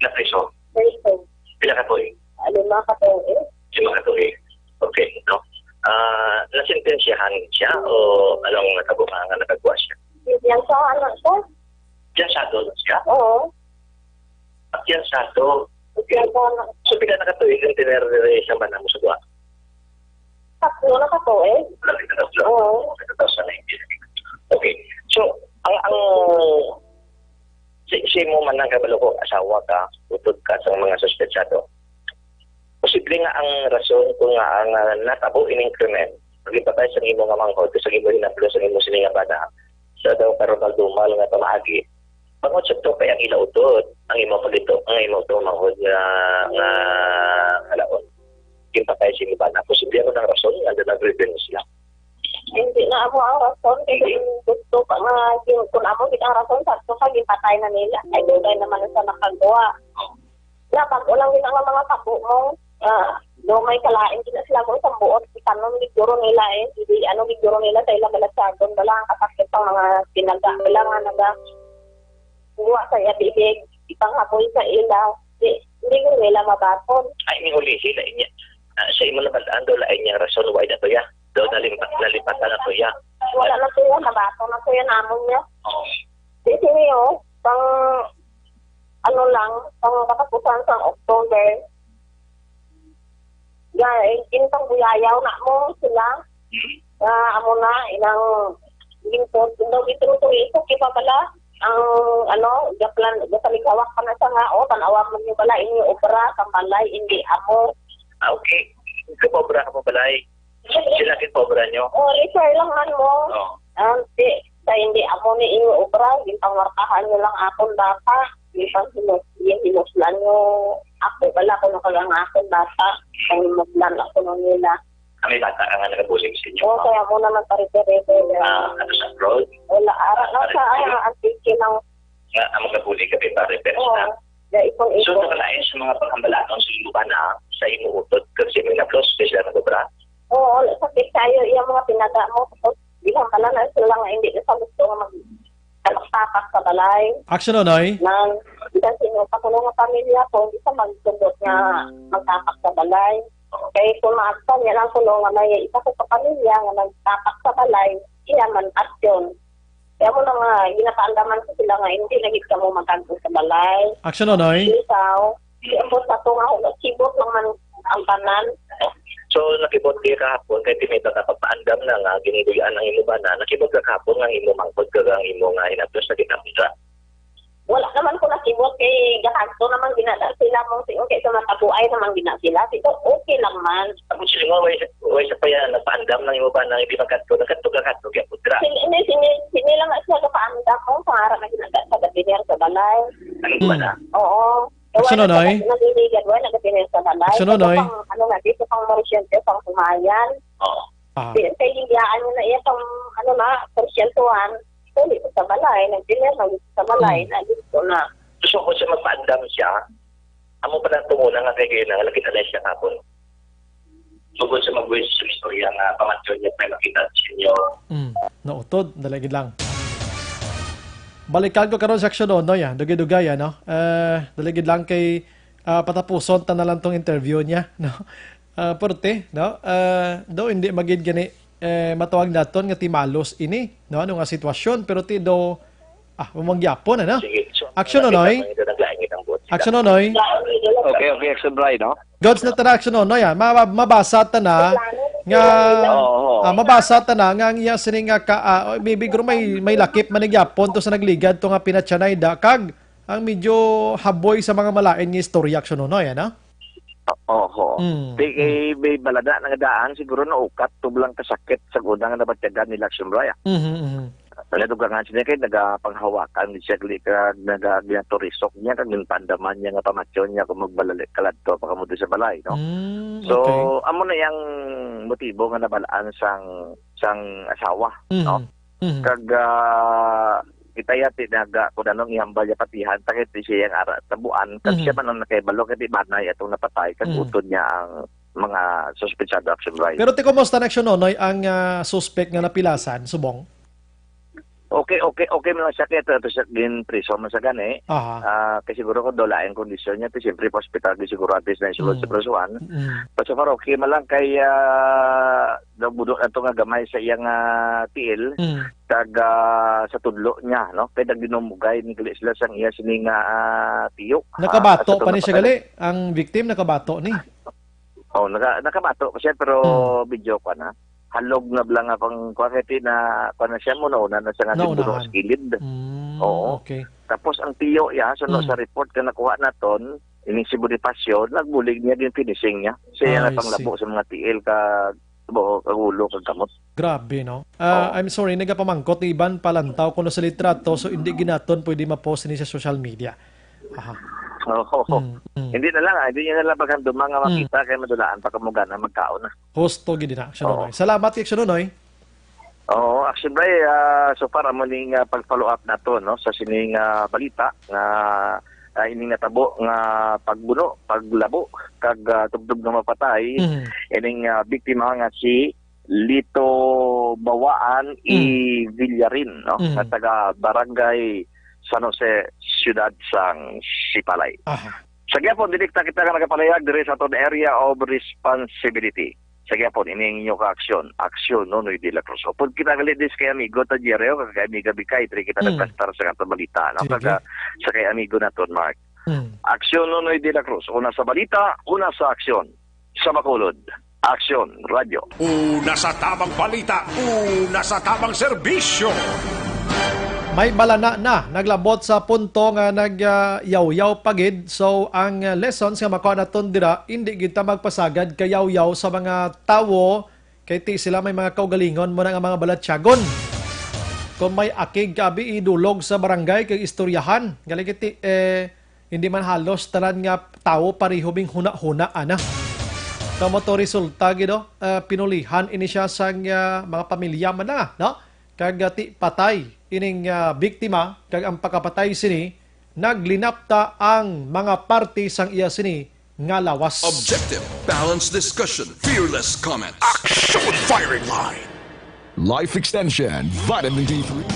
Na priso? Priso. Pila ka tuig? Ah, lima ka tuig. Lima ka tuig. Okay, no? Ah, nasentensyahan siya o anong natabo nga, nga nakagwa siya? Yan sa ano siya? Diyan sa ato siya? Oo. At yan sa ato. Yan sa ano. So, pila na ka tuig ang tinere sa bana mo sa duha? Tatlo na ka tuig. Tatlo na ka tuig. Oo. Two thousand nineteen. Okay. So, ang, ang, si, si mo man ang kabalo ko, asawa ka, utod ka sa mga suspetsado. Posible nga ang rason kung nga ang, ah, natabo ining krimen, pagipatay sa imo nga manghod, sa imo hinablo, sa imo sini nga bana, sa daw karumal-dumal nga pamaagi, bangod sa to kay ang ila utod, ang imo pagito, ang imo utod manghod nga, nga, nga laon. Ginpatay sa imo bana. Posible ang rason nga nag-revenge sila. Hindi na amo ang rason, kay Hindi. Kung gusto pa nga, yung, kung amo gid ang rason, sakto ka, ginpatay na nila. Ay, dugay naman sa nakagawa. Na, bag-o lang din ang mga pabo mo. Ah, do may kalain din sila mo isang buot. Itanom giguro nila eh. Hindi, ano giguro nila sa ilang balatsagon. Wala ang kasakit ang mga pinaga. Wala nga naga. Buwa sa iya bibig. Ipanghaboy sa ila. Di, hindi ko nila mabaton. Ay, ni huli sila inya. Ah, sa imo na balaan daw lain niya rason, why na to ya? Daw nalimpat, nalimpatan na to ya. Wala na to ya, mabaton na to ya namon niya. Oo. Di, sini, oh, pang, ano lang, pang katapusan sa October. Ya, eh, intang buyayaw na mo sila. Ah, amo na, inang lingkod. Daw ito, ito, ito, kita pala. Ang, ano, gaplan, gapaligawak pa na siya nga, oh, tanawa mo niyo pala, inyo obra, sa balay, hindi amo. Ah, okay. Ito pa obra ka pa balay. Sila gid pa obra nyo? Oh, refer lang man mo. Oh. Ah, di, sa hindi amo ni inyo obra, gipangwartahan nyo lang akon bata. Gipanghimus-, yung himuslan nyo ako, wala ko nakagang akon bata. Panghimuslan ako nung nila. Ah, may bata ka nga nagabulig sa inyo? Oo, kaya mo naman pare-pare. Ah, ano sa abroad? Wala, ara, ah, nasa, pare-pare. Ah, ang tiki ng Nga, ang magabuli ka, pare, pero Oo. na. Kaya ipon-ipon. So, nakalain sa mga panghambalanon sa imo bana, sa imo utod, kag sa imo inablos, kay sila nag-obra? Oo, sakit kayo, iya mga pinaga mo. Tapos, bilang pala na sila nga hindi na sa gusto nga mag-, magtapak sa balay. Action, Onoy. Nang, bisan sino pa kuno nga pamilya ko, hindi sa magtundot nga magtapak sa balay. Kay kung maagtan niya lang kuno nga may isa ko ka pamilya nga magtapak sa balay, iya man aksyon. Kaya mo na nga, ginapaandaman ko sila nga hindi na gid kamo magkagto sa balay. Action, Onoy. Isaw, di ambot na to nga, sibot lang man ang tanan. So, nakibot ka kahapon, kay tinita ka pagpaandam na nga, ginuguy-an ang imo bana, nakibot ka kahapon nga ang imo mangkot, kag ang imo nga hinapos na ginapos. Wala naman ko nakibot kay gakanto naman ginala sila mo si okay sa matabuay naman gina sila. Sito okay lang man. Tapos sila mo, way, way sa paya, nagpaandam lang yung ba na hindi magkanto, nagkanto, gakanto, kaya putra. Sini, hindi, sini, sini lang na siya gapaandam mo sa harap na ginagat sa gabi niya sa balay. Ang iba Hmm. na. Oo. Action, Wala Nonoy? na nagiligan, wala nagkatinin sa balay. Action, Ito Nonoy? pang, ano nga, dito pang Morisyente, pang Kumayan. Oo. Ah. Di, sa iligaan nyo na iya pang, ano na, porsyento one. Ito, dito sa balay, nagdiner na dito sa balay, Hmm. na dito na. Gusto ko siya magpaandam siya. Amo pa lang tunguna nga kay kaya nangalagin na siya kapon. Tungkol sa magwis sa istorya nga pamatyon niya pa nakita sa inyo. Mm. Nautod, dali gid lang. Balikan ko karon sa aksyon, no, ya. Dugay-dugay, ano? Eh, dali gid lang kay, ah, patapuson ta na lang tong interview niya, no? Ah, perti, no? Ah, do hindi magid gani, eh, matawag naton nga timalos ini, no? Ano nga sitwasyon, pero ti do, ah, umang gyapon, ano? Sige, so, Action, ano, Noy? Ang ito naglaingit ang buot sila. Action, Noy? Okay, okay, Action Bray, no? Gods na tana, Action, Noy, ah. Ma-, mabasa ta na nga, Oo, oo. ah, mabasa ta na nga ang iya sini nga ka, ah, maybe guro may, may lakip man ni gyapon to sa nagligad to nga pinatyanay da, kag ang medyo haboy sa mga malain nga istorya, Action, Noy, ano? Oho. Mm, Di kay mm. may balada na nga daan, siguro naukat to lang kasakit sa una nga nabatyagan nila, Action Bray, ah. Mhm, mhm. Nadugangan sila kay nagapanghawakan ni siya gali kag naga-, ginaturisok niya kag ginpandaman niya nga pamatyon niya kung magbalali kaladto pa kamo sa balay, no? Mm, So, okay. amo na yang motibo nga nabalaan sang, sang asawa, Mhm, no? mhm. Kag, ah, kita yati naga, kung anong ihambal niya patihan, takit di siya yang ara tabuan, kag Mhm. siya man ang nakahibalo, kay di banay atong napatay, kag Mhm. utod niya ang mga suspetsado, Action Bray. Pero ti, kumusta na, Action Nonoy, ang, ah, suspek nga napilasan, subong? Okay, okay, okay man siya, kaya to, to siya din priso man sa gani. Aha. Ah, kay siguro kung daw lain kondisyon niya, ti siyempre pa ospital, di siguro at least na isulod sa Mm. prisuhan. Mm. But so far, okay man lang kay, ah, nabudo na to nga gamay sa iyang, ah, tiil, Mm. kag, ah, sa tudlo niya, no? Kay nagdinumugay ni gali sila sang iya sini nga, ah, tiyo. Ah, Nakabato sa pa ni siya tunga-, gali? Ang victim nakabato ni? Oh, naka-, nakabato pa siya, pero Hmm. medyo, kuwan na. Halog na bala nga pang, kuwan, kaya ti na, kuwan na siya, muna-una na siya nga Naunahan. Siguro sa kilid. Hmm, Oo. okay. Tapos ang tiyo, ya, suno Hmm. sa report nga nakuha naton, ining si Bonifacio, nagbulig niya din finishing niya. Siya na I panglabo see. sa mga tiil ka, buhok, ang ulo, kag kamot. Grabe, no? Ah, Oo. I'm sorry, nagapamangkot ni Iban Palantaw kuno sa litrato, so hindi ginaton pwede ma-post ni sa social media. Aha. Oo. Mm, mm. Hindi na lang, ah. Hindi niya na lang paghanduma nga Mm. makita kay madulaan pa kamo gana magkaon na. Husto gid na, Action Oo. Nonoy. Salamat, Action Nonoy. Oo, Action Bray, ah, so far, amo ning, ah, pag-follow up nato, no, sa sining, ah, balita nga, ah, ining natabo nga pagbuno, paglabo, kag, ah, tubtob nga mapatay, Mhm. ining, ah, biktima nga si Lito Bawaan i Mm. Villarin, no? Mm. Nga taga Barangay San Jose, Siyudad sang Sipalay. Aha. Sa gyapon, direkta kita nga nagapalayag diri sa aton area of responsibility. Sa gyapon, ining inyo ka aksyon, aksyon, Nonoy de la Cruz. Upod kita gali dis kay amigo ta Jerry, o kay amiga Bikay, diri kita Mm. nagpastar sa aton balita, no? Sige. Kag sa kay amigo naton, Mark. Mm. Aksyon, Nonoy de la Cruz. Una sa balita, una sa aksyon. Sa Bacolod, Aksyon Radio. Una sa tamang balita, una sa tamang serbisyo. May balana na naglabot sa punto nga nagyawyaw pa gid. So, ang, uh, lessons nga makuha naton dira, hindi gid ta magpasagad kayawyaw sa mga tawo, kay ti sila may mga kaugalingon mo na nga mga balatyagon. Kung may akig ka abi, idulog sa barangay kag istoryahan. Gali kay ti, eh, hindi man halos tanan nga tawo pareho bing huna-huna, ana. Kamo to resulta gid, oh, ah, pinulihan ini siya sang, ah, mga pamilya man na, no? Kag, ah, ti patay ining, ah, biktima, kag ang pagkapatay sini, naglinapta ang mga parte sang iya sini nga lawas. Objective, balanced discussion, fearless comments. Action firing line. Life Extension, Vitamin D three.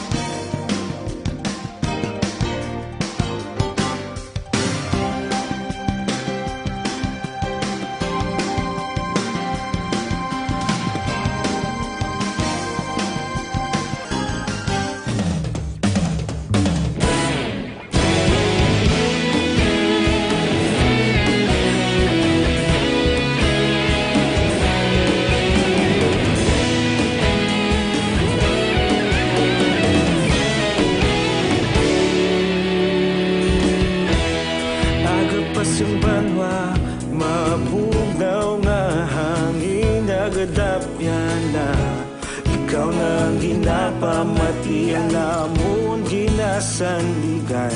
Kadapyan na, ikaw na ang ginapamatian namon ginasandigan.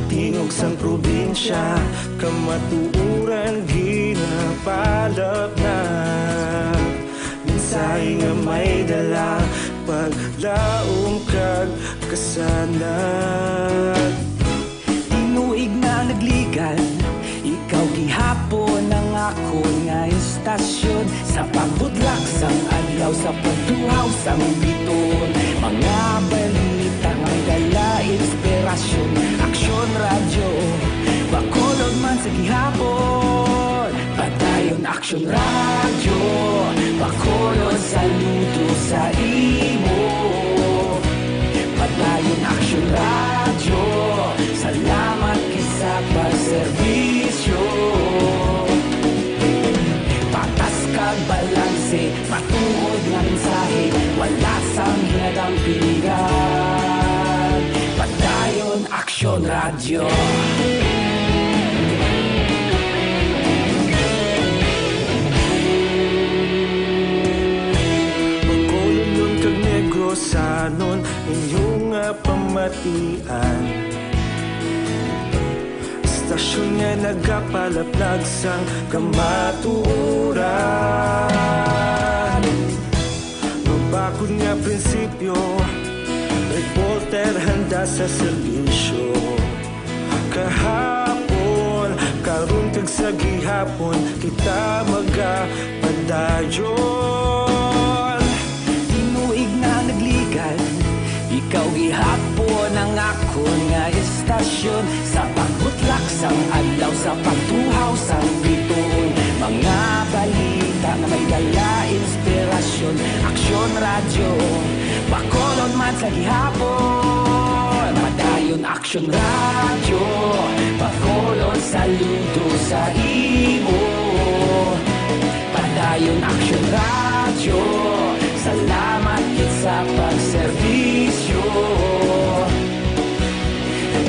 Tingog sang probinsya, kamatuoran ginapalapnag. Mensahe nga may dala, paglaom kag kasanag. Tinuig na nagligan, ikaw gihapon ang akon nga istasyon. Sa pagbutlak sang adlaw, sa pagtuhaw sang bituon, mga balita nga may dala inspirasyon. Aksyon Radyo, Bacolod man sa gihapon. Padayon Aksyon Radyo, Bacolod, saludo sa imo. Padayon Aksyon Radyo, salamat gid sa pagserbisyo. Patas kag balanse, matuod nga mensahe, wala sang hinadampingan. Padayon Aksyon Radyo. Bacolodnon kag Negrosanon, inyo nga pamatian. Istasyon nga nagapalaplag sang kamatuoran. Mabakod nga prinsipyo, reporter handa sa serbisyo. Kahapon, karon kag sa gihapon, kita magapadayon. Tinuig na nagligan, ikaw gihapon ang akon nga istasyon. Sa pagbutlak sang adlaw, sa pagtuhaw sang bituon, mga balita nga may dala inspirasyon. Aksyon Radyo, Bacolod man sa gihapon. Padayon Aksyon Radyo, Bacolod, saludo sa imo. Padayon Aksyon Radyo, salamat gid sa pagserbisyo.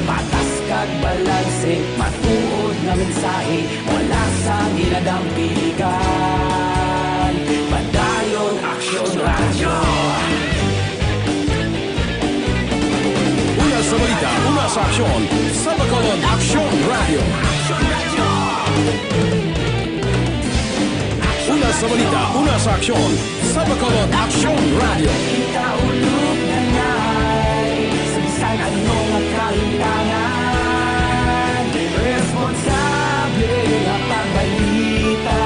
Patas kag balanse, matuod nga mensahe, wala sang ginadampiligan. Padayon Aksyon Radyo. Una sa balita, una sa aksyon, sa Bacolod Aksyon Radyo. Una sa balita, una sa aksyon, sa Bacolod Aksyon Radyo. Kita ulog na ngay, sa bisan ano nga kalimtangan, responsable nga pagbalita,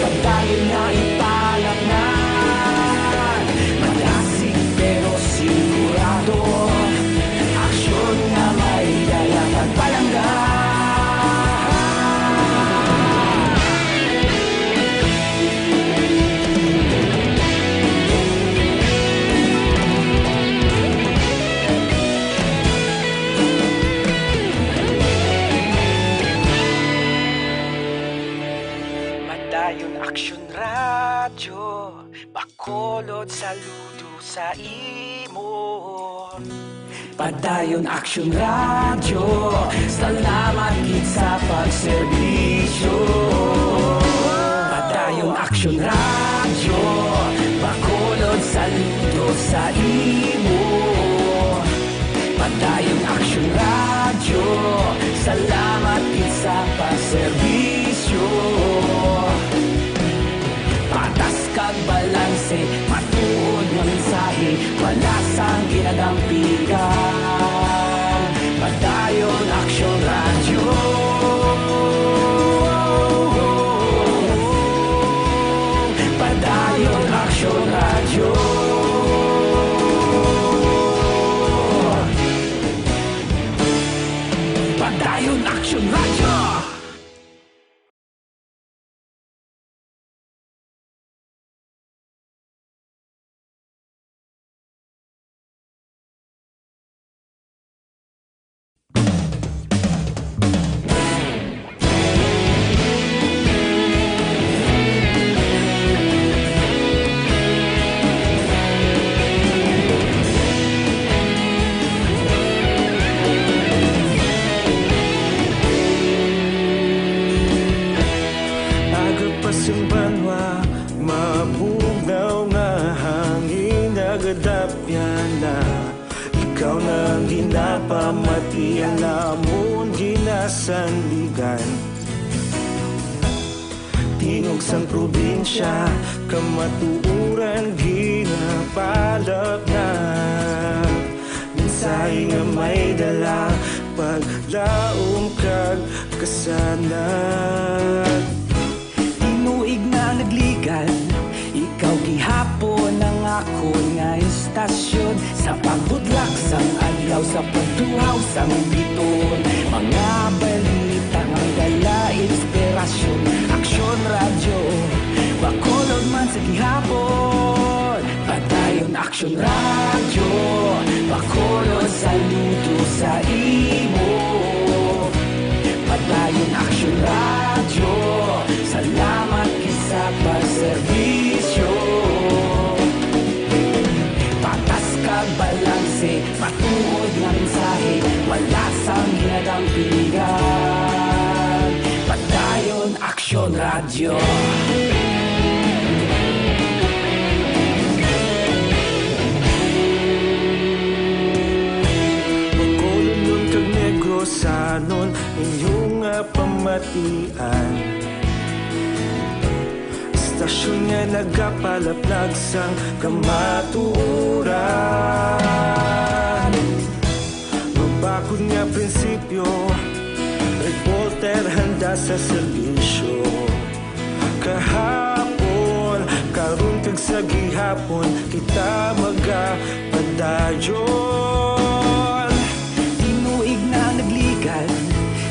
padayon nga ipalapngan. Madasig pero sigurado, aksyon nga may dala kag palangga. Padayon Aksyon Radyo, Bacolod, saludo sa imo. Padayon Aksyon Radyo, salamat gid sa pagserbisyo. Padayon Aksyon Radyo, Bacolod, saludo sa imo. Padayon Aksyon Radyo, salamat gid sa pagserbisyo. Patas kag balanse, matuod nga mensahe, wala sang ginadampigan. Padayon Aksyon Radyo. Padayon Aksyon Radyo. Padayon Aksyon Radyo. Sang banwa, mabugnaw nga hangin nagadapyan na. Ikaw na ang ginapamatian namon ginasandigan. Tingog sang probinsya, kamatuoran ginapalapnag. Mensahe nga may dala, paglaom kag kasanag. Tinuig na nagligan, ikaw gihapon ang akon nga istasyon. Sa pagbudlak sang adlaw, sa pagtuhaw sang bituon, mga balita nga may dala inspirasyon. Aksyon Radyo, Bacolod man sa gihapon. Padayon Aksyon Radyo, Bacolod, saludo sa imo. Padayon Aksyon Radyo, salamat gid sa pagserbisyo. Patas kag balanse, matuod nga mensahe, wala sang ginadampigan. Padayon Aksyon Radyo. Bacolodnon kag Negrosanon, inyo nga pamatian. Istasyon nga nagapalaplag sang kamatuoran. Mabakod nga prinsipyo, reporter handa sa serbisyo. Kahapon, karon kag sa gihapon, kita magapadayon. Tinuig na nagligan,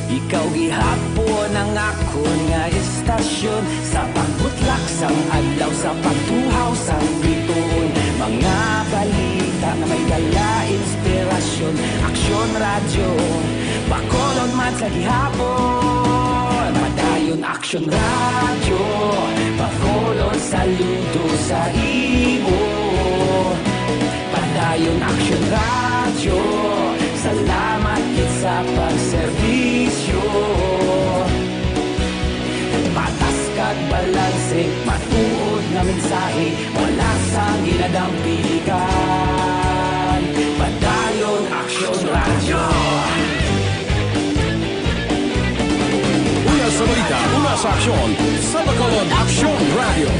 ikaw gihapon ang akon nga istasyon. Sa pagbutlak sang adlaw, sa pagtuhaw sang bituon, mga balita nga may dala inspirasyon. Aksyon Radyo, Bacolod man sa gihapon. Padayon Aksyon Radyo, Bacolod, saludo sa imo. Padayon Aksyon Radyo, salamat gid sa pagserbisyo. Patas kag balanse, matuod nga mensahe, wala sang ginadampigan. Padayon Aksyon Radyo. Una sa balita, una sa aksyon, sa Bacolod Aksyon Radyo.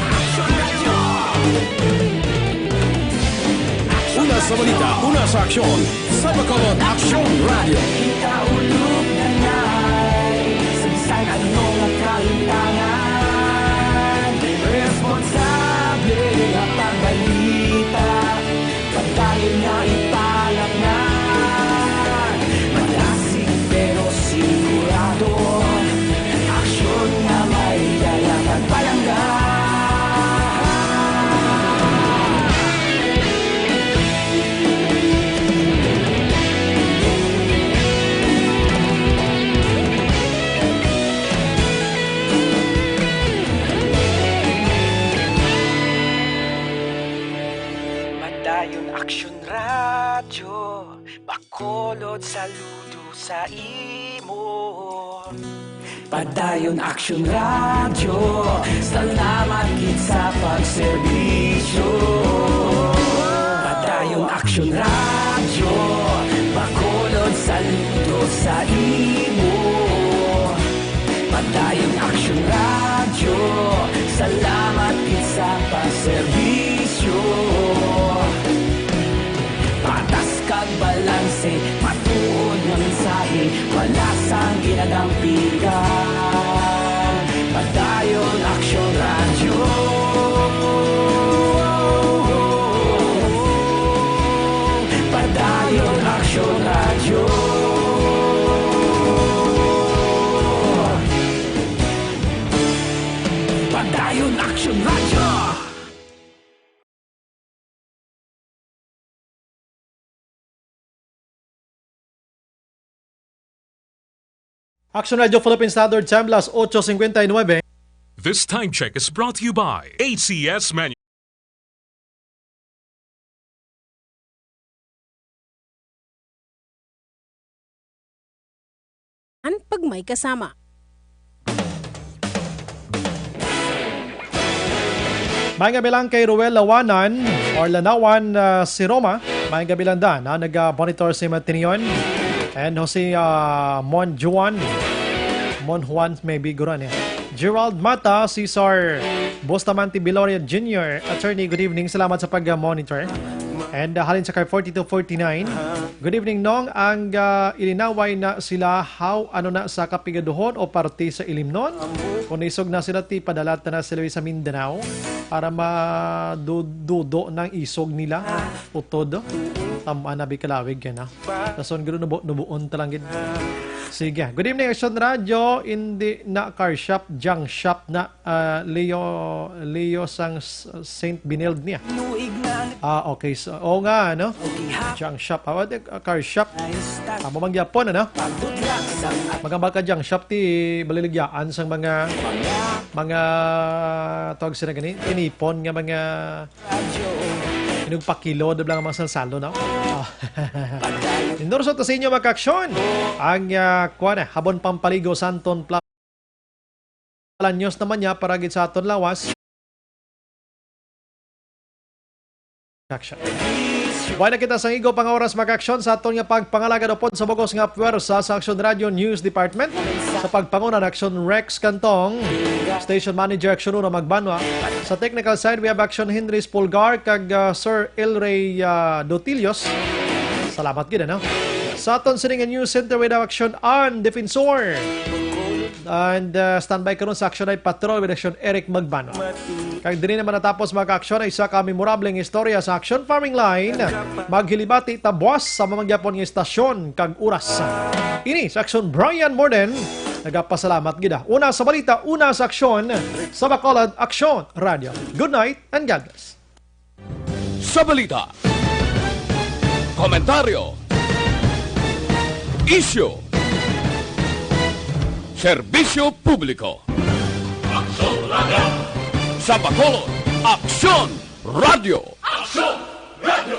Una sa balita, una sa aksyon, sa Bacolod Aksyon Radyo. Kita ulog na nay, sa bisan ano nga kalintangan, responsable nga pagbalita. Padayon nga ipalapngan, malasig pero sigurado. Aksyon nga may dala kag palangga. Padayon Aksyon Radyo, Bacolod, saludo sa imo. Padayon Aksyon Radyo, salamat gid sa pagserbisyo. Padayon Aksyon Radyo, Bacolod, saludo sa imo. Padayon Aksyon Radyo, salamat gid sa pagserbisyo. Patas kag balanse, matuod nga mensahe, wala sang ginadampigan. Padayon Aksyon Radyo. Padayon Aksyon Radyo. Padayon Aksyon Radyo. Action Radio Philippine Standard Time, las ocho cincuenta y nueve. This time check is brought to you by A C S Manu- An pag may kasama. Maayong gabi lang kay Ruel Lawanan or Lanawan, ah, si Roma. Maayong gabi lang, Dan, ha? Nag-monitor si Matinion. And Jose, ah, Mon Juan. Mon Juan, maybe, guro niya. Gerald Mata, Cesar Bustamante Viloria Junior Attorney, good evening. Salamat sa pag-monitor. And, ah, halin sa kay forty-two forty-nine. Good evening, Nong. Ang, ah, ilinaway na sila, how, ano na sa kapigaduhon o parte sa ilimnon? Kung naisog na sila, ti padala ta na sila sa Mindanao para madudo ng isog nila. Utod. Tamaan na bikalawig yan, ha. Dason gud nubo-, nubuon ta lang gid. Sige. Good evening, Action Radio. Hindi na car shop, junk shop na, ah, Leo, Leo sang S-, Saint Benilde niya. Ah, okay. So, oo nga, no? Junk shop. Ah, what the, ah, car shop. Amo man gyapon, ano? Magambal ka junk shop, ti baliligyaan sang mga, mga, tawag sila gani, tinipon nga mga, inugpakilo, da lang ang mga salsalo, no? Ah. Endorso to sa inyo, mga kaaksyon. Ang, ah, kuwan, ah, habon pampaligo, Santon Plus. News naman niya para gid sa aton lawas. Action. Buhay na kita sa igo pang oras, mga aksyon, sa aton nga pagpangalagad upod sa bugos nga puwersa sa Action Radio News Department. Sa pagpanguna ni Action Rex Cantong, Station Manager Action Uno Magbanwa. Sa technical side, we have Action Henry Spulgar kag, ah, Sir Elray, ah, Dotilios. Salamat gid, ano? Sa aton sini nga News Center, we have Action An Defensor. And, uh, standby karon sa Action Night Patrol with Action Eric Magbanwa. Kag diri naman natapos, mga kaaksyon, ay isa ka memorableng istorya sa Action Farming Line. Maghilibati ta buwas sa mamangyapon nga istasyon kag oras. Ini sa Action Brian Morden. Nagapasalamat gid, ah. Una sa balita, una sa aksyon, sa Bacolod Action Radio. Good night and God bless. Sa balita, komentaryo, isyu, serbisyo publiko. Aksyon Radio. Sa Bacolod, Aksyon Radio. Aksyon Radio.